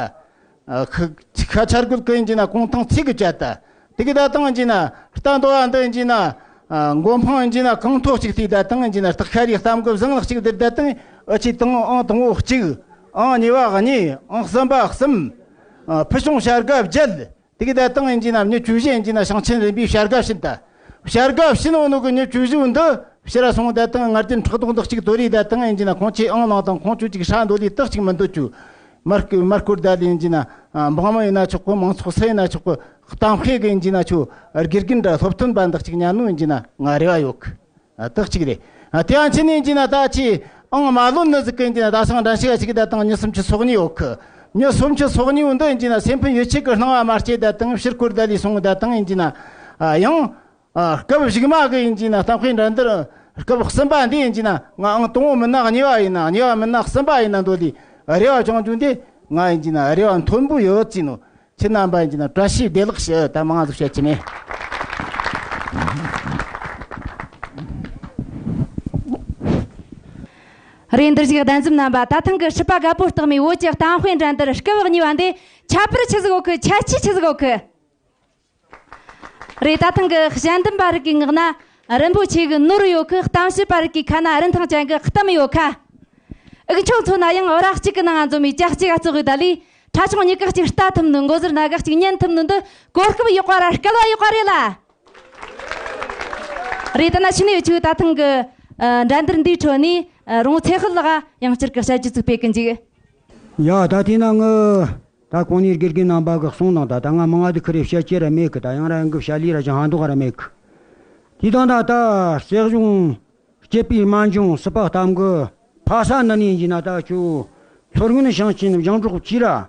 ཨ་ཁ་ཁ་ཆར་གོལ་གི་ཡིན་གྱི་ན་གོང་ཐང་ཚིག་གི་བཅད་ད། དེ་གི་ད་དང་ཡིན་གྱི་ན་རྟ་འདོ་བ་འདི་ཡིན་གྱི་ན། ཨ་མགོ་འཕང་ཡིན་གྱི་ན་གང་ཐོག་གཅིག་དེ་ད་དང་ཡིན་གྱི་ན་སྟག་ཤ་རའི་གཏམ་གི་བཟང་ལག་གཅིག་དེར་ད་དང་ཨ་ཆི་དང་ཨང་དང་བོ་གཅིག་ཨང་གཉིས་པ་གཉིས། ཨང་གསུམ་པ་གསུམ། ཨ་ཕུ་ཆུང་བྱ་དགའ་བརྒྱད། དེ་གི་ད་དང་ཡིན་གྱི་ན་མྱི་བཅུ་བཞི་ཡིན་གྱི་ན་ཞིང་ཆེན་རིམ་པའི་བྱ་དགའ་བྱིན་ད། བྱ་དགའ་བྱིན་འོ་ནོ་གི་མྱི་བཅུ་བཞི་འདི་ཕྱིར་ར་སོང་ད་དང་ང་རྒྱལ་ཕྲག་དོག་འདི་གཅིག་དོ་རི་ད་དང་ཡིན་གྱི་ན་ཁོང་ཆེ་ཨང་ནང་དང་ཁོང་ཆུ་གཅིག་ཧྲ་འདོ་ལི་དག་གཅིག་མི་འདོད་ཆུ། མར་ཀུ་མར་ཀུར་ད་ལི་ཡིན་གྱི་ན་འབངས་མི་ཡིན་ན་ཆོག་གི། མང་ཚོགས་སུ་ཡིན་ན་ཆོག་གི། གཏམ་དཔེ་གི་ཡིན་གྱི་ན་ཆོ་དགེ་རྒན་འདྲ་སློབ་སྟོན་པ་འདི་གཅིག་ཉན་ནོ་ཡིན་གྱི་ན་ང་རེ་བ་ཡོད་གི། ཨ་དག་ཅིག་རེད། ཨ་དེ་ཡང་ཕྱིན་ནས་ཡིན་གྱི་ན་ད་ཅི་ཨང་མ་ལོན་ནི་ཟིག་གི་ཡིན་གྱི་ན་ད་སང་འགྲན་ཞུགས་ཅིག་ད་དང་མྱི་སུམ་ཅུ་སོ་གཉིས་ཡོད་གི། མྱི་སུམ་ཅུ་སོ་གཉིས་འདི་ཡིན་གྱི་ན་སེམས་ཕན་ཡོད་ཆེད་ཀྱི་སྣང་བ་མ་སྐྱེས་ད་དང་ཕྱིར་སྐོར་ད་ལས་སོང་ད་དང་ཡིན་གྱི་ན། ཨ་ཡང་ཨ་སྐབས་གཞུག་མ་གི་ཡིན་གྱི་ན་གཏམ་དཔེ་འགྲན་བསྡུར་སྐབས་གསུམ་པ་འདི་ཡིན་གྱི་ན་ང་ཨང་དང་བོ་མིན་ན་གཉིས་པ་ཡིན་ན། གཉིས་པ་མིན་ན་གསུམ་པ་ཡིན་ན་འདོད་ལི་རེ་བ་བཅང་རྒྱུ་འདི་ང་ཡིན་གྱི་ན་རེ་བ་མཐོན་པོ་ཡོད་ཅེས་ནོ། ཁྱེད་རྣམ་པ་ཡིན་གྱི་ན་བཀྲ་ཤིས་བདེ་ལེགས་ཞུ། ད་མང་ཟིག་བཤད་ཀྱི་མེད། རེད། འདིར་བཞུགས་གདན་འཛོམས་རྣམ་པ། ད་ཐེངས་ཀྱི་སྲིད་པ་རྒད་པོ་རྟགས་མའི་བོད་ཀྱི་གཏམ་དཔེ་འགྲན་བསྡུར་སྐབས་གཉིས་པ་འདི་ཁྱད་པར་ཆི་ཟིག་ཡོད་གི། ཁྱད་ཆོས་ཆི་ཟིག་ཡོད་གི། རེད། ད་ཐེངས་ཀྱི་དཔྱད་འདེམས་པ་རིགས་ཀྱི་ངག་ན་རིན་པོ་ཆེ་གི་ནོར་ཡོད་གི། གཏམ་བཤད་པ་རིགས་ཀྱི་ཁ་ན་རིན་ཐང་ཅན་གི་གཏམ་ཡོད་ཁ། འུ་ཆོ་མཚོན་ན་ཡང་ར་གཅིག་གི་ནང་ང་འཛོམས་པའི་ཅག་གཅིག་ག་ཙོག་གི་ད་ལི་ཁྲ་ཆུང་གཉིས་ཀ་གཅིག་ལྟ་ཐུབ་ནི། མགོ་ཟུར་ན་ག་གཅིག་ཉན་ཐུབ་ནི་འདི་གོ་སྐབས་ཡག་པ་ར་སྐལ་བ་ཡག་པ་རེད་ལ། རེད། ད་ན་ཕྱི་ནས་འུ་ཆོས་ད་ཐེངས་ཀྱི་ཨ་འགྲན་བསྡུར་འདིའི་ཁྲོད་ནས་ཨ་རོང་ཚེ་དཔལ་ལགས་ཡང་བསྐྱར་གྱི་དཔྱད་བརྗོད་ཅིག་སྤེལ་གི་འཇུག། ཡ། ད་དེས་ན་ངི་ད་གོང་ནས་དགེ་རྒན་རྣམ་པ་གིས་གསུངས་དང་། ད་ད་ང་མང་ང་དེ་ཁི་རེ་བཤད་རྒྱུ་ར་མེད་གི། ད་ཡང་ར་ཡང་གི་བཤད་ལས་ར་ཅང་ཧ་འདུག་ར་མེད་གི། དེ་དང་ད་ད་རྩེ་གཞུང་སྐྱིད་པའི་སྨན་ལྗོངས་སྲིད་པ་གཏམ་གི་ཕ་ས་འདི་ནས་ཡིན་གྱི་ན་ད་ཁྱོད་མཚོ་སྔོན་ཞིང་ཆེན་རྒྱང་སྒྲོག་ཅེས་ར།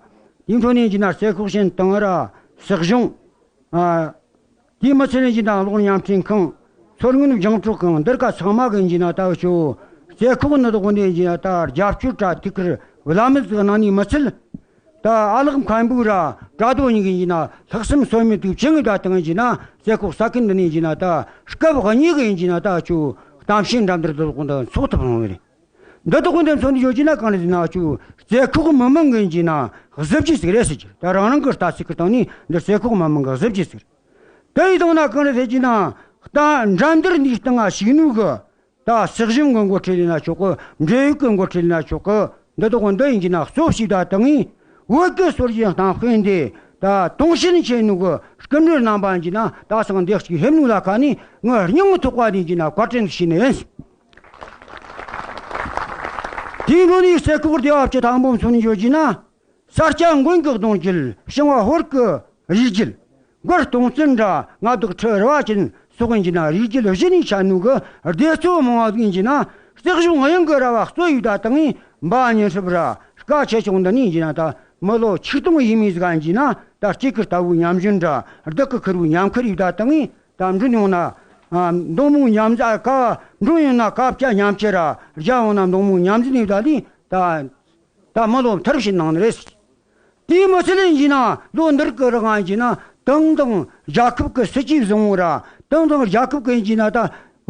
དེའི་འཕྲོ་ནས་ཡིན་གྱི་ན་རྩེ་ཁོག་ཞིང་དང་ར་སྲིད་གཞུང་། ཨ། དེའི་མི་ཚད་ཡིན་གྱི་ན་གློག་བརྙན་འཕྲིན་ཁང་། མཚོ་སྔོན་རྒྱང་སྒྲོག་ཁང་། འདིར་ཀ་ཚང་མ་གི་ཡིན་གྱི་ན་ད་ཁྱོད་རྩེ་ཁོག་ནི་དག་འདི་ཡིན་གྱི་ན་ད་རྒྱབ་སྐྱོར་དྲ་ཐུག་གི་བླ་མེད་ཟིག་གནང་ནི་མི་ཚད། ད་ཨ་ལགས་མཁན་པོ་ར་བྲག་རྡོ་གཉིས་ཀྱི་ཡིན་གྱི་ན་ལྷག་བསམ་ཟོལ་མེད་དུ་ཆེ་ངེས་ད་དང་ཡིན་གྱི་ན་རྩེ་ཁོག་ས་ཁུལ་འདི་ནས་ཡིན་གྱི་ན་ད་སྐབས་གཉིས་གི་ཡིན་གྱི་ན་ད་ཁྱོད་གཏམ་བཤད་འགྲན་བསྡུར་དེ་དག་འདི་འཚོགས་ཐུབ་སོང་བ་རེད། འདི་དག་འདི་མཚོན་ནས་ཡོད་ཀྱི་ན་གང་རེད་ཟེར་ན་ཁྱོད་རྩེ་ཁོག་མི་མང་གི་ཡིན་གྱི་ན་གཟི་བརྗིད་ཟིག་རེད་ཟེར་གྱི། ད་རང་རང་གི་ལྟ་ཚུལ་གི་སྟེང་ནས་འདི་རྩེ་ཁོག་མི་མང་གི་གཟི་བརྗིད་ཟིག་རེད། དེ་ཡི་དང་ན་གང་རེད་ཟེར་གྱི་ན། ད་འགྲན་བསྡུར་འདིའི་སྟེང་ང་ཞུགས་ནོ་གི་ད་སྲིད་གཞུང་གི་འགོ་ཁྲིད་ཡིན་ན་ཆོག་གི། འབྲེལ་ཡོད་ཀྱི་འགོ་ཁྲིད་ཡིན་ན་ཆོག་གི། འདི་དག་འདི་ཡིན་གྱི་ན་གཙོ་བྱས་ད་དང་ངས་བོད་ཀྱི་སྲོལ་རྒྱུན་གཏམ་དཔེ་འདི་ད་དུང་ཕྱུར་ཆེ་ནོ་གི་སྐུ་མགྲོན་རྣམ་པ་ཡིན་གྱི་ན་ད་སང་འདི་གཅིག་ཕེབས་ནོ་ལ་ཁ་ནས་ངའི་སྙིང་ཐག་པ་ནས་ཡིན་གྱི་ན་བཀའ་དྲིན་ཞུས་ནི་ཡིན། དེའི་འཕྲོ་ནས་རྩེ་ཁོག་སྡེ་བ་བཅུ་ཐམ་པོ་མཚོན་ནས་ཡོད་ཀྱི་ན། ས་སྐྱ་མགོན་གྱི་གདུང་རྒྱུད། ཞིང་བ་ཧོར་གྱི་རིགས་རྒྱུད། མགར་སྟོང་བཙན་ར་མངའ་བདག་ཁྲི་རལ་པ་ཅན་སོགས་ཡིན་གྱི་ན་རིགས་རྒྱུད་བཞི་ནས་ཆད་ནོ་གི་སྡེ་ཚོ་མང་བ་ཟིག་ཡིན་གྱི་ན། སྲིད་གཞུང་གཡང་གི་ར་བ་གཙོ་ཡིན་ད་དང་ངི་འབའ་ཉི་ཧྲིབ་ར་སྐ་ཆེ་ཆུང་འདི་ནས་ཡིན་གྱི་ན། ད་མི་ལོ་ཆིག་སྟོང་ཡས་མས་ཟིག་ཡིན་གྱི་ན། ད་སྐྱེ་ཁུར་ལྟ་བུའི་ཉམས་ཞན་ར་སྡུག་གི་ཁུར་བའི་ཉམས་ཁུར་ཡིན་ད་དང་ངི་ད་མགྲོན་ཡོང་ན། ཨ། མདུང་མོ་མཉམ་འཛིན་ཀ་མགྲོན་ཡོང་ན་ཀ་བཀྱག་མཉམ་སྐྱེལ་ར། རྒྱ་ཡོང་ན་མདུང་མོ་མཉམ་འཛིན་ཡིན་ད་ལི་ད། ད་མི་ལོ་མཐར་ཕྱིན་གནང་ནི་རེད། དེའི་མི་ཚད་ལ་ཡིན་གྱི་ན་ལོ་འདིར་གི་རིང་ང་ཡིན་གྱི་ན་ཏང་དང་རྒྱལ་ཁབ་ཀྱི་སྲིད་ཇུས་བཟང་བོ་ར། ཏང་དང་རྒྱལ་ཁབ་ཀྱི་ཡིན་གྱི་ན་ད་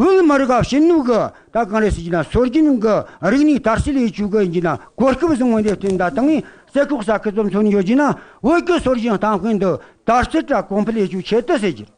བོད་མི་རིགས་ཀ་བྱིན་ནོ་གི་ད་གང་རེད་ཟེར་གྱི་ན་སྲོལ་རྒྱུན་གི་རིག་གནས་དར་སྲོལ་ཡེད་རྒྱུ་གི་ཡིན་གྱི་ན་གོ་སྐབས་བཟང་བོ་འདི་བསྟན་ད་དང་ངི་སེ་ཁོག་ས་ཁུལ་ཙམ་མཚོན་ཡོད་གྱི་ན། བོད་ཀྱི་སྲོལ་རྒྱུན་གཏམ་དཔེ་འདི་དར་སྲོལ་ར་གོང་འཕེལ་ཡེད་རྒྱུའི་ཆེད་དུ་ཟེར་གྱི།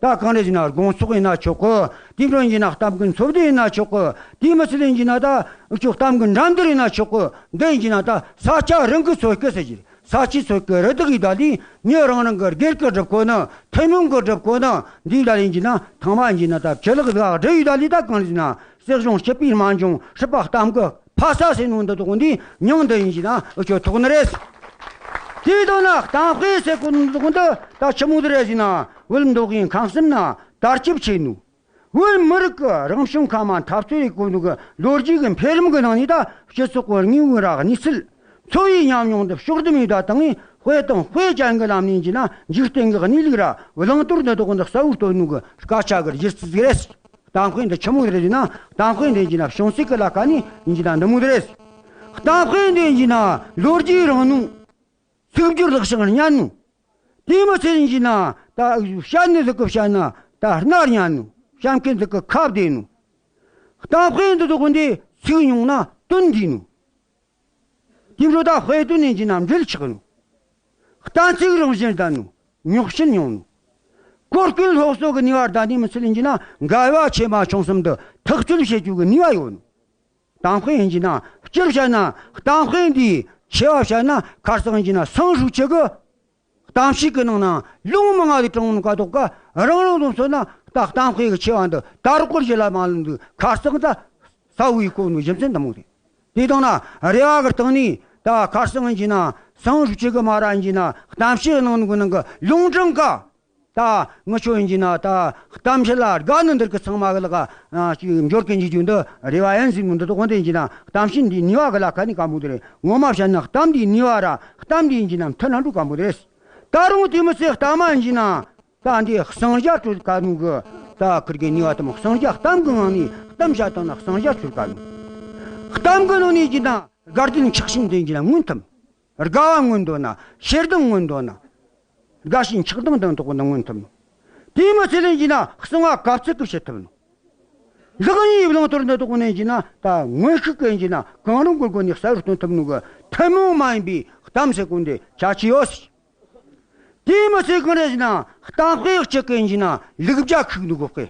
ད་གང་རེད་ཟེར་ན་དགོང་ཚོགས་ཡིན་ན་ཆོག་གི། དེ་འཕྲོ་ཡིན་ན་གཏམ་གི་འཚོ་བསྡད་ཡིན་ན་ཆོག་གི། དེ་མི་ཚད་ཡིན་ན་ད་འུ་ཆོ་གཏམ་གི་འགྲན་བསྡུར་ཡིན་ན་ཆོག་གི། འདི་ཡིན་ན་ད་ས་ཆ་རང་གི་ཚོད་སྐུ་ཟེར་གྱི། ས་ཆའི་ཚོད་སྐུ་རི་དྭགས་ཡིན་ད་ལི་མྱི་རང་རང་གི་སྒེར་གི་སྒྲུབ་གོ་ནི། ཐུན་མོང་གི་སྒྲུབ་གོ་ནི། འདི་ད་ཡིན་གྱི་ན་ཐང་མ་ཡིན་གྱི་ན་ད་ཆེ་ལག་ཟ་སྒྲུབ་ཡིན་ད་ལི། ད་གང་རེད་ཟེར་ན་སྲིད་གཞུང་སྤྱི་པའི་སྨན་ལྗོངས་སྲིད་པ་གཏམ་གི་ཕ་ས་ཟེར་ནོ་འདི་དག་འདི་མྱིང་འདི་ཡིན་གྱི་ན་འུ་ཆོ་ཐོགས་ནི་རེད། དེའི་དོན་ན་གཏམ་དཔེ་ཟེར་གོ་ནོ་འདི་ད་ཆི་མོ་དེ་རེད་ཟེར་ན། བོད་མདོ་དབུས་ཁམས་གསུམ་ན་དར་ཁྱབ་ཆེ་ནོ། བོད་མི་རིགས་ཀྱི་རང་བྱུང་ཁམས་མ་འཐབ་རྩོད་ཡེད་གོ་ནོ་གི་ལོ་རྒྱུས་ཀྱི་འཕེལ་རིམ་གྱི་ནང་ནས་ད་སྤྱི་ཚོགས་ཀྱི་དངོས་པོ་ར་གནས་ཚུལ། འཚོ་བའི་ཉམས་མྱོང་འདི་ཕྱོགས་བསྡོམས་ཡེད་ད་དང་ངས་དཔེ་དང་དཔེ་ཅན་གྱི་ལམ་ནས་ཡིན་གྱི་ན་འཇིག་རྟེན་གྱི་གནས་ལུགས་ར་བླང་དོར་འདི་དག་འདི་གསལ་བོ་སྟོན་ནོ་གི་སྐད་ཆ་གི་སྒྱུ་རྩལ་ཟིག་རེད། གཏམ་དཔེ་འདི་ཆི་མོ་རེད་ཟེར་ན། གཏམ་དཔེ་འདི་ཡིན་གྱི་ན་བྱུང་ཚུལ་གྱི་ལ་ཁ་ནས་ཡིན་གྱི་ན་འདི་མོ་རེད། གཏམ་དཔེ་འདི་ཡིན་གྱི་ན་ལོ་རྒྱུས་རིང་ནོ། ཚིག་སྦྱོར་ལེགས་ཤིང་སྙན་ནོ། དེ་མི་ཚད་ཡིན་གྱི་ན་ད་བཤད་ནི་ཟིག་གི་བཤད་ན་ད་སྣ་སྙན་ནོ། བཤད་མཁན་ཟིག་གི་ཁ་བདེ་ནོ། གཏམ་དཔེ་འདི་དག་འདི་ཚིག་ཉུང་ན་དོན་འདུས་ནོ། དེ་འཕྲོ་ད་དཔེ་དོན་ཡིན་གྱི་ན་འབྲེལ་ཆགས་ནོ། གཏན་ཚིགས་རང་བཞིན་ལྡན་ནོ། རྙོག་ཞེན་ཉུང་ནོ། གོ་སྐོན་སློབ་གསོ་གི་ནུས་པ་ལྡན་ནི་མི་ཚད་ཡིན་གྱི་ན་འགལ་བ་ཆེ་མ་ཆུང་གསུམ་དུ་ཐག་གཅོད་བྱེད་རྒྱུ་གི་ནུས་པ་ཡོད་ནོ། གཏམ་དཔེ་ཡིན་གྱི་ན་སྤྱིར་བཤད་ན་གཏམ་དཔེ་འདིའི་ཆེ་བ་བཤད་ན་ཁ་སང་ཡིན་གྱི་ན་སང་ཧྲུའུ་ཅི་གི་གཏམ་བཤད་གི་ནང་ན་ལུང་མང་ང་ལས་དྲངས་ནོ་ག་དོག་ག། རང་རང་ལུང་མཚོན་ན་ད་གཏམ་དཔེ་གི་ཆེ་བ་འདི་ད་རུ་སྐོར་ཞིག་ལ་མ་ལུང་འདུག། ཁ་སང་ད་ས་བོའི་གོ་ནོ་རྒྱུ་མཚན་འདི་མོ་རེད། དེ་དང་ན་རེ་བ་གི་སྟེང་ནས་ད་ཁ་སང་ཡིན་གྱི་ན་སང་ཧྲུའུ་ཅི་གི་མ་ར་ཡིན་གྱི་ན་གཏམ་བཤད་གནང་ནོ་གི་ནང་གི་ལུང་དྲངས་ག། ད་ངི་ཆོ་ཡིན་གྱི་ན་ད་གཏམ་བཤད་ལ་དགའ་ནི་འདིར་གི་ཚང་མ་གི་ལ་ག་ཅིག་འབྱོར་གི་འཇུག་རྒྱུ་འདི་རེ་བ་ཡིན་ཟིན་མོ་འདི་དག་འོན་ཏེ་ཡིན་གྱི་ན་གཏམ་བཤད་འདི་ནུས་པ་གི་ལ་ཁ་ནི་ག་མོ་དེ་རེད། ངོ་མ་བཤད་ན་གཏམ་འདིའི་ནུས་པ་ར་གཏམ་འདི་ཡིན་གྱི་ན་མཐུན་ན་འགྲོ་ག་མོ་དེ་རེད། ད་རུང་དེ་མི་ཚེ་གཏམ་མ་ཡིན་གྱི་ན་ད་འདི་གསང་རྒྱ་གྲོལ་ག་ནོ་གི་ད་ཁིར་གི་ནུས་པ་དེ་མོ་གསང་རྒྱ་གཏམ་གི་ངང་ནས་གཏམ་བཤད་བཏང་ན་གསང་རྒྱ་གྲོལ་ག་ནོ། གཏམ་གི་ནང་ནས་ཡིན་གྱི་ན་དགའ་ལྡན་ཆགས་ཞེན་དེ་ཡིན་གྱི་ན་མངོན་ཐུབ། དགའ་བ་མངོན་འདོད་ན། ཞེ་སྡང་མངོན་འདོད་ན། དགའ་ཞེན་ཆགས་སྡང་དང་དོགས་པ་མངོན་ཐུབ་ནོ། དེའི་མི་ཚད་ལ་ཡིན་གྱི་ན་གསང་བ་གབ་ཚིག་གིས་བྱེད་ཐུབ་ནོ། ལེགས་ཉེས་བླང་དོར་འདི་དག་ནས་ཡིན་གྱི་ན་ད་མངོན་ཤུགས་ཀྱིས་ཡིན་གྱི་ན་གང་རུང་གི་སྒོ་ནས་གསལ་བོར་སྟོན་ཐུབ་ནོ་གི་ཐུན་མོང་མ་ཡིན་པའི་གཏམ་ཟེར་གོ་འདི་ཁྱད་ཆོས་ཡོད། དེའི་མི་ཚད་གང་རེད་ཟེར་ན་གཏམ་དཔེ་གཅིག་གིས་ཡིན་གྱི་ན་ལུག་བརྒྱ་ཁུག་ནོ་གོ་དཔེ།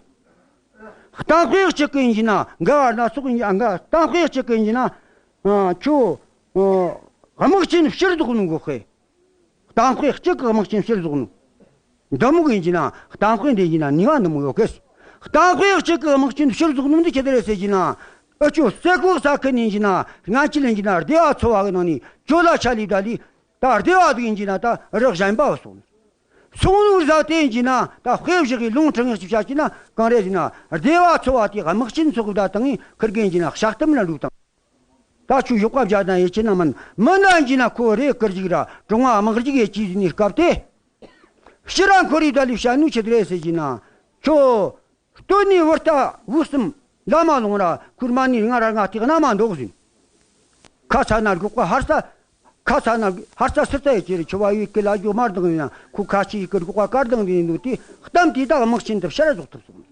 གཏམ་དཔེ་གཅིག་གིས་ཡིན་གྱི་ན་འགལ་བ་སྣ་ཚོགས་ཡིན་གྱི་ན། གཏམ་དཔེ་གཅིག་གིས་ཡིན་གྱི་ན་ཁྱོད་དམག་ཆེན་ཕྱིར་རྫོགས་ནོ་གོ་དཔེ། གཏམ་དཔེ་གཅིག་གིས་དམག་ཆེན་ཕྱིར་རྫོགས་ནོ། འདི་མོ་གི་ཡིན་གྱི་ན་གཏམ་དཔེ་འདི་ཡིན་གྱི་ན་ནུས་པ་འདི་མོ་ཡོད་གི། གཏམ་དཔེ་གཅིག་གིས་དམག་ཆེན་ཕྱིར་རྫོགས་ནོ་འདི་ཆི་དེ་རེད་ཟེར་གྱི་ན། འུ་ཆོ་རྩེ་ཁོག་ས་ཁུལ་ནས་ཡིན་གྱི་ན་སྔ་ཕྱི་ལ་ཡིན་གྱི་ན་སྡེ་བ་ཚོ་བ་གི་ནང་ནས་ཇོ་ལ་ཆ་ལི་ད་ལི། ད་སྡེ་བ་དེ་ཡིན་གྱི་ན་ད་རི་གཞན་པ་བ་སོང་། སོང་ནོ་ཟ་དེ་ཡིན་གྱི་ན་ད་དཔེ་བཞག་གི་ལུང་དྲངས་ཡག་ཅིག་བྱ་གྱི་ན་གང་རེད་ཟེར་ན། སྡེ་བ་ཚོ་བ་དེ་དམག་ཆེན་ཚོགས་ད་དང་ངས་ཁིར་གི་ཡིན་གྱི་ན་ཤག་ཏམ་ལ་འགྲོ་དང་། ད་ཆུ་ཡོག་པ་བྱ་དང་ཡེ་ཆེ་ན་མིན་མིན་ན་ཡིན་གྱི་ན་ཁོ་རེ་ཀིར་ཅིག་ར་གྲོང་བ་དམག་ཅིག་ཡེ་ཅི་ཟིན་ནི་སྐབས་དེ། ཕྱིར་ར་འཁོར་རི་ད་ལི་བྱ་ནུ་ཆི་དེ་རེད་ཟེར་གྱི་ན། ཁྱོད། སྟོད་ནས་བུ་རྟ་བུ་གསུམ་ལ་མ་ལོང་ར་ཁུར་མ་ནི་ང་ར་ང་ཐེག་ན་མ་འདུག་ཟིན། ཁ་ཚ་ན་སྒུག་པ་ཧར་ས། ཁ་ཚ་ན་ཧར་ས་སི་ཚ་ཡི་ཅེར་ཆུ་བ་ཡུལ་གི་ལ་རྒྱུ་མར་དང་ཡིན་ན་ཁུ་ཁ་ཆི་ཡི་གི་སྒུག་པ་དཀར་དང་དེ་ཡིན་འདུག་དེ་གཏམ་དེ་དག་དམག་ཆེན་དུ་ཕྱིར་ར་རྫོགས་ཐུབ་སོང་།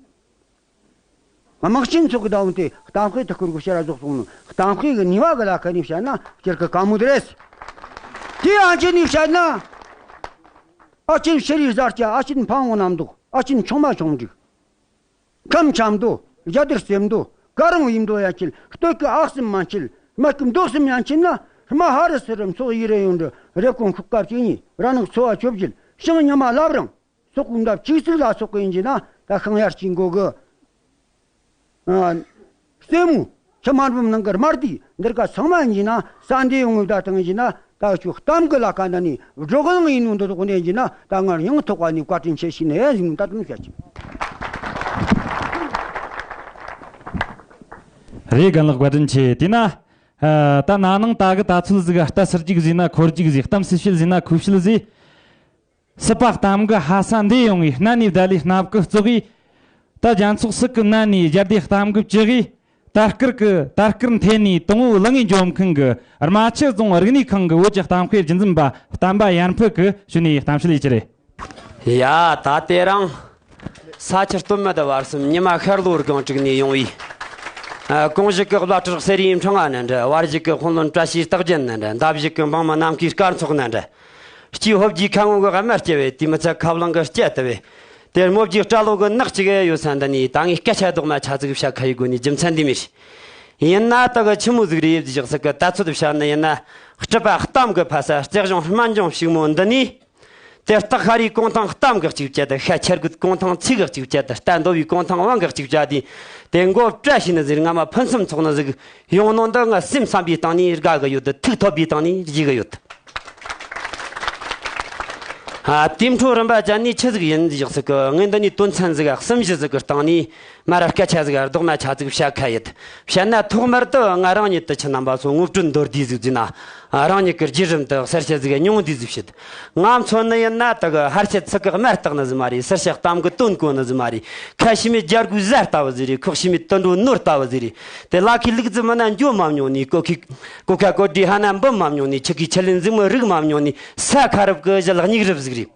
དམག་ཆེན་ཚོགས་གི་ཟླ་བོ་དེ་གཏམ་དཔེ་དུ་ཁུར་གི་ཕྱིར་ར་རྫོགས་སོང་ནོ། གཏམ་དཔེ་གི་ནུས་པ་གི་ལ་ཁ་ནས་བཤད་ན་སྤྱིར་གི་དཀའ་མོ་དེ་རེད། དེ་ཨ་ཅེ་ནས་བཤད་ན། ཨ་ཆེན་ཤེས་རིག་གཟར་སྐྱ། ཨ་ཆེན་འཕང་བོ་རྣམ་འདུག། ཨ་ཆེན་ཆུང་མ་ཆུང་འབྲིག། ཁམས་འཁྱམ་མདོ། རྒྱ་དར་སེམས་མདོ། ཀ་རོང་ཡིན་མདོ་ཡན་ཆད། སྟོད་ཀྱི་ཨག་གསུམ་མན་ཆད། སྨད་ཀྱི་མདོ་གསུམ་ཡན་ཆད་ན། རྨ་ཧ་རི་སི་རི་མཚོ་ཡི་རེ་ཡོང་འདྲི། རེབ་གོང་ཤུག་སྐབས་ཀྱི་གཉིས། ར་ནག་ཚོ་བ་ཆོ་བརྒྱད། ཤིང་ཉི་མ་ལབ་རང་། སོག་གུང་འདབ་ཆིག་ཚིག་ལ་སོགས་ཀྱི་ཡིན་གྱི་ན་ད་ཤིང་ཡར་གྱི་མགོ་གི། ཨ། རྩེ་མོ། ཕྱི་དམར་འབུམ་ནང་གི་དམར་དེ་འདིར་ཀ་ཚང་མ་ཡིན་ན་ས་འདི་ཡོང་ངེ་བདག་དང་ཡིན་ན། ད་ཁྱོད་གཏམ་གི་ལ་ཀ་འདི་ནི་བགྲོ་གླེང་ཡིན་ནོ་འདི་དོག་ནས་ཡིན་ན། ད་ངར་ཡང་ཐོག་པ་ནས་བཀའ་དྲིན་ཆེ་ཞུས་ནས་ཡིན་ནོ། ད་དུང་བཤད་ཀྱི་རེད། རྒན་ལགས་བཀའ་དྲིན་ཆེ། དེས་ན། ཨ། ད་ན་ནིང་ད་གི་ད་ཚོད་ཟིག་ལྟ་ཚུལ་གཅིག་ཟིག་ན་འཁོར་གཅིག་ཟིག་གཏམ་སུ་བཤད་ཟིག་ན་ཁུ་བཤད་ཟིག་སྲིད་པ་གཏམ་གི་ཕ་ས་འདི་ཡོང་ངེ་གནའ་ནས་བསྡད་ལས་རྣ་བུག་གི་བཙོག་གི། ད་རྒྱ་ཚོགས་སྲིད་གི་ནང་ནས་རྒྱལ་སྡེ་གཏམ་གི་བཅུ་གི། ད་སྐར་གི་ད་སྐར་མཐའ་ནས་དང་བོ་ལངས་ངེ་འཇོམས་མཁན་གི་རྨ་ཆུ་རྫོང་རིག་གནས་ཁང་གི་བོད་ཀྱི་གཏམ་དཔེ་རྒྱུན་འཛིན་པ་བསྟན་པ་ཡར་འཕེལ་གི་ཞུ་ནས་གཏམ་བཤད་ཡེད་ཀྱི་རེད། ཡ། ད་དེ་རིང་ས་ཆུ་སྟོད་སྨད་བར་གསུམ་ཉི་མ་ཤར་ལྷོ་སྒང་དྲུག་ནས་ཡོང་བའི། ཨ། གོང་བཞུགས་ཀྱི་བླ་སྤྲུལ་གསེར་གཡུའི་འཕྲེང་བ་ནི་འདྲ། བར་བཞུགས་ཀྱི་དཔོན་བློན་བཀྲ་ཤིས་རྟགས་བརྒྱད་ནི་འདྲ། འདབས་བཞུགས་ཀྱི་འབངས་མི་ནམ་མཁའི་སྐར་ཚོགས་ནི་འདྲ། སྐྱེས་ཕོ་བརྒྱའི་ཁ་ངོ་གི་དམར་སྐྱ་བས། དེ་མི་ཚད་ཁ་རླངས་གི་སྐྱ་དུ་བས། དེར་མོ་བརྒྱའི་སྐྲ་ལོ་གི་ནག་ཅིག་ཡོད་ས་འདི་ནས་ད་ངས་སྐད་ཆ་རྡོག་མ་ཆ་ཙིག་བཤད་ཁ་ཡི་སྒོ་ནས་རྒྱུ་མཚན་འདི་མེད། ཡིན་ན་ད་གི་ཆི་མོ་ཟིག་རེད་བཞག་ཟིག་གི་ད་ཚོད་བཤད་ནི་ཡིན་ན། སྲིད་པ་གཏམ་གི་ཕ་ས་རྩེ་གཞུང་སྨན་ལྗོངས་ཕྱུག་མོ་འདི་ནས། དེ་སྟག་ཤ་རའི་གོང་ཐང་གཏམ་གི་གཅིག་བཅད་དེ། ཤ་ཆེར་རྒུད་གོང་ཐང་ཚིག་གི་གཅིག་བཅད་དེ། རྟ་འདོ་བའི་གོང་ཐང་བང་གི་གཅིག་བཅད་དེ། དེ་མགོ་བཀྲ་ཤིས་ནི་ཟིག་རྔ་མ་ཕུན་སུམ་ཚོགས་ནི་ཟིག་ཡོང་ནོ་འདི་ང་སེམས་བསམ་པའི་སྟེང་ནས་དགའ་གི་ཡོད། ཐུགས་ཐོབ་པའི་སྟེང་ནས་བརྗེད་གི་ཡོད། ཨ། དེའི་འཕྲོ་རིམ་པ་ཅན་ནས་ཆི་ཟིག་ཡིན་བཞག་ཟིག་གི། ངས་འདི་ནས་དོན་ཚན་ཟིག་གསུམ་བཞི་ཟིག་གི་སྟེང་ནས་མ་ར་སྐད་ཆ་ཟིག་རྡོག་མ་ཆ་ཟིག་བཤད་ཁ་ཡེད། བཤད་ན་ཐོག་མར་དུ་ང་རང་ཉིད་དུ་ཁྱེད་རྣམ་པ་ཚོ་ངོ་སྤྲོད་མདོར་བསྡུས་ཟིག་བྱས་ན། རང་ཉིད་ཀྱི་བརྒྱུད་རིམ་དུ་གསལ་བཤད་ཟིག་ཉུང་བསྡུས་ཟིག་བྱེད། ང་མཚོན་ནི་ཡིན་ན་ད་གི་ཕལ་ཆེར་ཚིག་གི་དམར་རྟགས་ནི་ཟིག་མ་རེད། ཟུར་བཤད་གཏམ་གི་དོན་གོ་ནི་ཟིག་མ་རེད། ཁ་ཤེས་མེད་རྒྱལ་སྒོའི་གཟའ་ལྟ་བུ་ཟིག་རེད། ཁོག་ཤེས་མེད་དུད་འགྲོའི་ནོར་ལྟ་བུ་ཟིག་རེད། དེ་ལ་ཁའི་ལུག་རྫི་མིན་ན་འགྱོ་མ་མྱོང་ནི། གོ་ཁའི་གོ་ཁ་གོ་དྲིས་ཧ་ན་འབུད་མ་མྱོང་ནི། ཆུ་ཁའི་ཆུ་ལེན་འཛུགས་མི་རིག་མ་མྱོང་ནི། ས་ཁ་རུབ་གི་ཞལ་སྙིགས་རུབ་ཟིག་རེད།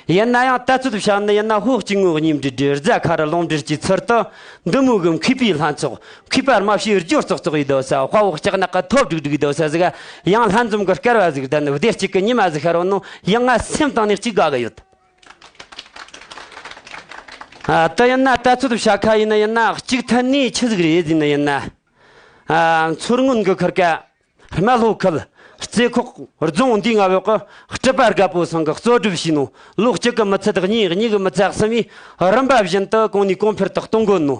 ཡིན་ན་ཡང་ད་ཚོད་བཤད་ནི་ཡིན་ན། ཕོ་གཅིག་ངོ་གཉིས་འབྲེལ་འབྲེལ། རྫ་ཁ་རུ་ལུང་འབྲེལ་གྱི་ཚུལ་དུ། འདི་མོ་གི་མཁས་པའི་ལྷན་ཚོགས། མཁས་པ་རྨ་བྱའི་རྒྱུ་ཙོག་ཙོག་ཡི་སྡོད་ས། དཔའ་བོ་ལྕགས་ནག་གི་ཐོབ་སྒྲིག་སྒྲིག་སྡོད་ས་ཟིག་ག་ཡང་ལྷན་འཛོམས་ཀྱི་སྐལ་བ་ཟིག་ལྡན། བདེ་སྐྱིད་ཀྱི་ཉི་མ་ཟིག་ཤར་བ་ནོ། ཡང་ང་སེམས་གཏིང་ནས་གཅིག་དགའ་གི་ཡོད། ཨ། དེ་ཡིན་ན་ད་ཚོད་བཤད་ཁ་ཡིན་ནི་ཡིན་ན། གཅིག་ཐད་ནས་ཆི་ཟིག་རེད་ཟེར་ནི་ཡིན་ན། ཨ། མཚོ་སྔོན་གྱི་ཁུར་ཀ་རྨ་ལྷོ་ཁུལ་རྩེ་ཁོག་རྫོང་འདིའི་མངའ་འོག་གི་སྤྲུལ་པ་དཀར་པོ་ཚང་གིས་གཙོ་སྒྲུབ་བྱས་ནོ། ལོ་གཅིག་གི་མི་ཚད་གཉིས། གཉིས་གི་མི་ཚད་གསུམ་ཡི་རིམ་པ་བཞིན་དུ་གོང་ནས་གོང་འཕེལ་དུ་གཏོང་དགོས་ནོ།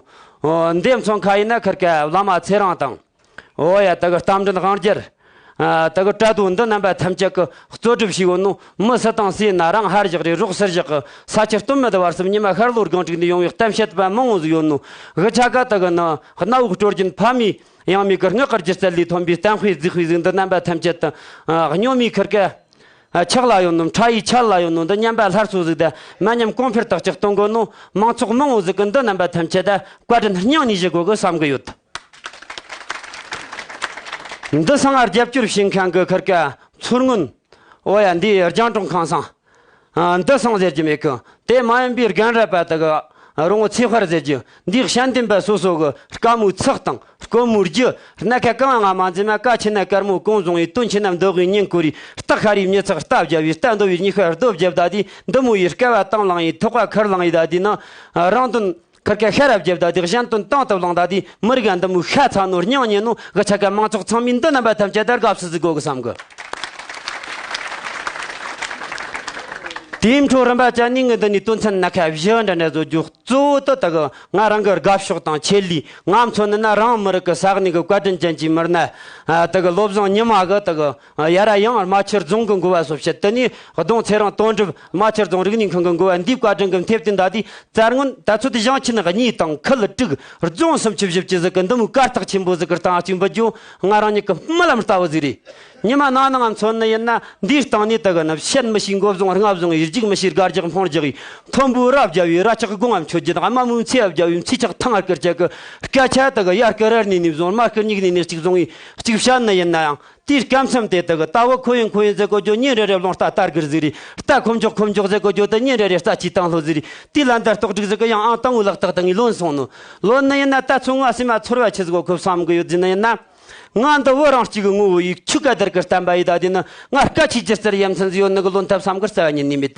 འདི་མཚོན་ཁ་ཡིན་ན་ཁུར་ཀ་བླ་མ་ཚེ་རིང་དང་། འོ་ཡ། ད་གི་རྟ་མགྲིན་དབང་རྒྱལ། ཨ། ད་གི་བཀྲ་རྡོ་འདི་རྣམ་པ་ཐམས་ཅད་ཀྱིས་གཙོ་སྒྲུབ་བྱས་ཡོད་ནོ། མི་སུ་དང་སུ་ཡིན་ན་རང་ཧར་བཞག་རེ་རོགས་ཚུར་བཞག་གི། ས་ཆུ་སྟོད་སྨད་བར་གསུམ་ཉི་མ་ཤར་ལྷོ་སྒང་དྲུག་ནས་ཡོང་བའི་གཏམ་བཤད་པ་མང་བོ་ཟིག་ཡོད་ནོ། གི་ཆ་ག་ད་གི་ནི་གནའ་བོའི་སྲོལ་རྒྱུན་ཕ་མེས་ཡང་མེས་ཀྱི་ངག་གི་སྒྱུ་རྩལ་ལས་ཐོན་པའི་གཏམ་དཔེ་རྫིག་དཔེ་ཟིག་འདི་རྣམ་པ་ཐམས་ཅད་དང་། ཨ། སྨྱོ་མའི་ཁུར་ཀ་ཆག་ལ་ཡོད་ནོ། ཁྲ་ཡི་ཆལ་ལ་ཡོད་ནོ། འདི་ཉམས་པ་སླར་གསོ་ཟིག་དང་མ་ཉམས་གོང་འཕེལ་དག་ཅིག་གཏོང་དགོས་ནོ། མང་ཚོགས་མང་བོ་ཟིག་གིས་འདི་རྣམ་པ་ཐམས་ཅད་དང་བཀའ་དྲིན་སྙིང་ནས་ཞུ་དགོས་གི་བསམ་གི་ཡོད། འདི་སང་ང་རྒྱབ་སྐྱོར་བྱེད་མཁན་གི་ཁུར་ཀ་མཚོ་སྔོན། འོ་ཡ། འདིའི་རྒྱང་གྲོང་ཁང་སང་། ཨ། འདི་སང་ཟེར་རྒྱུ་མེད་གི། དེ་མ་ཡིན་པའི་རྒན་རབས་པ་དག་གི་རོང་བོ་ཚེ་དཔལ་ཟེར་རྒྱུ། འདིའི་ཞལ་འདེབས་པ་སོ་སོ་གི་དཀའ་མོའི་ཚེགས་དང་སྐོར་མོའི་རྒྱུ། སྣ་ཁ་གང་ང་མ་འཛེམ་མ། ཀ་ཆེ་ན་དཀར་མོ་གོང་བཟུང་བའི། དོན་ཆེ་ན་མདོ་དབུས་སྙིང་ཁོ་རའི། སྟག་ཤ་རའི་མྱི་ཚགས་རྟ་བརྒྱབ་བའི། རྟ་འདོ་བའི་སྙིང་ཁ་རྡོ་བརྒྱབ་ད་དེ། འདི་མོ་ཡི་སྐལ་བ་དང་བླངས་ཡི། ཐོག་པ་ཁུར་བླངས་ཡི་ད་དེ་ནི། རང་དོན་ཁུར་ཀ་ཤ་ར་བརྒྱབ་ད་དེ། གཞན་དོན་དང་དུ་བླངས་ད་དེ། མི་རིགས་འདི་མོ་ཤ་ཚ་ནོ། སྙིང་ཉེ་ནོ། གི་ཆ་ག་མང་ཚོགས་ཚང་མས་འདི་རྣམ་པ་ཐམས་ཅད་དར་དགའ་བསུ་ཟིག་དགོས་གི་བསམ་གི། དེའི་འཕྲོ་རིམ་པ་ཅན་ནས་ངས་འདི་ནས་དོན་ཚན་སྣ་ཁ་བཞི་འདྲ་འདྲ་བཟོ་རྒྱུ། གཙོ་བོ་དེ་དག་གི་ང་རང་གི་དགའ་ཕྱོགས་དང་ཆེད་ལས། ང་མཚོན་ནི་ན་རང་མི་རིགས་ཀྱི་ས་གནས་ཀྱི་བཀའ་དྲིན་ཅན་གྱི་མི་སྣ། ཨ། དེ་གི་བློ་བཟང་ཉི་མ་གིས་དེ་གི་ཡར་ར་ཡང་རྨ་ཆུ་རྫོང་གི་འགོ་བ་སོ་བྱེད། དེ་ནས་ལྡོང་ཚེ་རིང་དོན་གྲུབ་རྨ་ཆུ་རྫོང་རིག་གནས་ཁང་གི་འགོ་བ། འདིའི་བཀའ་དྲིན་གྱི་མཐེབ་སྟེ་འདི་དེ་རྩར་སྔོན་ད་ཚོད་དེ་ཞིང་ཆེན་གཉིས་དང་ཁུལ་དྲུག་རྫོང་སུམ་ཅུ་བཞི་བཅུ་ཟིག་གི་འདི་མོའི་གར་སྟེགས་ཆེན་པོ་ཟིག་གི་སྟེང་གཅིག་འབུད་རྒྱུ་ང་རང་ཉིད་ཀྱི་རྨི་ལམ་ལྟ་བུ་ཟིག་རེད། ཉི་མ་ནང་ནང་མཚོན་ནི་ཡིན་ན། འདིའི་སྟེང་ནས་དེ་གི་ནི་བཤད་མི་ཤེས་མགོ་བཟུང་རྔ་བཟུང་ཡི། རྒྱུག་མི་ཤེས་སྒ་རྒྱག་འཕོང་རྒྱག་ཡི། མཐོན་པོའི་རྭ་བརྒྱབ་ཡི། རྭ་ཆག་གི་དགུང་ང་མཆོད་རྒྱུ་དང་། དམའ་མོའི་མཚེ་བརྒྱབ་ཡི། མཚེ་ཆག་ཐང་ང་སྐུར་བྱེད་གི། སྐད་ཆ་དེ་གི་ཡར་སྐུ་རར་ནས་ནས་བཟུང་། མར་སྐུ་སྙིགས་ནས་ནས་གཅིག་བཟུང་ཡི་གཅིག་བཤད་ནི་ཡིན་ན་ཡང་། དེའི་སྐབས་མཚམས་དེ་དག་གི་ལྟ་བུ་ཁོ་ཡིན་ཁོ་ཡིན་ཟེར་གོ་རྒྱུ། ཉིན་རེ་རེ་རླུང་རྟ་དར་གིར་ཟིག་རེད། རྟ་ཁོ་མགྱོགས་ཁོ་མགྱོགས་ཟེར་གོ་རྒྱུ་དེ། ཉིན་རེ་རེ་རྩྭ་ཆུའི་སྟེང་ལྷོད་ཟིག་རེད། དེའི་ལན་དེ་རྟོག་སྒྲིག་ཟིག་གི་ཡང་ཨང་དང་བོའི་ལག་རྟགས་དེ་ངས་ལོན་སོང་ནོ། ལོན་ནི་ཡིན་ན་ད་ཚོད་ང་སེམས་མ་ཚོར་བ་ཆི་ཟིག་གོ་ཁོ་བསམ་གི་ཡོད་ཟེར་ནི་ཡིན་ན། ང་འདི་བོད་རང་གཅིག་གི་ངོ་བོ་ཡིག་ཆོས་ཀ་དར་གི་བསྟན་པ་ཡི་ད་དེ་ནི། ང་སྐད་ཆའི་སྒྱུ་རྩལ་ཡ་མཚན་ཟིག་ཡོད་ནི་གི་ལོན་ཐབས་བསམ་གི་རྩ་བ་ཉིད་ནས་མེད།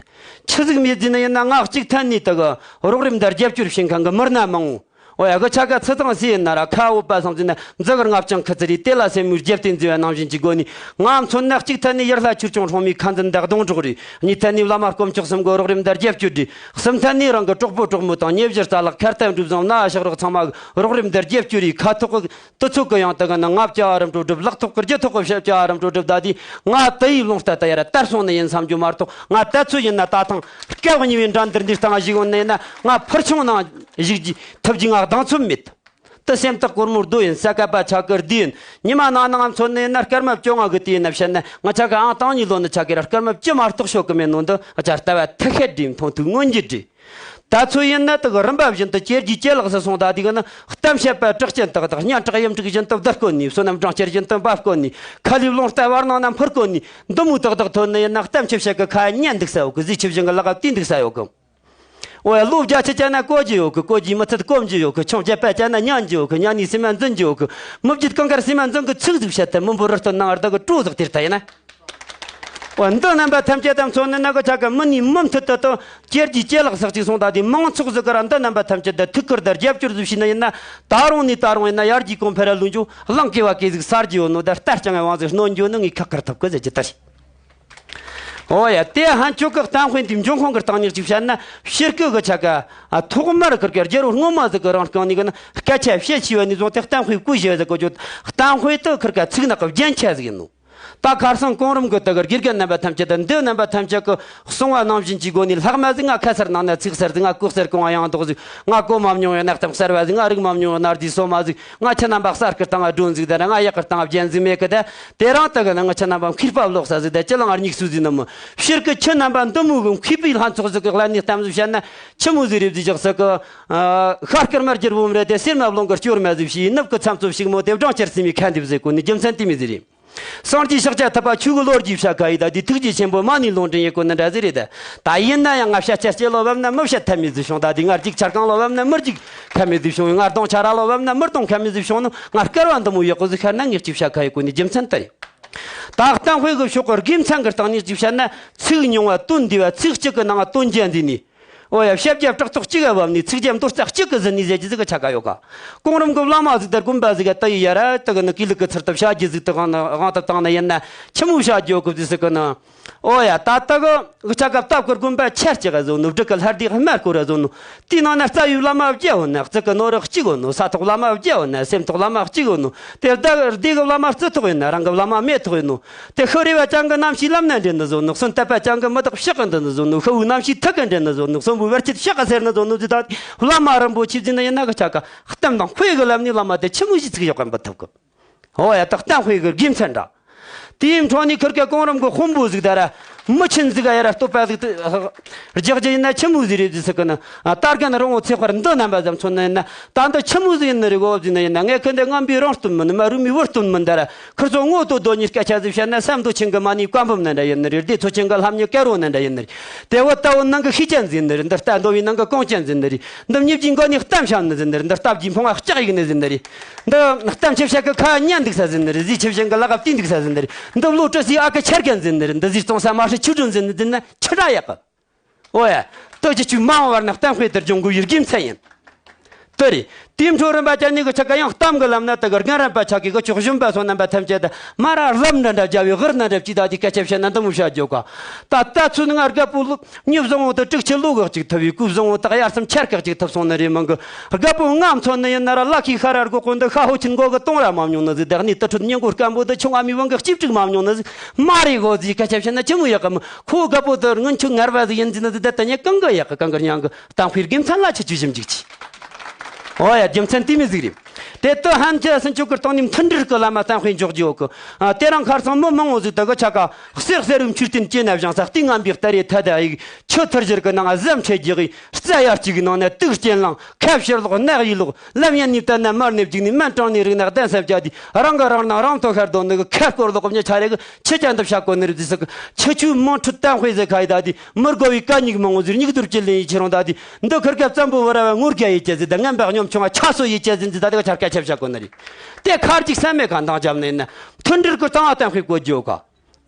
ཆི་ཟིག་མེད་ཟེར་ནི་ཡིན་ན། ང་གཅིག་ཐད་ནས་དེ་གི་རོགས་རམ་དང་རྒྱབ་སྐྱོར་བྱེད་མཁན་གི་མི་སྣ་མང་བོ། ཨོ་ཡ། གི་ཆ་ག་ཚི་ཐང་སི་ཡིན་ན་ར་ཁ་འོད་པ་སང་ཟིན་ན་འཛི་གར་ང་བཅང་ཁི་ཚི་རི་དེ་ལ་སེམས་མུར་རྒྱབ་སྟེ་འཛི་བའི་ནང་བཞིན་གྱི་སྒོ་ནས། ང་མཚོན་ན་གཅིག་ཐད་ནས་ཡར་ལྷ་ཆུར་ཆུང་སྲོང་མི་ཁ་འཛིན་བདག་གདོང་གྲོགས་རེད། གཉིས་ཐད་ནས་བླ་མ་དཀོན་མཆོག་གསུམ་གི་རོགས་རམ་དང་རྒྱབ་སྐྱོར་རེད། གསུམ་ཐད་ནས་རང་གི་གྲོགས་པོ་གྲོགས་མོ་དང་ཉེ་གཞི་རྩ་ལག་ཁ་གཏད་འགྲུབ་བཟང་ན་ཨ་ཤག་རོགས་ཚང་མ་གི་རོགས་རམ་དང་རྒྱབ་སྐྱོར་རེད། ཁ་ཐོག་གི་དུ་ཚོད་གི་ཡང་དག་ན་ང་བཅའ་བ་རིམ་གྲོ་སྒྲུབ། ལག་ཐོག་གི་རྒྱུ་ཐོག་གི་བཤད་བཅའ་བ་རིམ་གྲོ་སྒྲུབ་ད་དེ། ང་དུ་ཡི་ལུང་རྟ་ད་ཡར་དར་སོང་ནི་ཡིན་བསམ་རྒྱུ་མ་གཏོགས། ང་ད་ཚོད་ཡིན་ན་ད་ཐང་སྐབས་གཉིས་པའི་འགྲན་བསྡུར་འདི་སྟེང་བཞུགས་ཡོང་ནི་ཡིན་ན། ང་ཕུར་ཆུང་ནང་བཞུགས་རྒྱུ་ཐུབ་རྒྱུ་ང་གདེང་ཚོད་མེད། དུ་སེམས་ཐག་གོར་མོར་རྡོ་ཡིན། ས་ཀ་པ་ཆ་གི་རྡི་ཡིན། ཉི་མ་ནང་ནང་མཚོན་ནི་ཡིན་ན་སྐར་མ་བཅོ་ལྔ་གི་དུས་ཡིན་ན་བཤད་ན། ང་ཆ་གི་ཨང་དང་གཉིས་ལོ་ནི་ཆ་གི་ར་སྐར་མ་བཅུ་མ་གཏོགས་ཤོད་གི་མེད་ནོ་འདི་ང་ཆ་ལྟ་བ་ཐུགས་ཤེད་འགྲིམ་མཐོང་ཐུག་མངོན་གྱི་འདྲི། ད་ཚོད་ཡིན་ན་དག་རིམ་པ་བཞིན་དུ་ཇེ་རྒྱས་ཇེ་ལེགས་སུ་སོང་། ད་དེ་གི་ནི་གཏམ་བཤད་པ་གྲགས་ཅན་དག་དག་སྙན་གྲགས་གཡུ་འབྲུག་བཞིན་དུ་བསྡུ་བཀོད་ནས། བསོད་ནམས་སྦྲང་ཆར་བཞིན་དུ་འབབ་བཀོད་ནས། ཁ་ལས་རླུང་རྟ་བར་སྣང་ན་འཕུར་བཀོད་ནས། འདི་མོ་དག་དག་ཐོན་ནི་ཡིན་ན་གཏམ་ཆི་བཤད་གི་ཁ་ཉན་འདུག་ས་ཡོད་གི། གཟི་ཆི་བཞིན་གི་ལག་ག་བལྟས་འདུག་ས་ཡོད་གི། ཨོ་ཡ། ལོ་བརྒྱ་ཆ་བཅད་ན་གོ་རྒྱུ་ཡོད་གི། གོ་རྒྱུ་མི་ཚད་གོམས་རྒྱུ་ཡོད་གི། ཆུང་བརྒྱད་པ་བཅད་ན་ཉན་རྒྱུ་ཡོད་གི། ཉན་ནས་སེམས་མ་འཛིན་རྒྱུ་ཡོད་གི། མི་བརྒྱུད་གང་དཀར་སེམས་མ་འཛིན་གི། ཚིག་ཟིག་བཤད་ཐལ། མི་འབོར་རི་སྟོད་ནང་བདག་གི་གྲོ་ཟིག་དེར་ཐལ་ཡིན་ན། འོ། འདི་རྣམ་པ་ཐམས་ཅད་དང་མཚོན་ནི་ན་གི་ཆ་ག་མི་ནི་མུ་མཐུད་དུ་དང་ཇེ་རྒྱས་ཇེ་ལེགས་སུ་གཅིག་སོང་། ད་དེ་མང་ཚོགས་ཟིག་གི་ར་འདི་རྣམ་པ་ཐམས་ཅད་དང་ཐུགས་ཁུར་དང་རྒྱབ་སྐྱོར་ཟིག་བྱས་ནི་ཡིན་ན། ད་རུང་ནས་ད་རུང་ཡིན་ན་ཡར་རྒྱས་གོང་འཕེལ་ར་ལོན་རྒྱུ། གླང་གི་བ་གི་ཟིག་གསར་རྒྱུ་ཡོད་ནོ། ད་རྟ་རྐྱང་བའི་དབང་ཟིག་སྣོན་རྒྱུ་ནི་ངས་ཁག་ཁུར་ཐུབ་གི་ཟེར་རྒྱུ་ད་རེད། འོ་ཡ། དེ་ཧན་ཆོ་གི་གཏམ་དཔེ་འདི་འབྱུང་ཁུངས་གི་སྟེང་ནས་གཅིག་བཤད་ན། ཕྱིར་སྐུ་གི་ཆ་ག་ཐོག་མར་ཁུར་གི་རྒྱལ་པོ་སྔོན་མ་ཟིག་གི་རང་རྐང་ནས་གི་ན་སྐད་ཆ་བཤད་ཤེས་པ་ནས་བཟུང་སྟེ་གཏམ་དཔེ་བཀོད་བཞག་ཟིག་གོ་རྒྱུ། གཏམ་དཔེ་དུ་ཁུར་ག་ཚིག་ནག་གི་རྒྱན་ཆ་ཟིག་ཡིན་ནོ། ད་ཁར་སང་གོང་རིམ་གི་དེ་གི་དགེ་རྒན་རྣམ་པ་ཐམས་ཅད་དང་འདི་རྣམ་པ་ཐམས་ཅད་ཀྱིས་གསུང་བ་ནང་བཞིན་གྱི་སྒོ་ནས། ལྷག་མ་ཟིག་ང་ཁ་སར་ནང་ན་ཚིག་གསར་ཟིག་ང་གོ་གསར་གོང་བ་ཡང་ལྡོག་ཟིག་ང་གོ་མ་མྱོང་བའི་གནའ་གཏམ་གསར་བ་ཟིག་ང་རིག་མ་མྱོང་བའི་གནའ་རྫས་སོ་མ་ཟིག་ང་ཁྱེད་རྣམ་པ་གསར་སྐུ་སྟེང་ང་སྒྲོན་ཟིག་ད་ར་ང་ཡག་གི་སྟེང་བརྒྱན་ཟིག་མེད་གི། ད་དེ་རིང་དེ་གི་ནང་ང་ཁྱེད་རྣམ་པ་མཁས་པ་ལོག་ས་ཟིག་ད་ཅི་ལ་ང་སྙིགས་སུ་ཟིག་ནི་མི། ཕྱིར་གི་ཁྱེད་རྣམ་པ་འདི་མོ་གི་མཁས་པའི་ལྷན་ཚོགས་ཟིག་གི་ཀླད་ནས་གཏམ་ཟིག་བཤད་ན་ཆི་མོ་ཟིག་རེད་ཟིག་བཞག་ས་གི། ཨ། ཤར་དཀར་མར་གྱི་བུམ་རེད་དེ། སེར་མ་རླུང་གི་སྐྱོར་མ་ཟིག་བྱས། ནུབ་གི་མཚམས་ཚོ་ཕྱུག་མོ་དེ། སྦྲང་ཆར་སིམ་མའི་ཁ་འདེབས་ཟེར་གོ་ནི་རྒྱུ་མཚན་དེ་མོ་ཟིག་རེད། སངས་རྒྱས་ཤཱཀྱ་ཐུབ་པ་ཆོས་གི་ལོ་རྒྱུས་བཤད་ཁ་ཡི་ད་དེ་ཐུགས་རྗེ་ཆེན་པོ་མ་ནི་ལུང་འདྲེན་ཡེ་གོ་ནི་འདྲ་ཟིག་རེད་ད། ད་ཡིན་ན་ཡང་ང་བཤད་ཆ་སྐྱེ་ལོ་བབ་ན་མི་བཤད་ཐབས་མེད་ཟིག་བྱུང་། ད་དེ་ང་རྒྱུག་ཆར་གང་ལོ་བབ་ན་མི་རྒྱུག་ཁ་མེད་ཟིག་བྱུང་། ང་རྡུང་ཆ་ར་ལོ་བབ་ན་མི་རྡུང་ཁ་མེད་ཟིག་བྱུང་ནོ། ང་སྐལ་བ་འདི་མོ་ཡག་གོ་ཟིག་ཤར་ན་ངས་ཅིག་བཤད་ཁ་ཡེ་གོ་ནི་རྒྱུ་མཚན་དེ་ཡིན། ད་གཏམ་དཔེ་གི་ཕྱོགས་གི་དགེ་མཚན་གི་སྟེང་ནས་ཅིག་བཤད་ན། ཚིག་ཉུང་བ་དོན་འདུས་པ། ཚིག་གཅིག་གི་ནང་དོན་བརྒྱ་འདུས་ནས། ཨོ་ཡ། བཤད་རྒྱ་བྲག་ཐོག་གཅིག་ག་བབ་ནས། ཚིག་རྒྱ་མདོ་རྩ་གཅིག་གི་ཟིན་ནས་ཟེར་རྒྱུ་ཟིག་གི་ཆ་ག་ཡོད་ག་གོང་རིམ་གི་བླ་མ་ཟིག་དང་དགོན་པ་ཟིག་ག་ད་ཡི་ཡ་ར་དེ་གི་ནི་གུས་ལུགས་གི་ཚུལ་དུ་བྱ་རྒྱུ་ཟིག་དེ་གང་ན་དབང་དུ་བཏང་ནི་ཡིན་ན་ཆི་མོ་བྱ་རྒྱུ་ཡོད་གི་ཟིག་ཟེར་གི་ན། ཨོ་ཡ། ད་ལྟ་གི་གི་ཆ་ག་སྟབས་གི་དགོན་པ་ཆ་གཅིག་ག་བཟོ་ནོ། སྦྲུལ་གི་ལྷ་སྡེ་སྨད་སྐོར་ར་བཟོ་ནོ། དེའི་ནང་ན་རྩ་བའི་བླ་མ་བརྒྱ་ཡོད་ན། རྩི་གི་ནོར་བུ་གཅིག་ཡོད་ནོ། ས་ཐོག་བླ་མ་བརྒྱ་ཡོད་ན། སེམས་ཐོག་བླ་མ་གཅིག་ཡོད་ནོ། དེ་ད་སྡེ་གི་བླ་མ་རྩི་ཐོག་ཡིན་ན་རང་གི་བླ་མ་མེ་ཐོག་ཡིན་ནོ། དེ་ཤི་རེ་བ་ཅན་གི་རྣམ་ཤེས་ལམ་ན་འདྲེན་ནི་བཟོ་ནོ། གསོན་དད་པ་ཅན་གི་མི་དག་ཕྱག་གི་འདྲེན་ནི་བཟོ་ནོ། ཤི་བོའི་རྣམ་ཤེས་ཐུག་གི་འདྲེན་ནི་བཟོ་ནོ། གསོན་པོའི་བར་ཆད་ཕྱག་གི་སེལ་ནི་བཟོ་ནོ་ཟེར། ད་བླ་མ་རིན་པོ་ཆེ་ཟེར་ནི་ཡིན་ན་གི་ཆ་ག་གཏམ་དང་དཔེ་གི་ལམ་ནས་བླ་མ་དེ་ཆི་མོ་ཞིག་ཚིག་ཡག་ག་འབུལ་ཐུབ་གི། ཨོ་ཡ། ད་གཏམ་དཔེ་གི་དགེ་མཚན་འདྲ། དེའི་འཕྲོ་ནས་ཁུར་གེ་གོང་རིམ་གི་དཔོན་པོ་ཟིག་ད་ར་མི་ཆེན་ཟིག་ག་ཡ་ར་བསྟོད་པ་ཟིག་རྒྱག་རྒྱུ་ཡིན་ན་ཆི་མོ་ཟིག་རེད་ཟེར་གི་ན། ད་རྒན་རོང་བོ་ཚེ་དཔལ་འདི་རྣམ་པ་ཙམ་མཚོན་ནི་ཡིན་ན། ད་འདི་ཆི་མོ་ཟིག་ཡིན་ནི་རེད་གོ་ཟེར་ནི་ཡིན་ན། ངས་ཁི་འདི་ངན་པའི་རང་སྟོན་མིན། མ་རུལ་མའི་བུ་སྟོན་མིན། ད་ར་ཁུར་ཚོ་ངོ་བསྟོད་དོ་ནི་སྐད་ཆ་ཟིག་བཤད་ན། སེམས་མདོ་ཆེན་གི་མ་ཎི་བཀའ་འབུམ་ནི་འདྲ་ཡིན་ནི་རེད། སྡེ་ཚོ་ཆེན་གི་ལྷམ་ཉི་ཀེ་རོ་ནི་འདྲ་ཡིན་ནི་རེད། དེ་བོ་ལྟ་བུ་ནང་གི་ཤེས་ཅན་ཟིག་ནི་རེད། འདི་ལྟ་འདོ་བའི་ནང་གི་གོང་ཅན་ཟིག་ནི་རེད། འདི་མྱི་བརྒྱའི་མགོ་ནས་གཏམ་བཤད་ནི་ཟིག་ནི་རེད། འདི་རྟ་བརྒྱའི་ཕུང་བ་ལྕགས་ཡིག་ནི་ཟིག་ནི་རེད། འདི་གཏམ་ཆི་བཤད་གི་ཁ་ཉན་འདུག་ས་ཟིག་ནི་རེད། གཟི་ཆི་བཞིན་གི་ལག་ག་བལྟས་འདུག་ས་ཟིག་ནི་རེད། འདི་བློ་གྲོས་སའི་ཨ་ཁུ་ཆ་རྒན་ཟིག་ནི་རེད། འདི་ཟིག་གཙང་ས་མ་ཧྲི་ཆུ་སྒྲོན་ཟིག་ནི་ཟིག་ན་ཆི་འདྲ་ཡག་གི། ཨོ་ཡ། དེ་ཅི་ཆུ་མང་བར་ན་གཏམ་དཔེ་དེར་སྦྱོང་དགོས་ཡུལ་དགེ་མཚན་ཡིན། དེ་རེད། དེའི་འཕྲོ་རིམ་པ་ཅན་ནི་གི་ཆ་ག་ཡང་གཏམ་གི་ལམ་ན་དེ་གི་རྒན་རབས་པ་ཆ་གི་གི་ཆོག་གཞོན་པ་སོ་རྣམ་པ་ཐམས་ཅད་དུ་མ་ར་རླབས་འདྲ་འདྲ་རྒྱ་བའི་ཧུར་འདྲ་འདྲ་བཅུག་ད་དེ་སྐད་ཆ་བཤད་ན་འདི་མོ་བཤད་རྒྱུ་ག་ད་ལྟ་ཚུན་ང་རྒད་པོ་ལོ་མྱི་བཟང་བོ་དེ་དྲུག་ཅུ་ལོ་གི་གཅིག་ཐུབ་བས། གོས་བཟང་བོ་དག་དབྱར་གསུམ་ཆར་གི་གཅིག་ཐུབ་སོང་ནི་རེད་མིན་གི། རྒད་པོ་ང་མཚོན་ནི་ཡིན་ན་ར་ལ་ཁའི་ཤ་ར་སྒོ་ཀོ་འདི་ཤ་ཧོ་ཆིན་མགོ་གི་གཏོང་ར་མ་མྱོང་ནི་ཟིག་དག་ནི་དུ་ཁྲོད་ཉིན་མགོ་སྐམ་པོ་འདི་ཆུང་ཨ་མའི་བང་གི་གཅིག་དྲུག་མ་མྱོང་ནི་ཟིག་མ་རེད་གོ་ཟིག་སྐད་ཆ་བཤད་ན་ཆི་མོ་ཡག་གི་མི། ཁོ་རྒད་པོ་དེ་སྔོན་ཆད་ངར་བ་ཟིག་ཡིན་ཟིག་ནི་ཟིག་དེ་ད་ཉེ་གང་གི་ཡག་གི། གང་གི་མྱང་གི། གཏམ་དཔེའི་དགེ་མཚན་ལ་ཆི་ཆུ་ཞིམ་འཇུག་ཆི། ཨོ་ཡ། རྒྱུ་མཚན་དེ་མོ་ཟིག་རེད། དེ་ལྟ་ཧན་ཆ་སུན་ཆོག་གི་སྟེང་ནས་མཐུན་སྒྲིལ་གི་ལམ་མ་གཏམ་དཔེ་འཇོག་རྒྱུ་ཡོད་གི། ཨ། དེ་རིང་ཁར་སང་མི་མང་བོ་ཟིག་དེ་གི་ཆ་ག་གསེར་གསེར་བའི་མཆོད་རྟེན་གྱི་ན་བཞེངས་ས། སྟེང་ངམ་པའི་སྟ་རེ་ཐ་ད་ཡིག་ཆུ་ཐུར་བཞུར་གི་ནང་གཟབ་འཕྲད་རྒྱུ་གི། རྩ་ཡར་གཅིག་གི་ནང་ན་དུག་རྐྱེན་ལངས། ཁ་ཕྱིར་ལོག་ནག་ཡིས་ལོག་ལམ་ཡན་ནས་བལྟས་ན་མར་ནས་བརྒྱུགས་ནས་མན་གྲངས་ནས་རིག་ན་གདན་ས་བཅའ་དུས། རང་གི་རང་ནང་རང་དོ་ཤར་དོ་ནི་གི་ཁ་སྐོར་ལོག་མྱི་ཆ་རེ་གི་ཆི་ཅན་དུ་བྱ་གོ་ནི་རེད་ཟེར་གི། ཆི་ཆུ་མོ་ཁྲུ་གཏམ་དཔེ་ཟེར་ཁ་ཡི་ད་དུས་མི་དགོ་བའི་གད་སྙིགས་མང་བོ་ཟེར། སྙིགས་དུར་གྱི་ལེན་ཡི་ཆི་རུང་ད་དུས། འདི་ཁུར་ག་བཙན་པོ་བུ་ར་བ་ངོར་ག་ཡི་ཅེ་ཟེར། ད་ངན་པ་སྙོམ་ཆུང་བ་ཆ་སོ་ཡི་ཅེ་ཟེར་ཟེར། ད་དེ་ག་ཆར་སྐད་ཆ་བྱ་གོ་ནི་རེད། དེ་ཁར་ཅིག་བསམ་མེད་ག་འདང་རྒྱབ་ནི་ཡིན་ན། མཐུན་སྒྲིལ་གི་གཙང་བ་གཏམ་དཔེ་གོ་རྒྱུ་ཡོད་ག་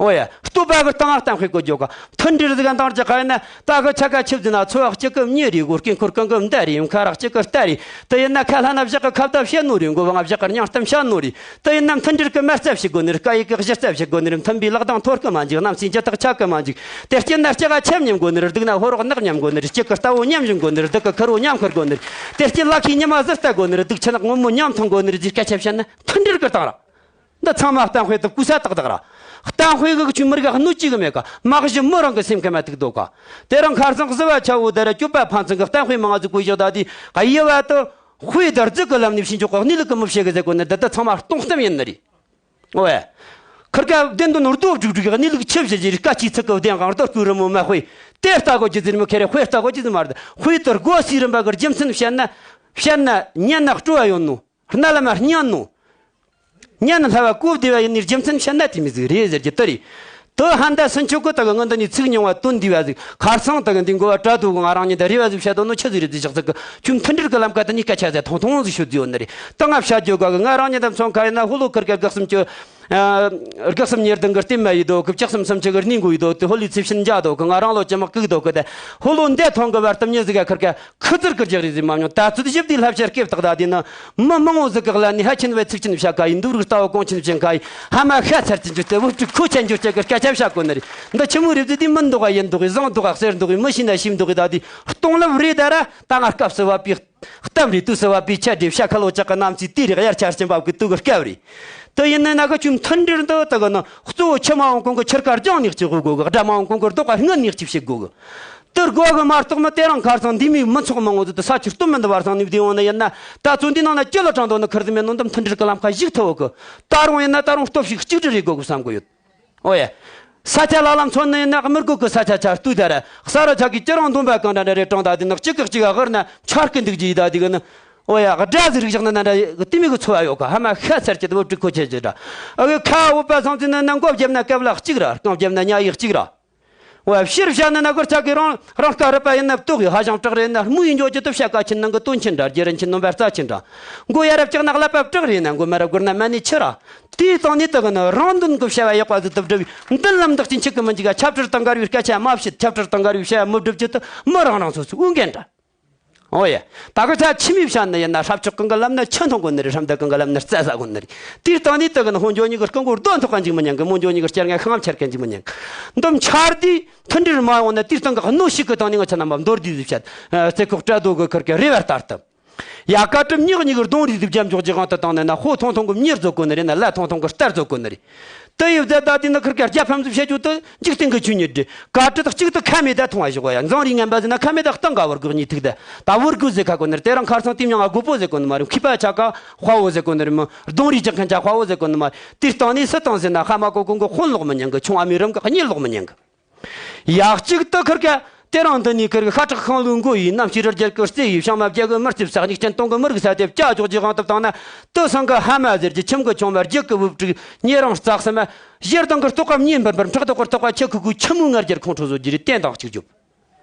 ཨོ་ཡ། བསྟོད་པ་གི་སྟེང་ང་གཏམ་དཔེ་བཀོད་རྒྱུ་ག། མཐུན་སྒྲིལ་ཟིག་འདང་རྒྱག་ག་ཡིན་ན། ད་གི་ཆ་ག་ཆི་ཟེར་ན། ཚོ་བ་གཅིག་གི་མྱི་རེད་གོ། སྐེ་འཁོར་གང་གི་མདའ་རེད། ཁ་རག་གཅིག་གི་རྟ་རེད། དེ་ཡིན་ན་ཁ་ལྷ་ན་བཞག་གི་ཁ་བརྡ་བཤད་ནོ་རེད་གོ། བང་བཞག་གི་སྙིང་གཏམ་བཤད་ནོ་རེད། དེ་ཡིན་ན་མཐུན་སྒྲིལ་གི་མ་རྩ་བྱེད་དགོས་ནི་རེད། སྐད་ཡིག་གི་གཞི་རྩ་བྱེད་དགོས་ནི་རེད། མཐུན་པའི་ལག་གདང་འཐོར་གི་མ་འཇུག། གནམ་སའི་འཇུ་ཐག་ཆད་གི་མ་འཇུག། དེ་རྐྱེན་ན་སྐྱ་ག་ཆབ་མཉམ་དགོས་ནི་རེད། སྡུག་ན་ཕོ་རོག་ནག་མཉམ་དགོས་ནི་རེད། སྐྱིད་གི་རྟ་བོ་མཉམ་བཞོན་དགོས་ནི་རེད། སྡུག་གི་ཁུར་བོ་མཉམ་འཁུར་དགོས་ནི་རེད། དེ་རྐྱེན་ལ་ཁའི་ཉི་མ་ཟིར་ལྟ་དགོས་ནི་རེད། སྡུག་ཆུ་ནག་སྔོན་མོ་མཉམ་འཐུང་དགོས་ནི་རེད་ཟེར་སྐད་ཆ་བཤད་ན། མཐུན་སྒྲིལ་གི་སྟེང་ར། འདི་ཚང་མ་གཏམ་དཔེ་དེ་གོ་ས་ཏག་ཏག་ར། གཏམ་དཔེ་གི་ཁྱོད་མི་རིགས་གནོད་ཅིག་གི་མེད་ཀ། མ་གཞི་མོ་རང་གི་སེམས་ཁ་མ་ཐུག་དོ་ཀ། དེ་རིང་ཁ་སང་གཟི་བ་ཆ་བོ་དེ་ར་སྐྱོབ་པ་ཕན་ཚུན་གི་གཏམ་དཔེ་མང་ཟིག་གོ་བཞག་ད་དེ་གཡུ་བ་དེ་དཔེ་དར་རྒྱུ་གི་ལམ་ནས་ཕྱིན་ཆོག་གི། གནས་ལུགས་གི་མི་བཤད་གི་ཟེར་གོ་ནི་འདི་ད་ཚང་མ་སྟོང་གཏམ་ཡིན་ནི་རེད། ཨོ་ཡ། ཁིར་ཀ་བདེན་དོན་རྡོ་སྒྲིག་སྒྲིག་གི། གནས་ལུགས་ཆི་བཤད་ཀྱི་རེད། སྐད་ཆའི་ཚིག་གི་བདེན་དབང་རྡོ་བརྐོས་རི་མོ་མ་དཔེ། དེ་ལྟ་དགོས་ཀྱི་ཟེར་མི་ཁེ་རེ། དཔེ་ལྟ་དགོས་ཀྱི་ཟེར་མ་རེད། དཔེ་དེ་དགོས་སའི་རིམ་པ་གི་རྒྱུ་མཚན་བཤད་ན། བཤད་ན་ཉན་ན་སྤྲོ་བ་ཡོད་ནོ། རྣ་ལམ་མ་སྙན་ནོ། ཉན་ན་སླ་བ་གོ་བདེ་བ་ཡིན་ནི་རྒྱུ་མཚན་བཤད་ན་དེ་མོ་ཟིག་རེད་ཟེར་རྒྱུ་དེ་རེད། དེ་ཧན་ད་སུན་ཆོག་གི། ད་གི་ངོ་འདི་ནས་ཚིག་ཉུང་བ་དོན་འདུས་པ་ཟིག། ཁ་སང་ད་གི་འདི་མགོ་བ་བྲ་དུ་གི་ང་རང་ཉིད་ད་རེ་བ་ཟིག་བཤད་དོ་ནོ་ཆི་ཟིག་རེད་ཟིག་བཞག་ཟིག་གི། ཁྱོད་མཐུན་སྒྲིལ་གི་ལམ་ཁ་དེ་ནས་སྐད་ཆ་ཟེར་ཐུང་ཐུང་ཟིག་ཤོད་རྒྱུ་ཡོད་ནི་རེད། ད་ང་བཤད་རྒྱུ་ག་གི། ང་རང་ཉིད་ད་མཚོན་ཁ་ཡིན་ན། ཕོ་ལོ་ཁིར་ཀ་དགུ་གསུམ་གྱི། ཨ། དགུ་གསུམ་ཉེར་བདུན་གི་སྟེང་མ་ཡིན་དོ་གི། བཅུ་གསུམ་སུམ་ཅུ་གི་སྣེ་འགོ་ཡིན་དོ་དེ། ཕོ་ལོའི་ཚེས་ཆེན་འཇག་དོ་གི། ང་རང་ལོ་ཅི་མ་གུག་དོ་གི། ད་ཕོ་ལོ་འདས་ཐོང་གི་བར་དུ་མྱི་ཟིག་ག་ཁིར་ཀ་ཁུ་ཙིར་ཀི་རྒྱག་རེས་ཟིག་མ་མྱོང་། ད་ཚོད་ཞིབ་དེའི་བསླབ་བྱ་སྐེ་བཏགས། ད་དེ་ནི་མི་མང་བོ་ཟིག་གི་ཀླད་ནས་ཕལ་ཆེན་བས་ཚིག་ཆེན་བཤད་ཁ་ཡིན། འདུག་རིགས་ལྟ་བུ་གོང་ཆེན་བྱེད་ཁ་ཡིན། ཧ་མ་ཤ་ཚར་ཅན་གྱི་ལྟ་བུ་དྲུག་ཁོ་ཆ་འགྱུར་ཆ་གི་སྐད་ཆ་བཤད་གོ་ནི་རེད། འདི་ཆི་མོ་རེད་ཟེར་དུས། མི་མདོག་ག་ཡིན་མདོག་གི། བཟང་མདོག་ག་གསེར་མདོག་གི། མི་ཤེས་ན་ཤེས་མདོག་གི། ད་དེ་སྟོང་ལབ་རེད། ད་ར་ད་ང་སྐབས་སུ་བབ་པའི་གཏམ་རེད། དུས་སུ་བབ་པའི་ཆ་འགྲིག། བྱ་ཁ་ལོ་ཅག་གི་གནམ་གྱི་དུས་རེད། དབྱར་ཆར་ཆེན་པ་གི་དུས་གི་སྐབས་རེད། དེ་ཡིན་ན་ན་གི་ཁྱོད་མཐུན་སྒྲིལ་འདི་ད་གི་ནི་གཙོ་བོ་ཆུ་མ་འོང་གོང་གི་ཆུར་ཁ་རྒྱང་ནས་གཅིག་དགོས་གི། དགྲ་མ་འོང་གོང་གི་རྡོ་ཁ་སྔོན་ནས་གཅིག་བྱེད་དགོས་གི། དེ་དགོས་གི་མ་གཏོགས་མི་དེ་རིང་ཁ་སང་འདི་མོའི་མི་ཚོགས་མང་བོ་ཟིག་དེ་ས་ཆུ་སྟོད་མི་འདི་བར་སང་ནས་བསྡད་ཡོང་ནི་ཡིན་ན། ད་ཚོད་འདི་ནང་ན་སྐྱིད་ལ་དྲང་དོ་ནི་ཁིར་ཟིག་མེད་ནོ། འདི་མཐུན་སྒྲིལ་གི་ལམ་ཁ་ཞུགས་ཐུབ་བོ་གི། ད་རུང་ཡིན་ན་ད་རུང་སྟོབས་ཤུགས་གཅིག་སྒྲིལ་རེ་དགོས་གི་བསམ་གི་ཡོད། ཨོ་ཡ། ས་ཆ་ལ་ལ་མཚོན་ནི་ཡིན་ན། དམུ་རྒོད་གི་ས་ཆ་ཆ་ལྟོས་ད་ར། ས་ར་ཆ་གི་ཅི་རང་འདོམ་པ་གང་འདྲ་འདྲ་རེ་དྲངས། ད་དེ་ནི་གཅིག་གི་གཅིག་ག་དབུར་ན་འཆར་གི་འདུག་རྒྱུ་ཡིན། ད་དེ་གི་ནི། ཨོ་ཡ། དགྲ་ཟིག་རིག་བཞག་ན་ན་འདྲ་དེ་མོ་གི་ཚོར་བ་ཡོད་ག། ཧ་མ་ཤ་ཚར་གྱི་དེ་བོ་དྲུག་ཁོ་ཆེ་ཆེ་འདྲ། ཨ་གི་ཁ་འུ་པ་སང་ཚེ་ན་ན་མགོ་བརྒྱབ་ན་སྐབས་ལ་གཅིག་ར། རྐང་བརྒྱབ་ན་ཉྭ་ཡིག་གཅིག་ར། ཨོ་ཡ། ཕྱིར་བཤད་ན་ན་གོར་ཆ་གི་རང་རང་སྐད་རུབ་པ་ཡིན་ན་བཏུག་གི། ཧ་ཅང་དྲག་རེད་ན་སྨུག་ཡིན་འཇོག་རྒྱུ་དེ། བཤད་ཀ་ཆེན་ནང་གི་དོན་ཆེན་འདྲ། རྒྱུ་རིན་ཆེན་ནོམ་པ་རྩ་ཆེན་འདྲ། མགོ་ཡ་རབས་ཀྱག་ན་ཀླད་པ་དྲག་རེད་ན། མགོ་མ་རབས་གོར་ན་མ་ནི་ཆི་ར། དེའི་སྟེང་ནས་དེ་གི་ནི་རང་དོན་གི་བྱ་བ་ཡག་པ་ཟིག་ཏུ་བསྒྲུབས་པའི་མདུན་ལམ་འདི་ཅིག་འཆུག་གི་མི་འཇུག་ག། ཆབ་སྲིད་དང་འགལ་བའི་སྐད་ཆ་མ་བཤད། ཆབ་སྲིད་དང་འགལ་བའི་བྱ་བ་མི་བསྒྲུབ་རྒྱུ་དེ་མི་རང་རང་སོ་སོའི་འོས་འགན་འདྲ། ཨོ་ཡ། ད་གི་ཆ་ཆི་མོ་བཤད་ནི་ཡིན་ན། སྲབ་ཕྱོགས་གང་གི་ལམ་ན་ཆུ་འཐུང་དགོས་ནི་རེད། ཧྲམ་ད་གང་གི་ལམ་ན་རྩྭ་ཟ་དགོས་ནི་རེད། དེའི་སྟེང་ནས་དེ་གི་ནི་ཕོ་འགྱོ་གཉིས་གི་རྐང་མགོར་རྡོ་འཐོག་ག་འཇུག་མི་ཉན་གི། མོ་འགྱོ་གཉིས་གི་སྐྱེ་ལྔ་ཤིང་ལྔ་འཁྱེར་ག་འཇུག་མི་ཉན་གི། འདི་མཆར་དེ་མཐུན་སྒྲིལ་མ་ཡོང་ན། དེའི་སྟེང་གི་གནོད་ཤུགས་གི་སྟེང་ནས་ང་ཆ་རྣམ་པ་མདོར་བསྡུས་ཟིག་བཤད། ཨ། རྩེ་ཁོག་བཀྲ་རྡོ་གི་ཁུར་གི་རེ་བ་ལྟར་དུ། ཡ། ཀ་གྲུབ་ཉག་གཉིས་གི་རྡུང་རེས་ཟིག་རྒྱབ་འཇོག་རྒྱུ་དབང་དུ་བཏང་ནས་ན། ཕོ་ཐུང་ཐུང་གི་མྱི་རྫོགས་དགོས་ནི་རེད་ན། ལ་ཐུང་ཐུང་གི་རྟ་རྫོགས་དགོས་ནི་རེད། དེ་ཡི་བཟའ་ཟླ་དེ་ནི་ཁིར་ཀ་རྒྱལ་ཕམ་ཟིག་བྱེད་རྒྱུ་དེ་འཇིག་རྟེན་གི་ཆོས་ཉིད་རེད། ཀ་ཏྲི་དག་གཅིག་ཏུ་ཁ་མེད་ད་མཐོང་བ་ཞོག་ཡ། འཛང་རེས་ངན་པ་ཟིག་ན་ཁ་མེད་ད་སྟེང་ག་བུར་དགོས་གཉིས་ཐུག་ད། ད་བུར་དགོས་ཟེར་ཁ་གོ་ནི་རེད། དེ་རིང་ཁ་སང་དེ་མྱང་ང་རྒོད་པོ་ཟེར་གོ་ནི་མ་རེད། མཁས་པ་ཆ་ག་དཔའ་བོ་ཟེར་གོ་ནི་རེད་མོ། རྡུང་རེས་རྒྱག་མཁན་ཆ་དཔའ་བོ་ཟེར་གོ་ནི་མ་རེད། དེའི་སྟེང་ནས་སུ་བཏང་ཟེར་ན། ཕ་མ་གོ་གོང་གི་དཔོན་ལོག་མི་ཉན་གི། ཆུང་ཨ་མའི་རུམ་གི་གཉེར་ལོག་མི་ཉན་གི། ཡ། གཅིག་ཏུ་ཁིར་ཀ་དེ་རིང་འདི་ནས་ཁིར་ཤ་ཁྲག་ཤིང་ལུས་མགོ་ཡིས། གནམ་གཤིས་རི་རྒྱལ་གི་རྩེ་ཡིས། བྱང་མ་རྒྱལ་གི་མི་རྩིབས་ས། གཉིས་ཆེན་སྟོང་གི་མི་རིགས་ས། དེ་བཅའ་འཇོག་རྒྱུ་དབང་དུ་བཏང་ན། དེ་སང་གི་ཕ་མ་ཟེར་རྒྱུ། ཁྱིམ་གི་ཆུང་མ། རྒྱུད་གི་བུ་ཕྲུག། ཉེ་རིང་རྩ་གསུམ། ཞེ་སྡང་གི་རྟོག་པ་མྱེ་འབར་འབར། ཕྲག་དོག་གི་རྟོག་པ་ཆུ་ཁོལ་ཁོལ། ཆི་མོའི་ང་རྒྱལ་ཁོང་ཁྲོ་བཟོ་རྒྱུ་རེད། བསྟན་དང་གཅིག་རྒྱོབ།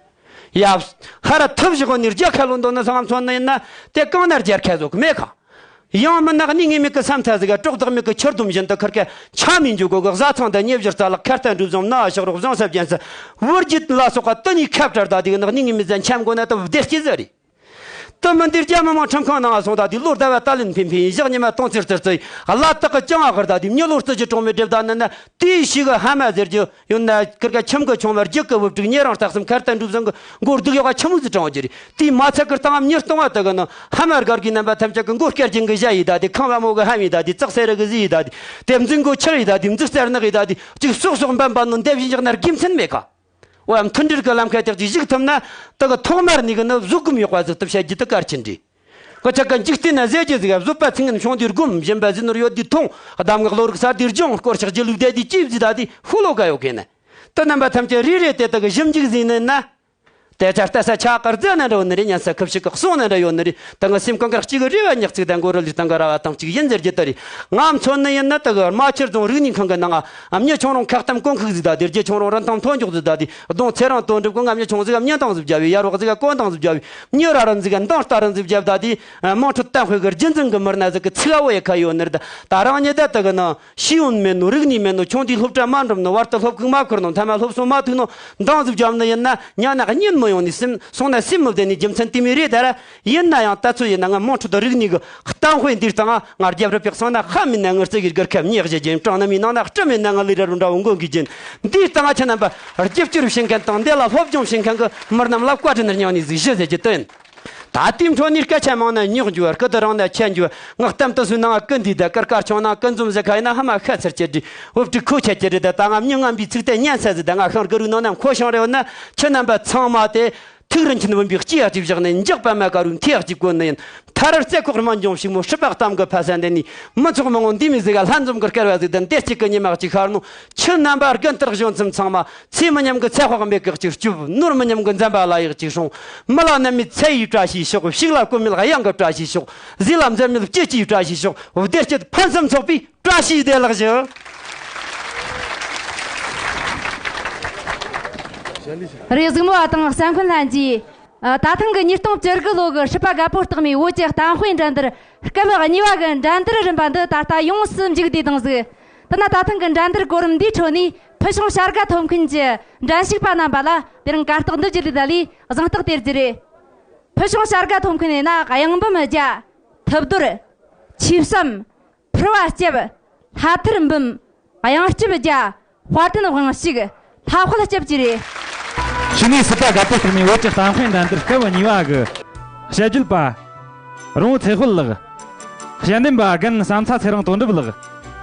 ཡ། ཧ་ར་ཐུབ་བཞག་ནས་རྒྱལ་ཁ་ལོན་འདོད་ནི་སང་མཚོན་ནི་ཡིན་ན། དེ་གང་ན་རྒྱལ་ཁ་བཟོ་གི་མེད་ཁ། ཡང་མིན་ན་གནས་ངེས་མེད་ཀྱི་ས་མཐའ་ཟིག་ག་གྲོགས་བདག་མེད་ཀྱི་ཆུ་ལྡོམ་བཞིན་དུ་ཁིར་ཀ་ཆ་མི་འཇུག་གོ་གི། བཟའ་ཚང་དང་ཉེ་བཞི་རྩ་ལག། ཁ་རྟ་འགྲོས་བཟང་། མནའ་ཕྱག་རོགས། བཟང་ས་རྒྱན་ས། བུ་རྒྱུད་ལ་སོགས་པ་དེ་ནས་ཁ་བྲལ། ད་དེ་གི་ནག་གནས་ངེས་མེད་ཟན་འཁྱམ་དགོས་ན་ད་བདེ་སྐྱིད་ཟིག་རེད། དེ་མིན་དེ་རྒྱ་མི་དམངས་ཁྲིམས་ཁང་ནང་སོང་། ད་དེ་ལོ་ཟླ་བ་ད་ལན་ཕིན་ཕིན། ཞག་ཉི་མ་སྟོང་ཚིར་ཚིར་ཚིར། བླ་དག་གི་ཅང་ཨ་ཧར། ད་དེ་མྱི་ལོ་རྩི་ཅི་གྲོང་མི་སྒྲིབ། ད་ནི་ན་དེའི་ཞིག་གི་ཕ་མ་ཟེར་རྒྱུ་ཡོད་ན། ཁིར་ཀ་ཁྱིམ་གི་ཆུང་མ། རྒྱུད་གི་བུ་ཕྲུག། ཉེ་རིང་རྩ་གསུམ། ཁ་རྟ་འགྲོས་བཟང་གི་མགོ་སྡུག་ཡོད་ག་ཆི་མོ་ཟིག་དྲང་རྒྱུ་རེད། དེའི་མ་ཚད་ཀི་སྟེང་མྱི་སྟོང་བ་དེ་གི་ནང་ཕ་མ་སྒར་གི་རྣམ་པ་ཐམས་ཅད་ཀྱི་མགོ་སྐྱ་རྒྱན་གི་ཞྭ་ཡིས། ད་དེ་ཁང་བ་མོ་གི་ཧམ་ཡིས། ད་དེ་ཙག་སེ་རི་གི་ཟི་ཡིས། ད་དེ་དེ་མཛུན་གོ་ཆག་ཡིས། ད་དེ་མཛུག་རྩར་ནག་ཡིས། ད་དེ་གཅིག་སོག་སོག་འབམ་པ་ནོ་འདེབས་བཞིན་བཞག་ན་དགེ་མཚན་མེད་ཁ། འོ་ཡ། མཐུན་སྒྲིལ་གི་ལམ་ཁ་དེ་གཅིག་ཞུགས་ཐུབ་ན། དེ་གི་ཐོག་མར་ནས་གི་ནི་བཟོད་སྒོམ་ཡག་པ་ཟིག་ཏུ་བྱ་རྒྱུ་དེ་གལ་ཆེན་རེད། གི་ཆ་ག་འཇིག་རྟེན་ན་ཟེར་རྒྱུ་ཟིག། བཟོད་པ་ཚིག་ངན་བྱུང་དུས་སྒོམ། སྦྱིན་པ་ཟས་ནོར་ཡོད་དུས་ཐོངས། གདམས་ངག་བློ་རིག་གསར་དུས་སྦྱོང་། དཀོར་ཕྱག་སྒྱིད་ལུག་བདེ་དུས་གྱིས་ཟེར། ད་དེ་ཕོ་ལོ་ག་ཡོད་གི་ན། དེ་རྣམ་པ་ཐམས་ཅད་རེ་རེ་དེ་དག་གི་ཞིབ་འཇུག་ཟིན་ནི་ན། དེ་ཆ་ལྟ་ས་ཆ་གར་རྫ་ན་འདྲ་ཡོད་ནི་རེད། ཉན་ས་ཁུ་བྱུག་གི་གསུང་ན་འདྲ་ཡོད་ནི་རེད། ད་ང་སེམས་གང་གར་གཅིག་རེ་བ་ཉག་གཅིག་དང་མགོ་རུ་ལུས་དང་ག་ར་བ་དང་གཅིག་ཡིན་ཟེར་རྒྱུ་དེ་རེད། ང་མཚོན་ནི་ཡིན་ན་ད་གི་རྨ་ཆུ་རྫོང་རིག་གནས་ཁང་གི་ནང་ང་མྱི་ཆུང་རུང་ཁ་གཏམ་གོང་ཁུག་ཟིག་ད་དེ། རྒྱུ་ཆུང་རུང་རིན་ཐང་མཐོ་འཇོག་ཟིག་ད་དེ། གདོང་ཚེ་རིང་དོན་གྲུབ་ཀྱི་ང་མྱི་ཆུང་ཟིག་ག་མྱི་འདང་ཟིག་བརྒྱབ་བས། ཡ་རོགས་ཟིག་ག་གོ་འདང་ཟིག་བརྒྱབ་བས། མྱི་ར་རིན་ཟིག་ག་འདང་རྟ་རིན་ཟིག་བརྒྱབ་ད་དེ། དམངས་ཁྲོད་གཏམ་དཔེ་གི་རྒྱུན་འཛིན་གི་མི་སྣ་ཟིག་གི་ཚིག་བ་བོ་ཡི་ཁ་ཡོད་ནི་རེད། ད་རང་ཉིད་ད་ད་གི་ན། ཤེས་ཡོན་མེད་ནོ། རིག་གནས་མེད་ནོ། ཆུང་དུས་སློབ་གྲྭ་མ་འགྲིམ་ནོ། བར་དུ་སློབ་ཁུག་མ་འཁུར་ནོ། མཐའ་མ་སློབ་གསོ་མ་ཐུག་ནོ། འདང་ཟིག་བརྒྱབ་ནི་ཡིན་ན་ཉ་ནག་གཉིད་མི་ཡོང་ནི། སེམས་སོང་ན་སེམས་མི་བདེ་ནི་རྒྱུ་མཚན་དེ་མོ་རེད་ད་ར། ཡིན་ན་ཡང་ད་ཚོད་ཡིན་ན་ང་དམངས་ཁྲོད་དུ་རིག་གནས་གི་གཏམ་དཔེ་འདིའི་སྟེང་ང་རྒྱབ་རི་པེག་སོང་ན་ཧ་མིན་ན་ངར་རྩེ་གི་སྒར་ཁབ་ཉེ་གཞི་རྒྱུན་གྲངས་ནི་མི་ནང་ན་སྤྲི་མེད་ན་ང་ལི་ར་རུ་འདྲ་བོ་མགོ་གི་རྒྱུན། འདིའི་སྟེང་ང་ཁྱེད་རྣམ་པ་རྒྱབ་སྐྱོར་བྱེད་མཁན་དང་འདི་ལ་སློབ་སྦྱོང་བྱེད་མཁན་གི་མི་རྣམས་ལ་བཀའ་དྲིན་སྙིང་ནས་ཟིག་ཞུ་ཟེར་རྒྱུ་དེ་ཡིན། ད་ལྟའི་འཕྲོ་ནས་སྐད་ཆ་མང་ན་རྙོག་འགྱུར་བ། སྐུ་དུ་རིང་ན་ཆད་འགྱུར་བ། ངག་གཏམ་དུ་སུའི་ནང་ང་ཀུན་འདུས་ད་དཀར་དཀར་ཆུང་ན་ཀུན་འཛོམས་ཟེར་ཁ་ཡིན་ན་ཧ་མ་ཤ་ཚར་གྱི་རེད། འུབ་ཀྲི་ཁོ་ཆད་ཀྱི་རེད། ད་ད་ང་མྱི་ངན་པའི་ཚིག་དེ་ཉན་ས་ཟིག་ད་ང་ཤང་གི་རུ་ནང་ན་མཁོ་ཤང་རེ་བ་ན། ཁྱེད་རྣམ་པ་ཚང་མ་དེ་ཐུགས་རིན་ཆེན་བུམ་པའི་ལྕེ་ཡག་ཅིག་བཞག་ནས་འཇག་པ་མ་དཀར་རུ་མཐེ་ཡག་ཅིག་བཀོན་ནི་ཡིན། མཐར་རྩེ་ཁོག་རྨད་བྱུང་ཕྱུག་མོ་སྲིད་པ་གཏམ་གི་ཕ་ས་འདི་ནས་མི་ཚོགས་མང་བོ་འདི་མོ་ཟིག་ག་ལྷན་འཛོམས་གི་སྐལ་བ་ཟིག་དང་བདེ་སྐྱིད་གི་ཉི་མ་ཅིག་ཤར་ནོ། ཁྱེད་རྣམ་པ་རྒན་དར་གཞོན་གསུམ་ཚང་མ། ཚེ་མི་ཉམས་ཀྱི་ཚེ་དཔག་མེད་ཀྱི་ཅིག་སྐྱོབ། ནོར་མི་ཉམས་ཀྱི་འཛེམ་པ་ལ་ཡག་ཅིག་སྲུང་། མི་ལ་ནད་མེད་ཚེ་ཡི་བཀྲ་ཤིས་ཤོག། ཕྱུགས་ལ་གོད་མེད་གཡང་གི་བཀྲ་ཤིས་ཤོག། ཟས་ལ་འཛེམ་མེད་སྐྱིད་ཀྱི་བཀྲ་ཤིས་ཤོག། བདེ་སྐྱིད་ཕུན་སུམ་ཚོགས་པའི་བཀྲ་ཤིས་བདེ་ལེགས་ཞུ། རེད། གཟིགས་མོ་བ་དང་གསན་མཁན་ལྷན་རྒྱས། ཨ། ད་ཐེངས་ཀྱི་ཉིས་སྟོང་བཅུ་དགུ་ལོ་གི་སྲིད་པ་རྒད་པོ་རྟགས་མའི་བོད་ཀྱི་གཏམ་དཔེ་འགྲན་བསྡུར་སྐབས་གཉིས་པ་གི་འགྲན་བསྡུར་རིམ་པ་འདི་ད་ལྟ་ཡོངས་སུ་མཇུག་བསྡུས་བཏང་ཟིག། དེ་ན་ད་ཐེངས་ཀྱི་འགྲན་བསྡུར་གོ་རིམ་འདིའི་ཁྲོད་ནས་ཕུལ་བྱུང་བྱ་དགའ་ཐོབ་མཁན་གྱི་འགྲན་ཞུགས་པ་རྣམ་པ་ལ་དེ་རིང་གར་སྟེགས་འདི་བརྒྱུད་ལས་ད་ལས་གཟེངས་རྟགས་སྟེར་རྒྱུ་རེད། ཕུལ་བྱུང་བྱ་དགའ་ཐོབ་མཁན་ཡིན་ན་གཡང་འབུམ་བརྒྱ། ཐུབ་རྡོར། ཆོས་བསམ། ཕུར་བ་སྐྱབས། ལྷ་ཐར་འབུམ། གཡང་སྐྱབས་བརྒྱ། དཔལ་ལྡན་དབང་ཕྱུག། ལྷ་དཔལ་སྐྱབས་བཅས་རེད། གཞུག་ནས་སྲིད་པ་རྒད་པོ་རྟགས་མའི་བོད་ཀྱི་གཏམ་དཔེ་འགྲན་བསྡུར་སྐབས་གཉིས་པ་གི་དཔྱད་བརྗོད་པ། རོང་བོ་ཚེ་དཔལ་ལགས། དཔྱད་འདེམས་པ་རྒན་བསམ་ཚ་ཚེ་རིང་དོན་གྲུབ་ལགས།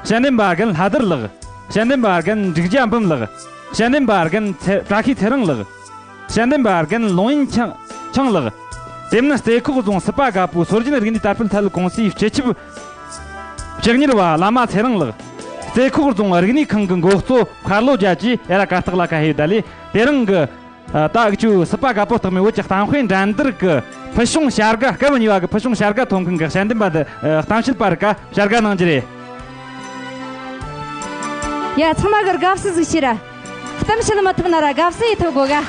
དཔྱད་འདེམས་པ་རྒན་ལྷ་དར་ལགས། དཔྱད་འདེམས་པ་རྒན་འབྲུག་རྒྱ་འབུམ་ལགས། དཔྱད་འདེམས་པ་རྒན་ཚེ་བཀྲ་ཤིས་ཚེ་རིང་ལགས། དཔྱད་འདེམས་པ་རྒན་ལུང་ཡིན་ཆང་ཆང་ལགས། དེ་མིན་རྩེ་ཁོག་རྫོང་སྲིད་པ་རྒད་པོའི་སྲོལ་རྒྱུན་རིག་གནས་དར་སྤེལ་ཐད་ལ་ཀུང་སིའི་སྤྱི་ཁྱབ་ཕྱག་གཉེར་བ་བླ་མ་ཚེ་རིང་ལགས། རྩེ་ཁོག་རྫོང་རིག་གནས་ཁང་གི་འགོ་གཙོ་ཁ་ལོ་རྒྱལ་གྱིས་ཡ་ར་གར་སྟེགས་ལ་ཁ་ཕྱེས་ད་ལས། དེ་རིང་གི་ད་འུ་ཆོའི་སྲིད་པ་རྒད་པོ་རྟགས་མའི་བོད་ཀྱི་གཏམ་དཔེ་འགྲན་བསྡུར་གི་ཕུལ་བྱུང་བྱ་དགའ། སྐབས་གཉིས་པ་གི་ཕུལ་བྱུང་བྱ་དགའ་ཐོབ་མཁན་གི་དཔྱད་འདེམས་པ་འདི་གཏམ་བཤད་པ་རིགས་ཀ་བྱ་དགའ་གནང་རྒྱུ་རེད། ཡ། ཚང་མ་གི་དགའ་བསུ་ཟིག་བྱོས་ར། གཏམ་བཤད་མི་ཐུབ་ན་ར་དགའ་བསུ་ཡེ་ཐུབ་དགོ་ག།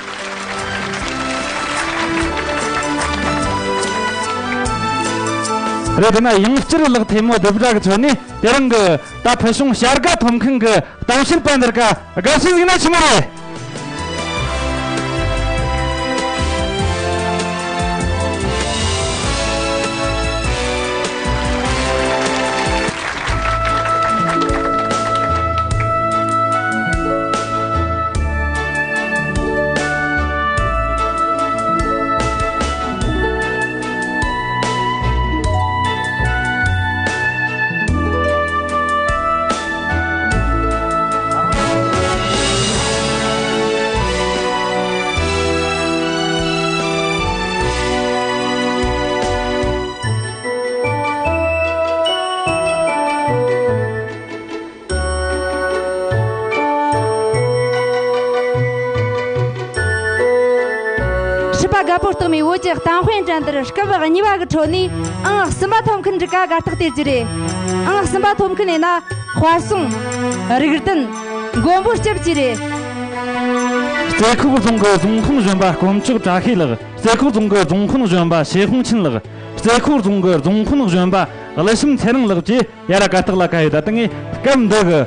རེད། དེ་ན་ཡང་བསྐྱར་ལག་ཐལ་མོ་རྡེབ་སྒྲ་གི་ཁྲོད་ནས་དེ་རིང་གི་ད་ཕུལ་བྱུང་བྱ་དགའ་ཐོབ་མཁན་གི་གཏམ་བཤད་པ་འདི་རིགས་ཀ་དགའ་བསུ་ཟིག་ན་ཆི་མོ་རེད། སྲིད་པ་རྒད་པོ་རྟགས་མའི་བོད་ཀྱི་གཏམ་དཔེ་འགྲན་བསྡུར་སྐབས་གཉིས་པ་གི་ཁྲོད་ནས་ཨང་གསུམ་པ་ཐོབ་མཁན་འདི་རིགས་ཀ་གར་སྟེགས་སྟེར་རྒྱུ་རེད། ཨང་གསུམ་པ་ཐོབ་མཁན་ཡིན་ན་དཔལ་སྲུང་། རིག་ལྡན། མགོན་པོ་སྐྱབས་བཅས་རེད། རྩེ་ཁོག་རྫོང་གི་རྫོང་དཔོན་གཞོན་པ་དཀོན་མཆོག་བཀྲ་ཤིས་ལགས། རྩེ་ཁོག་རྫོང་གི་རྫོང་དཔོན་གཞོན་པ་ཞེ་ཧུང་ཆིན་ལགས། རྩེ་ཁོག་རྫོང་གི་རྫོང་དཔོན་གཞོན་པ་ཀླུ་བྱམས་ཚེ་རིང་ལགས་བཅས་ཡ་ར་གར་སྟེགས་ལ་ཁ་ཕྱེས་ད། ད་ངས་སྐབས་འདི་གི་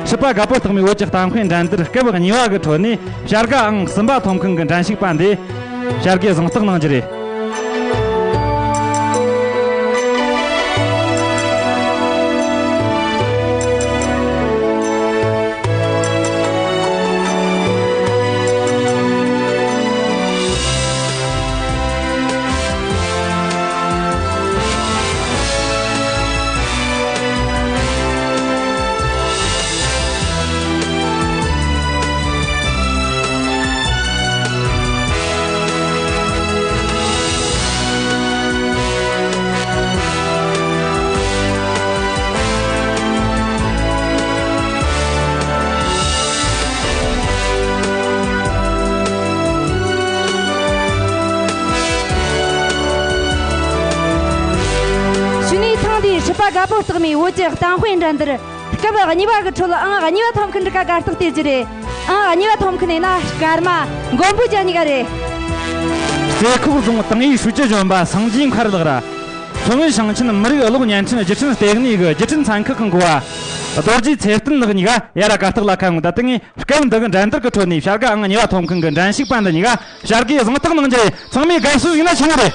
སྲིད་པ་རྒད་པོ་རྟགས་མའི་བོད་ཀྱི་གཏམ་དཔེ་འགྲན་བསྡུར་སྐབས་གཉིས་པ་གི་ཁྲོད་ནས་བྱ་དགའ་ཨང་གསུམ་པ་ཐོབ་མཁན་གི་འགྲན་ཞུགས་པ་འདི་བྱ་དགའི་གཟེངས་རྟགས་གནང་རྒྱུ་རེད། སྲིད་པ་རྒད་པོ་རྟགས་མའི་བོད་ཀྱི་གཏམ་དཔེ་འགྲན་བསྡུར་སྐབས་གཉིས་པ་གི་ཁྲོད་ཨང་གཉིས་པ་ཐོབ་མཁན་འདི་ག་གར་སྟེགས་དེ་རྒྱུ་རེད། ཨང་གཉིས་པ་ཐོབ་མཁན་ཡིན་ན་སྐར་མ་མགོན་པོ་རྒྱལ་གཉིས་ཀ་རེད། རྩེ་ཁོག་རྫོང་ཏང་ཨུའི་ཧྲུའུ་ཅི་གཞོན་པ་སངས་རྒྱས་མཁར་ལགས་ར། མཚོ་སྔོན་ཞིང་ཆེན་མི་རིགས་གློག་བརྙན་འཕྲིན་བརྒྱུད་འཕྲིན་ལྟེ་གནས་ཀྱི་བརྒྱུད་འཕྲིན་ཚན་ཁག་གི་འགོ་བ། རྡོ་རྗེ་ཚེ་བརྟན་ལགས་གཉིས་ཀ་ཡར་ར་གར་སྟེགས་ལ་ཁ་ཡོང་། ད་ལྟ་ངས་སྐབས་འདི་གི་འགྲན་བསྡུར་གི་ཁྲོད་ནས་བྱ་དགའ་ཨང་གཉིས་པ་ཐོབ་མཁན་གྱི་འགྲན་ཞུགས་པ་འདི་གཉིས་ཀ་བྱ་དགའི་གཟེངས་རྟགས་གནང་རྒྱུ་རེད། ཚང་མས་དགའ་བསུ་ཡིན་ན་ཆེ་བ་རེད།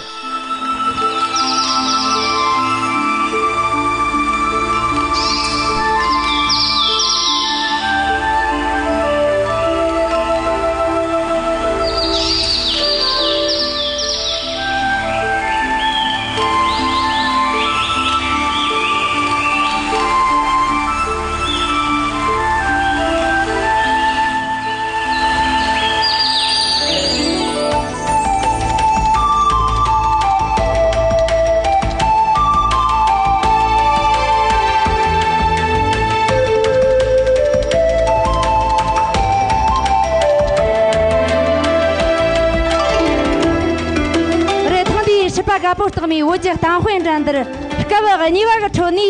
རེད། ཐེངས་འདིའི་སྲིད་པ་རྒད་པོ་རྟགས་མའི་བོད་ཀྱི་གཏམ་དཔེ་འགྲན་བསྡུར་སྐབས་གཉིས་པ་གི་ཁྲོད་ནས་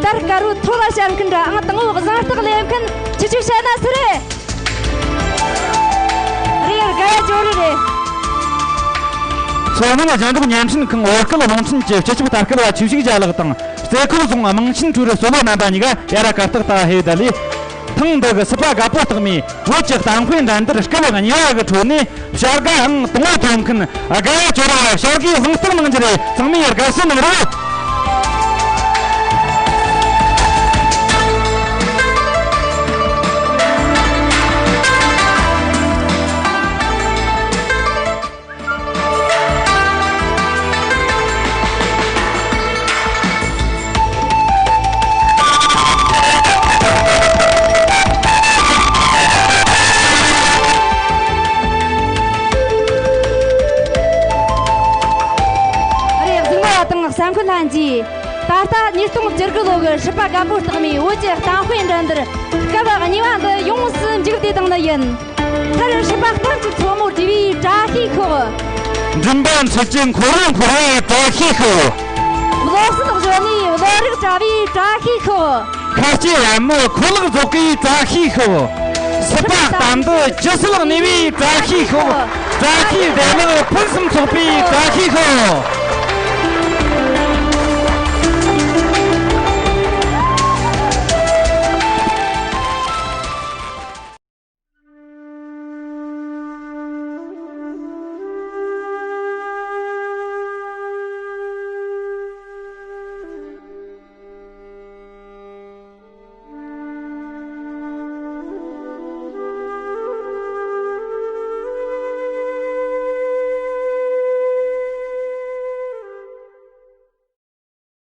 དར་དཀར་པོའི་ཐོ་ལ་བཤད་མཁན་འདྲ་ཨང་དང་པོ་གཟེངས་རྟགས་ལེན་མཁན་ཁྱེད་ཆོས་བཤད་ན་སུ་རེད། རེད། དགའ་ཡ་ཇོ་རི་རེད། མཚོ་སྔོན་རྒྱང་སྒྲོག་བརྙན་འཕྲིན་ཁང་བོད་སྐད་རླུང་འཕྲིན་གྱི་སྤྱི་ཁྱབ་ལྟ་སྐུལ་བ་ཆོས་ཕྱུག་རྒྱལ་ལགས་དང་རྩེ་ཁོག་རྫོང་དམངས་ཆེན་ཀྲུའུ་རེན་གཙོ་བོ་རྣམ་པ་གཉིས་ཀ་ཡར་ར་གར་སྟེགས་ད་ཧེ་ད་ལི། ཐེངས་འདི་གི་སྲིད་པ་རྒད་པོ་རྟགས་མའི་བོད་ཀྱི་གཏམ་དཔེ་འགྲན་བསྡུར་སྐབས་གཉིས་པ་གི་ཁྲོད་ནས་བྱ་དགའ་ཨང་དང་པོ་ཐོབ་མཁན་དགའ་ཡ་ཇོ་རི་བ་བྱ་དགའི་གཟེངས་རྟགས་གནང་རྒྱུ་རེད། ཚང་མས་ཡར་དགའ་བསུ་གནང་རོགས། རེད། གཟིགས་མོ་བ་དང་གསན་མཁན་ལྷན་རྒྱས། ད་ལྟ་ཉིས་སྟོང་བཅུ་དགུ་ལོ་གི་སྲིད་པ་རྒད་པོ་རྟགས་མའི་བོད་ཀྱི་གཏམ་དཔེ་འགྲན་བསྡུར་སྐབས་གཉིས་པ་འདི་ཡོངས་སུ་མཇུག་བསྡུས་བཏང་ནི་ཡིན། མཐར་སྲིད་པ་གཏམ་གྱི་མཚོ་མོ་བསྒྲིལ་བའི་བཀྲ་ཤིས་ཤོག། མགྲིན་པ་འཕྲུལ་གྱི་འཁོར་ལོ་འཁོར་བའི་བཀྲ་ཤིས་ཤོག། བློ་གསལ་གཞོན་ནུའི་བློ་རིག་བཀྲ་བའི་བཀྲ་ཤིས་ཤོག། ཁ་ལྕེ་ཡར་མོ་ཁོ་ལག་རྫོགས་པའི་བཀྲ་ཤིས་ཤོག། སྲིད་པ་གཏམ་འདི་ཇི་སྲིད་གནས་པའི་བཀྲ་ཤིས་ཤོག། བཀྲ་ཤིས་བདེ་ལེགས་ཕུན་སུམ་ཚོགས་པའི་བཀྲ་ཤིས་ཤོག།